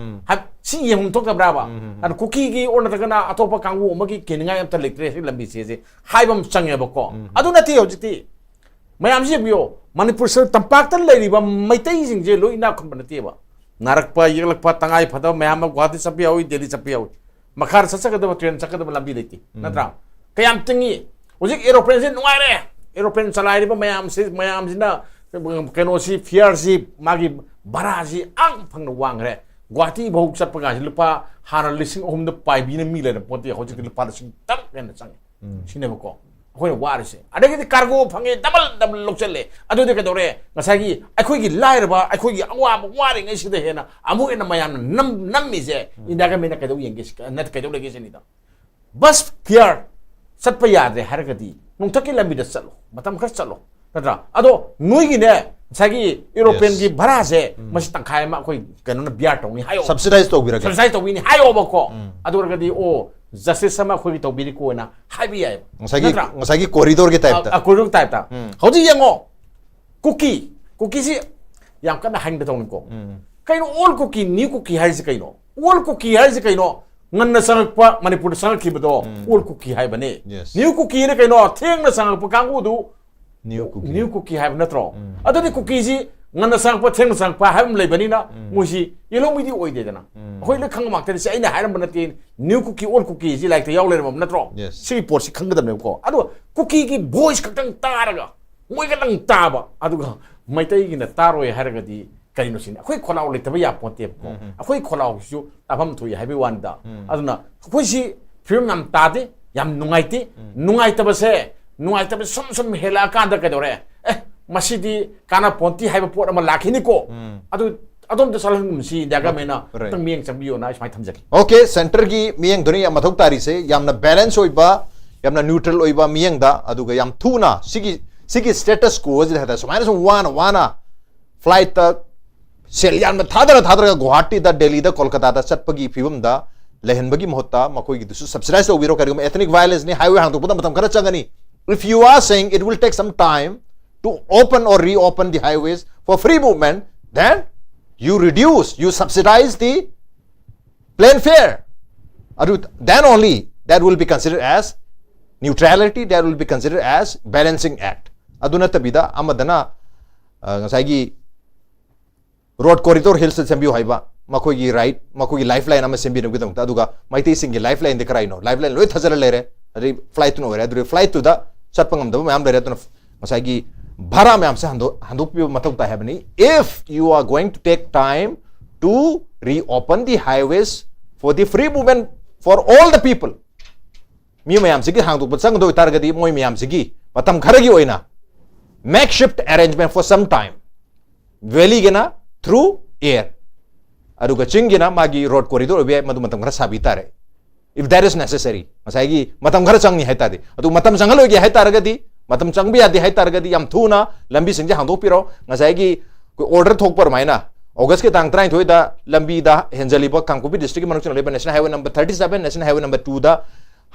ꯍꯥꯏꯕ ꯁꯤ ꯌꯦꯡꯐꯝ ꯊꯣꯛꯇꯕ꯭ꯔꯥꯕ? ꯑꯗꯨꯅ ꯀꯨꯀꯤꯒꯤ ꯑꯣꯔ ꯅꯠꯇ꯭ꯔꯒꯅ ꯑꯇꯣꯞꯄ ꯀꯥꯡꯕꯨ ꯑꯃꯒꯤ ꯀꯤꯅꯤꯡꯉꯥꯏ ꯑꯝꯇ ꯂꯩꯇ꯭ꯔꯦ ꯁꯤ ꯂꯝꯕꯤꯁꯦ, ꯁꯤ ꯍꯥꯏꯕ ꯑꯃ ꯆꯪꯉꯦꯕꯀꯣ꯫ ꯑꯗꯨ ꯅꯠꯇꯦ ꯍꯧꯖꯤꯛꯇꯤ꯫ ꯃꯌꯥꯝꯁꯤ ꯌꯦꯡꯕꯤꯌꯣ, ꯃꯅꯤꯄꯨꯔ ꯁꯔ-, ꯇꯝꯄꯥꯛꯇ ꯂꯩꯔꯤꯕ ꯃꯩꯇꯩꯁꯤꯡꯁꯦ ꯂꯣꯏ ꯏꯅꯥꯛ ꯈꯨꯟꯕ ꯅꯠꯇꯦꯕ꯫ ꯅꯥꯔꯛꯄ ꯌꯦꯛꯂꯛꯄ ꯇꯉꯥꯏ ꯐꯗꯕ ꯃꯌꯥꯝ ꯑꯃ ꯒꯨꯋꯥꯍꯥꯇꯤ ꯆꯠꯄ ꯌꯥꯎꯏ, ꯗꯦꯜꯂꯤ ꯆꯠꯄ ꯌꯥꯎꯏ꯫ ꯃꯈꯥꯗ ꯆꯠꯆꯒꯗꯕ ꯇ꯭ꯔꯦꯟ ꯆꯠꯀꯗꯕ ꯂꯝꯕꯤ ꯂꯩꯇꯦ, ꯅꯠꯇ꯭ꯔꯥ? ꯀꯌꯥꯝ ꯇꯤꯡꯉꯤ? ꯍꯧꯖꯤꯛ ꯑꯦꯔꯣꯄ꯭ꯂꯦꯟꯁꯦ ꯅꯨꯡꯉꯥꯏꯔꯦ꯫ ꯑꯦꯔꯣꯄ꯭ꯂꯦꯟ ꯆꯂꯥꯏꯔꯤꯕ ꯃꯌꯥꯝꯁꯤ, ꯃꯌꯥꯝꯁꯤꯅ ꯀꯩꯅꯣꯁꯤ, ꯐꯤꯌꯥꯔꯁꯤ, ꯃꯥꯒꯤ ꯚꯔꯥꯁꯤ ꯑꯥ ꯐꯪꯅ ꯋꯥꯡꯈ꯭ꯔꯦ꯫ ꯒꯨꯋꯥꯍꯥꯇꯤ ꯐꯥꯎ ꯆꯠꯄ ꯀꯥꯟꯁꯤ ꯂꯨꯄꯥ, ꯍꯥꯟꯅ ꯂꯤꯁꯤꯡ ꯑꯍꯨꯝꯗ ꯄꯥꯏꯕꯤꯅ ꯃꯤ ꯂꯩꯔꯝ ꯄꯣꯠꯇꯦ, ꯍꯧꯖꯤꯛꯇꯤ ꯂꯨꯄꯥ ꯂꯤꯁꯤꯡ ꯇꯔꯨꯛ ꯍꯦꯟꯅ ꯆꯪꯉꯤ꯫ ꯁꯤꯅꯦꯕꯀꯣ ꯑꯩꯈꯣꯏꯅ ꯋꯥꯔꯤꯁꯦ꯫ ꯑꯗꯒꯤꯗꯤ ꯀꯥꯔꯒꯣ ꯐꯪꯉꯦ, ꯗꯕꯜ ꯗꯕꯜ ꯂꯧꯁꯜꯂꯦ꯫ ꯑꯗꯨꯗꯤ ꯀꯩꯗꯧꯔꯦ? ꯉꯁꯥꯏꯒꯤ ꯑꯩꯈꯣꯏꯒꯤ ꯂꯥꯏꯔꯕ, ꯑꯩꯈꯣꯏꯒꯤ ꯑꯋꯥꯕ ꯋꯥꯔꯤꯉꯩꯁꯤꯗ ꯍꯦꯟꯅ ꯑꯃꯨꯛ ꯍꯦꯟꯅ ꯃꯌꯥꯝꯅ ꯅꯝ ꯅꯝꯃꯤꯁꯦ ꯏꯟꯗꯤꯌꯥ ꯒꯃꯦꯟꯅ ꯀꯩꯗꯧ ꯌꯦꯡꯒꯦ ꯁꯤ-, ꯅꯠꯇꯦ, ꯀꯩꯗꯧ ꯂꯩꯒꯦ ꯁꯤꯅꯤꯗ꯫ ꯕꯁ ꯐꯤꯌꯥꯔ ꯆꯠꯄ ꯌꯥꯗ꯭ꯔꯦ ꯍꯥꯏꯔꯒꯗꯤ ꯅꯣꯡꯊꯛꯀꯤ ꯂꯝꯕꯤꯗ ꯆꯠꯂꯣ, ꯃꯇꯝ ꯈꯔ ꯆꯠꯂꯣ, ꯅꯠꯇ꯭ꯔꯥ? ꯑꯗꯣ ꯅꯣꯏꯒꯤꯅꯦ ꯉꯁꯥꯏꯒꯤ ꯌꯨꯔꯣꯄꯤꯌꯟꯒꯤ ꯚꯔꯥꯁꯦ ꯃꯁꯤ ꯇꯪꯈꯥꯏ ꯑꯃ ꯑꯩꯈꯣꯏ ꯀꯩꯅꯣꯅ ꯕꯤꯌꯥꯔ ꯇꯧꯅꯤ ꯍꯥꯏꯌꯣ, ꯁꯕꯁꯤꯗꯥꯏꯁ ꯇꯧꯕꯤꯔꯒꯦ꯫ ꯁꯕꯁꯤꯗꯥꯏꯁ ꯇꯧꯕꯤꯅꯤ ꯍꯥꯏꯌꯣꯕꯀꯣ꯫ ꯑꯗꯨ ꯑꯣꯏꯔꯒꯗꯤ ꯑꯣ ꯖꯁꯇꯤꯁ ꯑꯃ ꯑꯩꯈꯣꯏꯒꯤ ꯇꯧꯕꯤꯔꯤꯀꯣꯅ ꯍꯥꯏꯕ ꯌꯥꯏꯕ꯫ ꯉꯁꯥꯏꯒꯤ ꯅꯠꯇ꯭ꯔꯥ? ꯉꯁꯥꯏꯒꯤ ꯀꯣꯔꯤꯗꯣꯔꯒꯤ ꯇꯥꯏꯞꯇ꯫ ꯑ, ꯀꯣꯔꯤꯗꯣꯔ ꯇꯥꯏꯞꯇ꯫ ꯍꯧꯖꯤꯛ ꯌꯦꯡꯉꯣ, ꯀꯨꯀꯤ, ꯀꯨꯀꯤꯁꯤ ꯌꯥꯝ ꯀꯟꯅ ꯍꯥꯏꯅꯤꯡꯗ ꯇꯧꯅꯤꯀꯣ꯫ ꯀꯩꯅꯣ ꯑꯣꯜ ꯀꯨꯀꯤ, ꯅ꯭ꯌꯨ ꯀꯨꯀꯤ ꯍꯥꯏꯔꯤꯁꯤ ꯀꯩꯅꯣ? ꯑꯣꯜ ꯀꯨꯀꯤ ꯍꯥꯏꯔꯤꯁꯤ ꯀꯩꯅꯣ? ꯉꯟꯅ ꯆꯪꯉꯛꯄ ꯃꯅꯤꯄꯨꯔꯗ ꯆꯪꯉꯛꯈꯤꯕꯗꯣ ꯑꯣꯜ ꯀꯨꯀꯤ ꯍꯥꯏꯕꯅꯤ꯫ Yes. ꯅ꯭ꯌꯨ ꯀꯨꯀꯤꯅ ꯀꯩꯅꯣ? ꯊꯦꯡꯅ ꯆꯪꯉꯛꯄ ꯀꯥꯡꯕꯨꯗꯨ ꯅ꯭ꯌꯨ ꯀꯨꯀꯤ꯫ ꯅ꯭ꯌꯨ ꯀꯨꯀꯤ ꯍꯥꯏꯕ ꯅꯠꯇ꯭ꯔꯣ? ꯑꯗꯨꯗꯤ ꯀꯨꯀꯤꯁꯤ ꯉꯟꯅ ꯆꯪꯉꯛꯄ, ꯊꯦꯡꯅ ꯆꯪꯉꯛꯄ ꯍꯥꯏꯕ ꯑꯃ ꯂꯩꯕꯅꯤꯅ ꯃꯣꯏꯁꯤ ꯌꯦꯜꯍꯧꯃꯤꯗꯤ ꯑꯣꯏꯗꯦꯗꯅ꯫ ꯑꯩꯈꯣꯏ ꯂꯣꯏ ꯈꯪꯕ ꯉꯥꯛꯇꯅꯤ꯫ ꯁꯤ ꯑꯩꯅ ꯍꯥꯏꯔꯝꯕ ꯅꯠꯇꯦ, ꯅ꯭ꯌꯨ ꯀꯨꯀꯤ, ꯑꯣꯜ ꯀꯨꯀꯤ ꯁꯤ ꯂꯥꯏꯔꯤꯛꯇ ꯌꯥꯎ ꯂꯩꯔꯝꯃꯕ ꯅꯠꯇ꯭ꯔꯣ? Yes. ꯁꯤꯒꯤ ꯄꯣꯠꯁꯤ ꯈꯪꯒꯗꯕꯅꯦꯕꯀꯣ꯫ ꯑꯗꯣ ꯀꯨꯀꯤꯒꯤ ꯚꯣꯏꯁ ꯈꯛꯇꯪ ꯇꯥꯔꯒ ꯃꯣꯏ ꯈꯛꯇꯪ ꯇꯥꯕ, ꯑꯗꯨꯒ ꯃꯩꯇꯩꯒꯤꯅ ꯇꯥꯔꯣꯏ ꯍꯥꯏꯔꯒꯗꯤ ꯀꯔꯤꯅꯣ ꯁꯤꯅꯤ? ꯑꯩꯈꯣꯏ ꯈꯣꯜꯂꯥꯎ ꯂꯩꯇꯕ ꯌꯥꯄꯣꯟꯇꯦꯕꯀꯣ꯫ ꯑꯩꯈꯣꯏ ꯈꯣꯜꯂꯥꯎꯁꯤꯁꯨ ꯇꯥꯐꯝ ꯊꯣꯛꯏ ꯍꯥꯏꯕꯒꯤ ꯋꯥꯅꯤꯗ꯫ ꯑꯗꯨꯅ ꯑꯩꯈꯣꯏꯁꯤ ꯐꯤꯕꯝ ꯌꯥꯝ ꯇꯥꯗꯦ, ꯌꯥꯝ ꯅꯨꯡꯉꯥꯏꯇꯦ꯫ ꯅꯨꯡꯉꯥꯏꯇꯕꯁꯦ, ꯅꯨꯡꯉꯥꯏꯇꯕ ꯁꯨꯝ ꯁꯨꯝ ꯍꯦꯜꯂꯛꯑꯀꯥꯟꯗ ꯀꯩꯗꯧꯔꯦ? ꯑꯦ, ꯃꯁꯤꯗꯤ ꯀꯥꯟꯅ ꯄꯣꯟꯇꯤ ꯍꯥꯏꯕ ꯄꯣꯠ ꯑꯃ ꯂꯥꯛꯈꯤꯅꯤꯀꯣ꯫ ꯑꯗꯨ ꯑꯗꯣꯝꯗ ꯆꯠꯍꯟꯒꯨꯝꯁꯤ, ꯏꯟꯗꯤꯌꯥ ꯒꯃꯦꯟꯅ Right. ꯈꯤꯇꯪ ꯃꯤꯠꯌꯦꯡ ꯆꯪꯕꯤꯌꯣꯅ ꯑꯩ ꯁꯨꯃꯥꯏꯅ ꯊꯝꯖꯒꯦ꯫ ꯑꯣꯀꯦ, ꯁꯦꯟꯇꯔꯒꯤ ꯃꯤꯠꯌꯦꯡꯗꯨꯅ ꯌꯥꯝ ꯃꯊꯧ ꯇꯥꯔꯤꯁꯦ꯫ ꯌꯥꯝꯅ ꯕꯦꯂꯦꯟꯁ ꯑꯣꯏꯕ, ꯌꯥꯝꯅ ꯅ꯭ꯌꯨꯇ꯭ꯔꯦꯜ ꯑꯣꯏꯕ ꯃꯤꯠꯌꯦꯡꯗ, ꯑꯗꯨꯒ ꯌꯥꯝ ꯊꯨꯅ ꯁꯤꯒꯤ ꯁꯤꯒꯤ ꯁ꯭ꯇꯦꯇꯁ ꯀꯣ ꯑꯁꯤꯗ ꯍꯥꯏꯇꯥꯔꯦ, ꯁꯨꯃꯥꯏꯅ ꯁꯨꯝ ꯋꯥꯅ ꯋꯥꯅ ꯐ꯭ꯂꯥꯏꯠꯇ ꯁꯦꯜ ꯌꯥꯝꯅ ꯊꯥꯗꯔ ꯊꯥꯗꯔꯒ ꯒꯨꯋꯥꯍꯥꯇꯤꯗ, ꯗꯦꯜꯂꯤꯗ, ꯀꯣꯜꯀꯇꯥꯗ ꯆꯠꯄꯒꯤ ꯐꯤꯕꯝꯗ ꯂꯩꯍꯟꯕꯒꯤ ꯃꯍꯨꯠꯇ ꯃꯈꯣꯏꯒꯤꯗꯨꯁꯨ ꯁꯕꯁꯤꯗꯥꯏꯁ ꯇꯧꯕꯤꯔꯣ꯫ ꯀꯔꯤꯒꯨꯝꯕ ethnic violence ꯅꯤ, ꯍꯥꯏꯋꯦ ꯍꯥꯡꯗꯣꯛꯄꯗ ꯃꯇꯝ ꯈꯔ ꯆꯪꯒꯅꯤ꯫ If you are saying it will take some time to open or reopen the highways for free movement, then you reduce, you subsidize the plane fare. ꯑꯗꯨ, then only that will be considered as neutrality, that will be considered as balancing act. ꯑꯗꯨ ꯅꯠꯇꯕꯤꯗ ꯑꯃꯗꯅ, ꯑ, ꯉꯁꯥꯏꯒꯤ road ꯀꯣꯔꯤꯗꯣꯔ ꯍꯤꯜꯁꯇ ꯁꯦꯝꯕꯤꯌꯨ ꯍꯥꯏꯕ ꯃꯈꯣꯏꯒꯤ right, ꯃꯈꯣꯏꯒꯤ life line ꯑꯃ ꯁꯦꯝꯕꯤꯅꯕꯒꯤꯗꯃꯛꯇ꯫ ꯑꯗꯨꯒ ꯃꯩꯇꯩꯁꯤꯡꯒꯤ ꯂꯥꯏꯐ ꯂꯥꯏꯟꯗꯤ ꯀꯔꯥꯏꯅꯣ? ꯂꯥꯏꯐ ꯂꯥꯏꯟ ꯂꯣꯏ ꯊꯥꯖꯔ ꯂꯩꯔꯦ꯫ ꯑꯗꯩ ꯐ꯭ꯂꯥꯏꯠꯇꯨꯅ ꯑꯣꯏꯔꯦ, ꯑꯗꯨꯗꯤ ꯐ꯭ꯂꯥꯏꯠꯇꯨꯗ ꯆꯠꯄ ꯉꯝꯗꯕ ꯃꯌꯥꯝ ꯂꯩꯔꯦ꯫ ꯑꯗꯨꯅ ꯉꯁꯥꯏꯒꯤ ꯚꯥꯔꯥ ꯃꯌꯥꯝꯁꯦ ꯍꯟꯗꯣꯛ ꯍꯟꯗꯣꯛꯄꯤꯕ ꯃꯊꯧ ꯇꯥꯏ ꯍꯥꯏꯕꯅꯤ꯫ If you are going to take time to reopen the highways for the free movement for all the people, ꯃꯤ ꯃꯌꯥꯝꯁꯤꯒꯤ ꯍꯥꯡꯗꯣꯛꯄ ꯆꯪꯒꯗꯣꯏ ꯇꯥꯔꯒꯗꯤ ꯃꯣꯏ ꯃꯌꯥꯝꯁꯤꯒꯤ ꯃꯇꯝ ꯈꯔꯒꯤ ꯑꯣꯏꯅ makeshift arrangement for some time, valley ꯒꯤꯅ through air, ꯑꯗꯨꯒ ꯆꯤꯡꯒꯤꯅ ꯃꯥꯒꯤ road corridor ꯑꯣꯏꯕ ꯌꯥꯏ, ꯃꯗꯨ ꯃꯇꯝ ꯈꯔ ꯁꯥꯕꯤ ꯇꯥꯔꯦ, if that is necessary. ꯉꯁꯥꯏꯒꯤ ꯃꯇꯝ ꯈꯔ ꯆꯪꯅꯤ ꯍꯥꯏꯇꯥꯔꯗꯤ, ꯑꯗꯨ ꯃꯇꯝ ꯆꯪꯍꯜꯂꯣꯏꯒꯦ ꯍꯥꯏꯇꯥꯔꯒꯗꯤ, ꯃꯇꯝ ꯆꯪꯕ ꯌꯥꯗꯦ ꯍꯥꯏꯇꯥꯔꯒꯗꯤ, ꯌꯥꯝ ꯊꯨꯅ ꯂꯝꯕꯤꯁꯤꯡꯁꯦ ꯍꯥꯡꯗꯣꯛꯄꯤꯔꯣ꯫ ꯉꯁꯥꯏꯒꯤ ꯑꯩꯈꯣꯏ order ꯊꯣꯛꯄ ꯑꯗꯨꯃꯥꯏꯅ August ꯀꯤ ꯇꯥꯡ ꯇꯔꯥꯅꯤꯊꯣꯏꯗ ꯂꯝꯕꯤꯗ ꯍꯦꯟꯖꯜꯂꯤꯕ ꯀꯥꯡꯄꯣꯛꯄꯤ district ꯀꯤ ꯃꯅꯨꯡ ꯆꯟꯅ ꯂꯩꯕ National Highway number thirty seven, National Highway number two ꯗ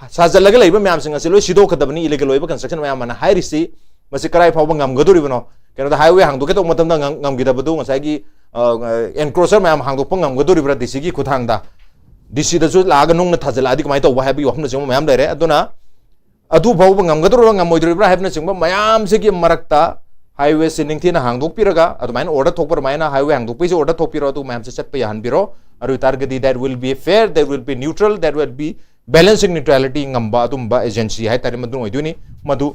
ꯁꯥꯖꯜꯂꯒ ꯂꯩꯕ ꯃꯌꯥꯝꯁꯤꯡ ꯑꯁꯤ ꯂꯣꯏ ꯁꯤꯗꯣꯛꯀꯗꯕꯅꯤ, illegal ꯑꯣꯏꯕ construction ꯃꯌꯥꯝ ꯑꯃꯅ ꯍꯥꯏꯔꯤꯁꯤ꯫ ꯃꯁꯤ ꯀꯗꯥꯏ ꯐꯥꯎꯕ ꯉꯝꯒꯗꯣꯔꯤꯕꯅꯣ? ꯀꯩꯅꯣꯗ highway ꯍꯥꯡꯗꯣꯛꯀꯦ ꯇꯧꯕ ꯃꯇꯝꯗ ꯉꯝ-, ꯉꯝꯈꯤꯗꯕꯗꯨ ꯉꯁꯥꯏꯒꯤ, ꯑ, encroacher ꯃꯌꯥꯝ ꯍꯥꯡꯗꯣꯛꯄ ꯉꯝꯒꯗꯣꯔꯤꯕ꯭ꯔꯥ D C ꯒꯤ ꯈꯨꯠꯊꯥꯡꯗ? D C ꯗꯁꯨ ꯂꯥꯛꯑꯒ ꯅꯨꯡꯅ ꯊꯥꯖꯤꯜꯂꯛꯑꯗꯤ ꯀꯃꯥꯏꯅ ꯇꯧꯕ ꯍꯥꯏꯕꯒꯤ ꯋꯥꯐꯝꯅꯆꯤꯡꯕ ꯃꯌꯥꯝ ꯂꯩꯔꯦ꯫ ꯑꯗꯨꯅ ꯑꯗꯨ ꯐꯥꯎꯕ ꯉꯝꯒꯗꯧꯔꯤꯕ꯭ꯔꯥ ꯉꯝꯃꯣꯏꯗꯧꯔꯤꯕ꯭ꯔꯥ ꯍꯥꯏꯕꯅꯆꯤꯡꯕ ꯃꯌꯥꯝꯁꯤꯒꯤ ꯃꯔꯛꯇ highway ꯁꯤ ꯅꯤꯡꯊꯤꯅ ꯍꯥꯡꯗꯣꯛꯄꯤꯔꯒ, ꯑꯗꯨꯃꯥꯏꯅ order ꯊꯣꯛꯄ ꯑꯗꯨꯃꯥꯏꯅ highway ꯍꯥꯡꯗꯣꯛꯄꯒꯤꯁꯨ order ꯊꯣꯛꯄꯤꯔꯣ, ꯑꯗꯨ ꯃꯌꯥꯝꯁꯦ ꯆꯠꯄ ꯌꯥꯍꯟꯕꯤꯔꯣ꯫ ꯑꯗꯨ ꯑꯣꯏꯇꯥꯔꯒꯗꯤ that will be fair, that will be neutral, that will be balancing neutrality ꯉꯝꯕ ꯑꯗꯨꯝꯕ agency ꯍꯥꯏꯇꯥꯔꯦ, ꯃꯗꯨ ꯑꯣꯏꯗꯣꯏꯅꯤ꯫ ꯃꯗꯨ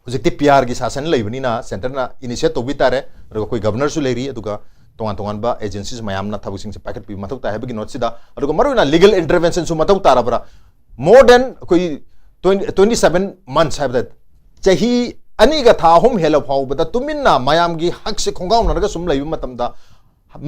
ꯍꯧꯖꯤꯛꯇꯤ P R ꯒꯤ ꯁꯥꯁꯟ ꯂꯩꯕꯅꯤꯅ centre ꯅ initiate ꯇꯧꯕꯤ ꯇꯥꯔꯦ, ꯑꯗꯨꯒ ꯑꯩꯈꯣꯏ governor ꯁꯨ ꯂꯩꯔꯤ, ꯑꯗꯨꯒ ꯇꯣꯉꯥꯟ ꯇꯣꯉꯥꯟꯕ agencies ꯃꯌꯥꯝꯅ ꯊꯕꯛꯁꯤꯡꯁꯦ ꯄꯥꯏꯈꯠꯄꯤꯕ ꯃꯊꯧ ꯇꯥꯏ ꯍꯥꯏꯕꯒꯤ ꯅꯣꯠꯁꯤꯗ, ꯑꯗꯨꯒ ꯃꯔꯨꯑꯣꯏꯅ legal intervention ꯁꯨ ꯃꯊꯧ ꯇꯥꯔꯕ꯭ꯔꯥ? More than ꯑꯩꯈꯣꯏ twenty, twenty seven months ꯍꯥꯏꯕꯗ ꯆꯍꯤ ꯑꯅꯤꯒ ꯊꯥ ꯑꯍꯨꯝ ꯍꯦꯜꯂ ꯐꯥꯎꯕꯗ ꯇꯨꯃꯤꯟꯅ ꯃꯌꯥꯝꯒꯤ ꯍꯛꯁꯦ ꯈꯣꯡꯒꯥꯎꯅꯔꯒ ꯁꯨꯝ ꯂꯩꯕ ꯃꯇꯝꯗ,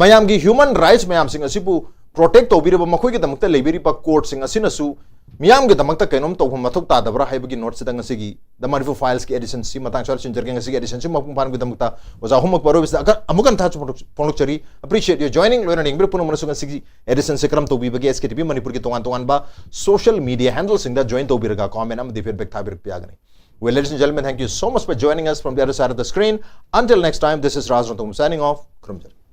ꯃꯌꯥꯝꯒꯤ human rights ꯃꯌꯥꯝꯁꯤꯡ ꯑꯁꯤꯕꯨ protect ꯇꯧꯕꯤꯔꯤꯕ, ꯃꯈꯣꯏꯒꯤꯗꯃꯛꯇ ꯂꯩꯕꯤꯔꯤꯕ court ꯁꯤꯡ ꯑꯁꯤꯅꯁꯨ ꯃꯤꯌꯥꯝꯒꯤꯗꯃꯛꯇ ꯀꯩꯅꯣꯝ ꯇꯧꯕ ꯃꯊꯧ ꯇꯥꯗꯕ꯭ꯔꯥ ꯍꯥꯏꯕꯒꯤ ꯅꯣꯠꯁꯤꯗ ꯉꯁꯤꯒꯤ The Manipur Files ꯀꯤ edition ꯁꯤ ꯃꯇꯥꯡ ꯁ꯭ꯋꯥꯏꯗ ꯆꯤꯟꯖꯔꯒꯦ꯫ ꯉꯁꯤꯒꯤ edition ꯁꯤ ꯃꯄꯨꯡ ꯐꯥꯍꯟꯕꯒꯤꯗꯃꯛꯇ ꯑꯣꯖꯥ ꯑꯍꯨꯝꯃꯛꯄꯨ ꯑꯔꯣꯏꯕꯁꯤꯗ ꯑꯀ-, ꯑꯃꯨꯛ ꯍꯟꯅ ꯊꯥꯖ ꯐꯣꯡꯗꯣꯛ-, ꯐꯣꯡꯗꯣꯛꯆꯔꯤ꯫ Appreciate your joining꯫ ꯂꯣꯏꯅꯅ ꯌꯦꯡꯕꯤꯔꯛꯄ ꯄꯨꯝꯅꯃꯛꯅꯁꯨ ꯉꯁꯤꯒꯤ edition ꯁꯤ ꯀꯔꯝ ꯇꯧꯕꯤꯕꯒꯦ? S K T V ꯃꯅꯤꯄꯨꯔꯒꯤ ꯇꯣꯉꯥꯟ ꯇꯣꯉꯥꯟꯕ social media handle ꯁꯤꯡꯗ join ꯇꯧꯕꯤꯔꯒ comment ꯑꯃꯗꯤ feedback ꯊꯥꯕꯤꯔꯛꯄ ꯌꯥꯒꯅꯤ꯫ Well, ladies and gentlemen, thank you so much for joining us from the other side of the screen. Until next time, this is Raj Ranthambore signing off. ꯈꯨꯔꯨꯝꯖꯔꯤ꯫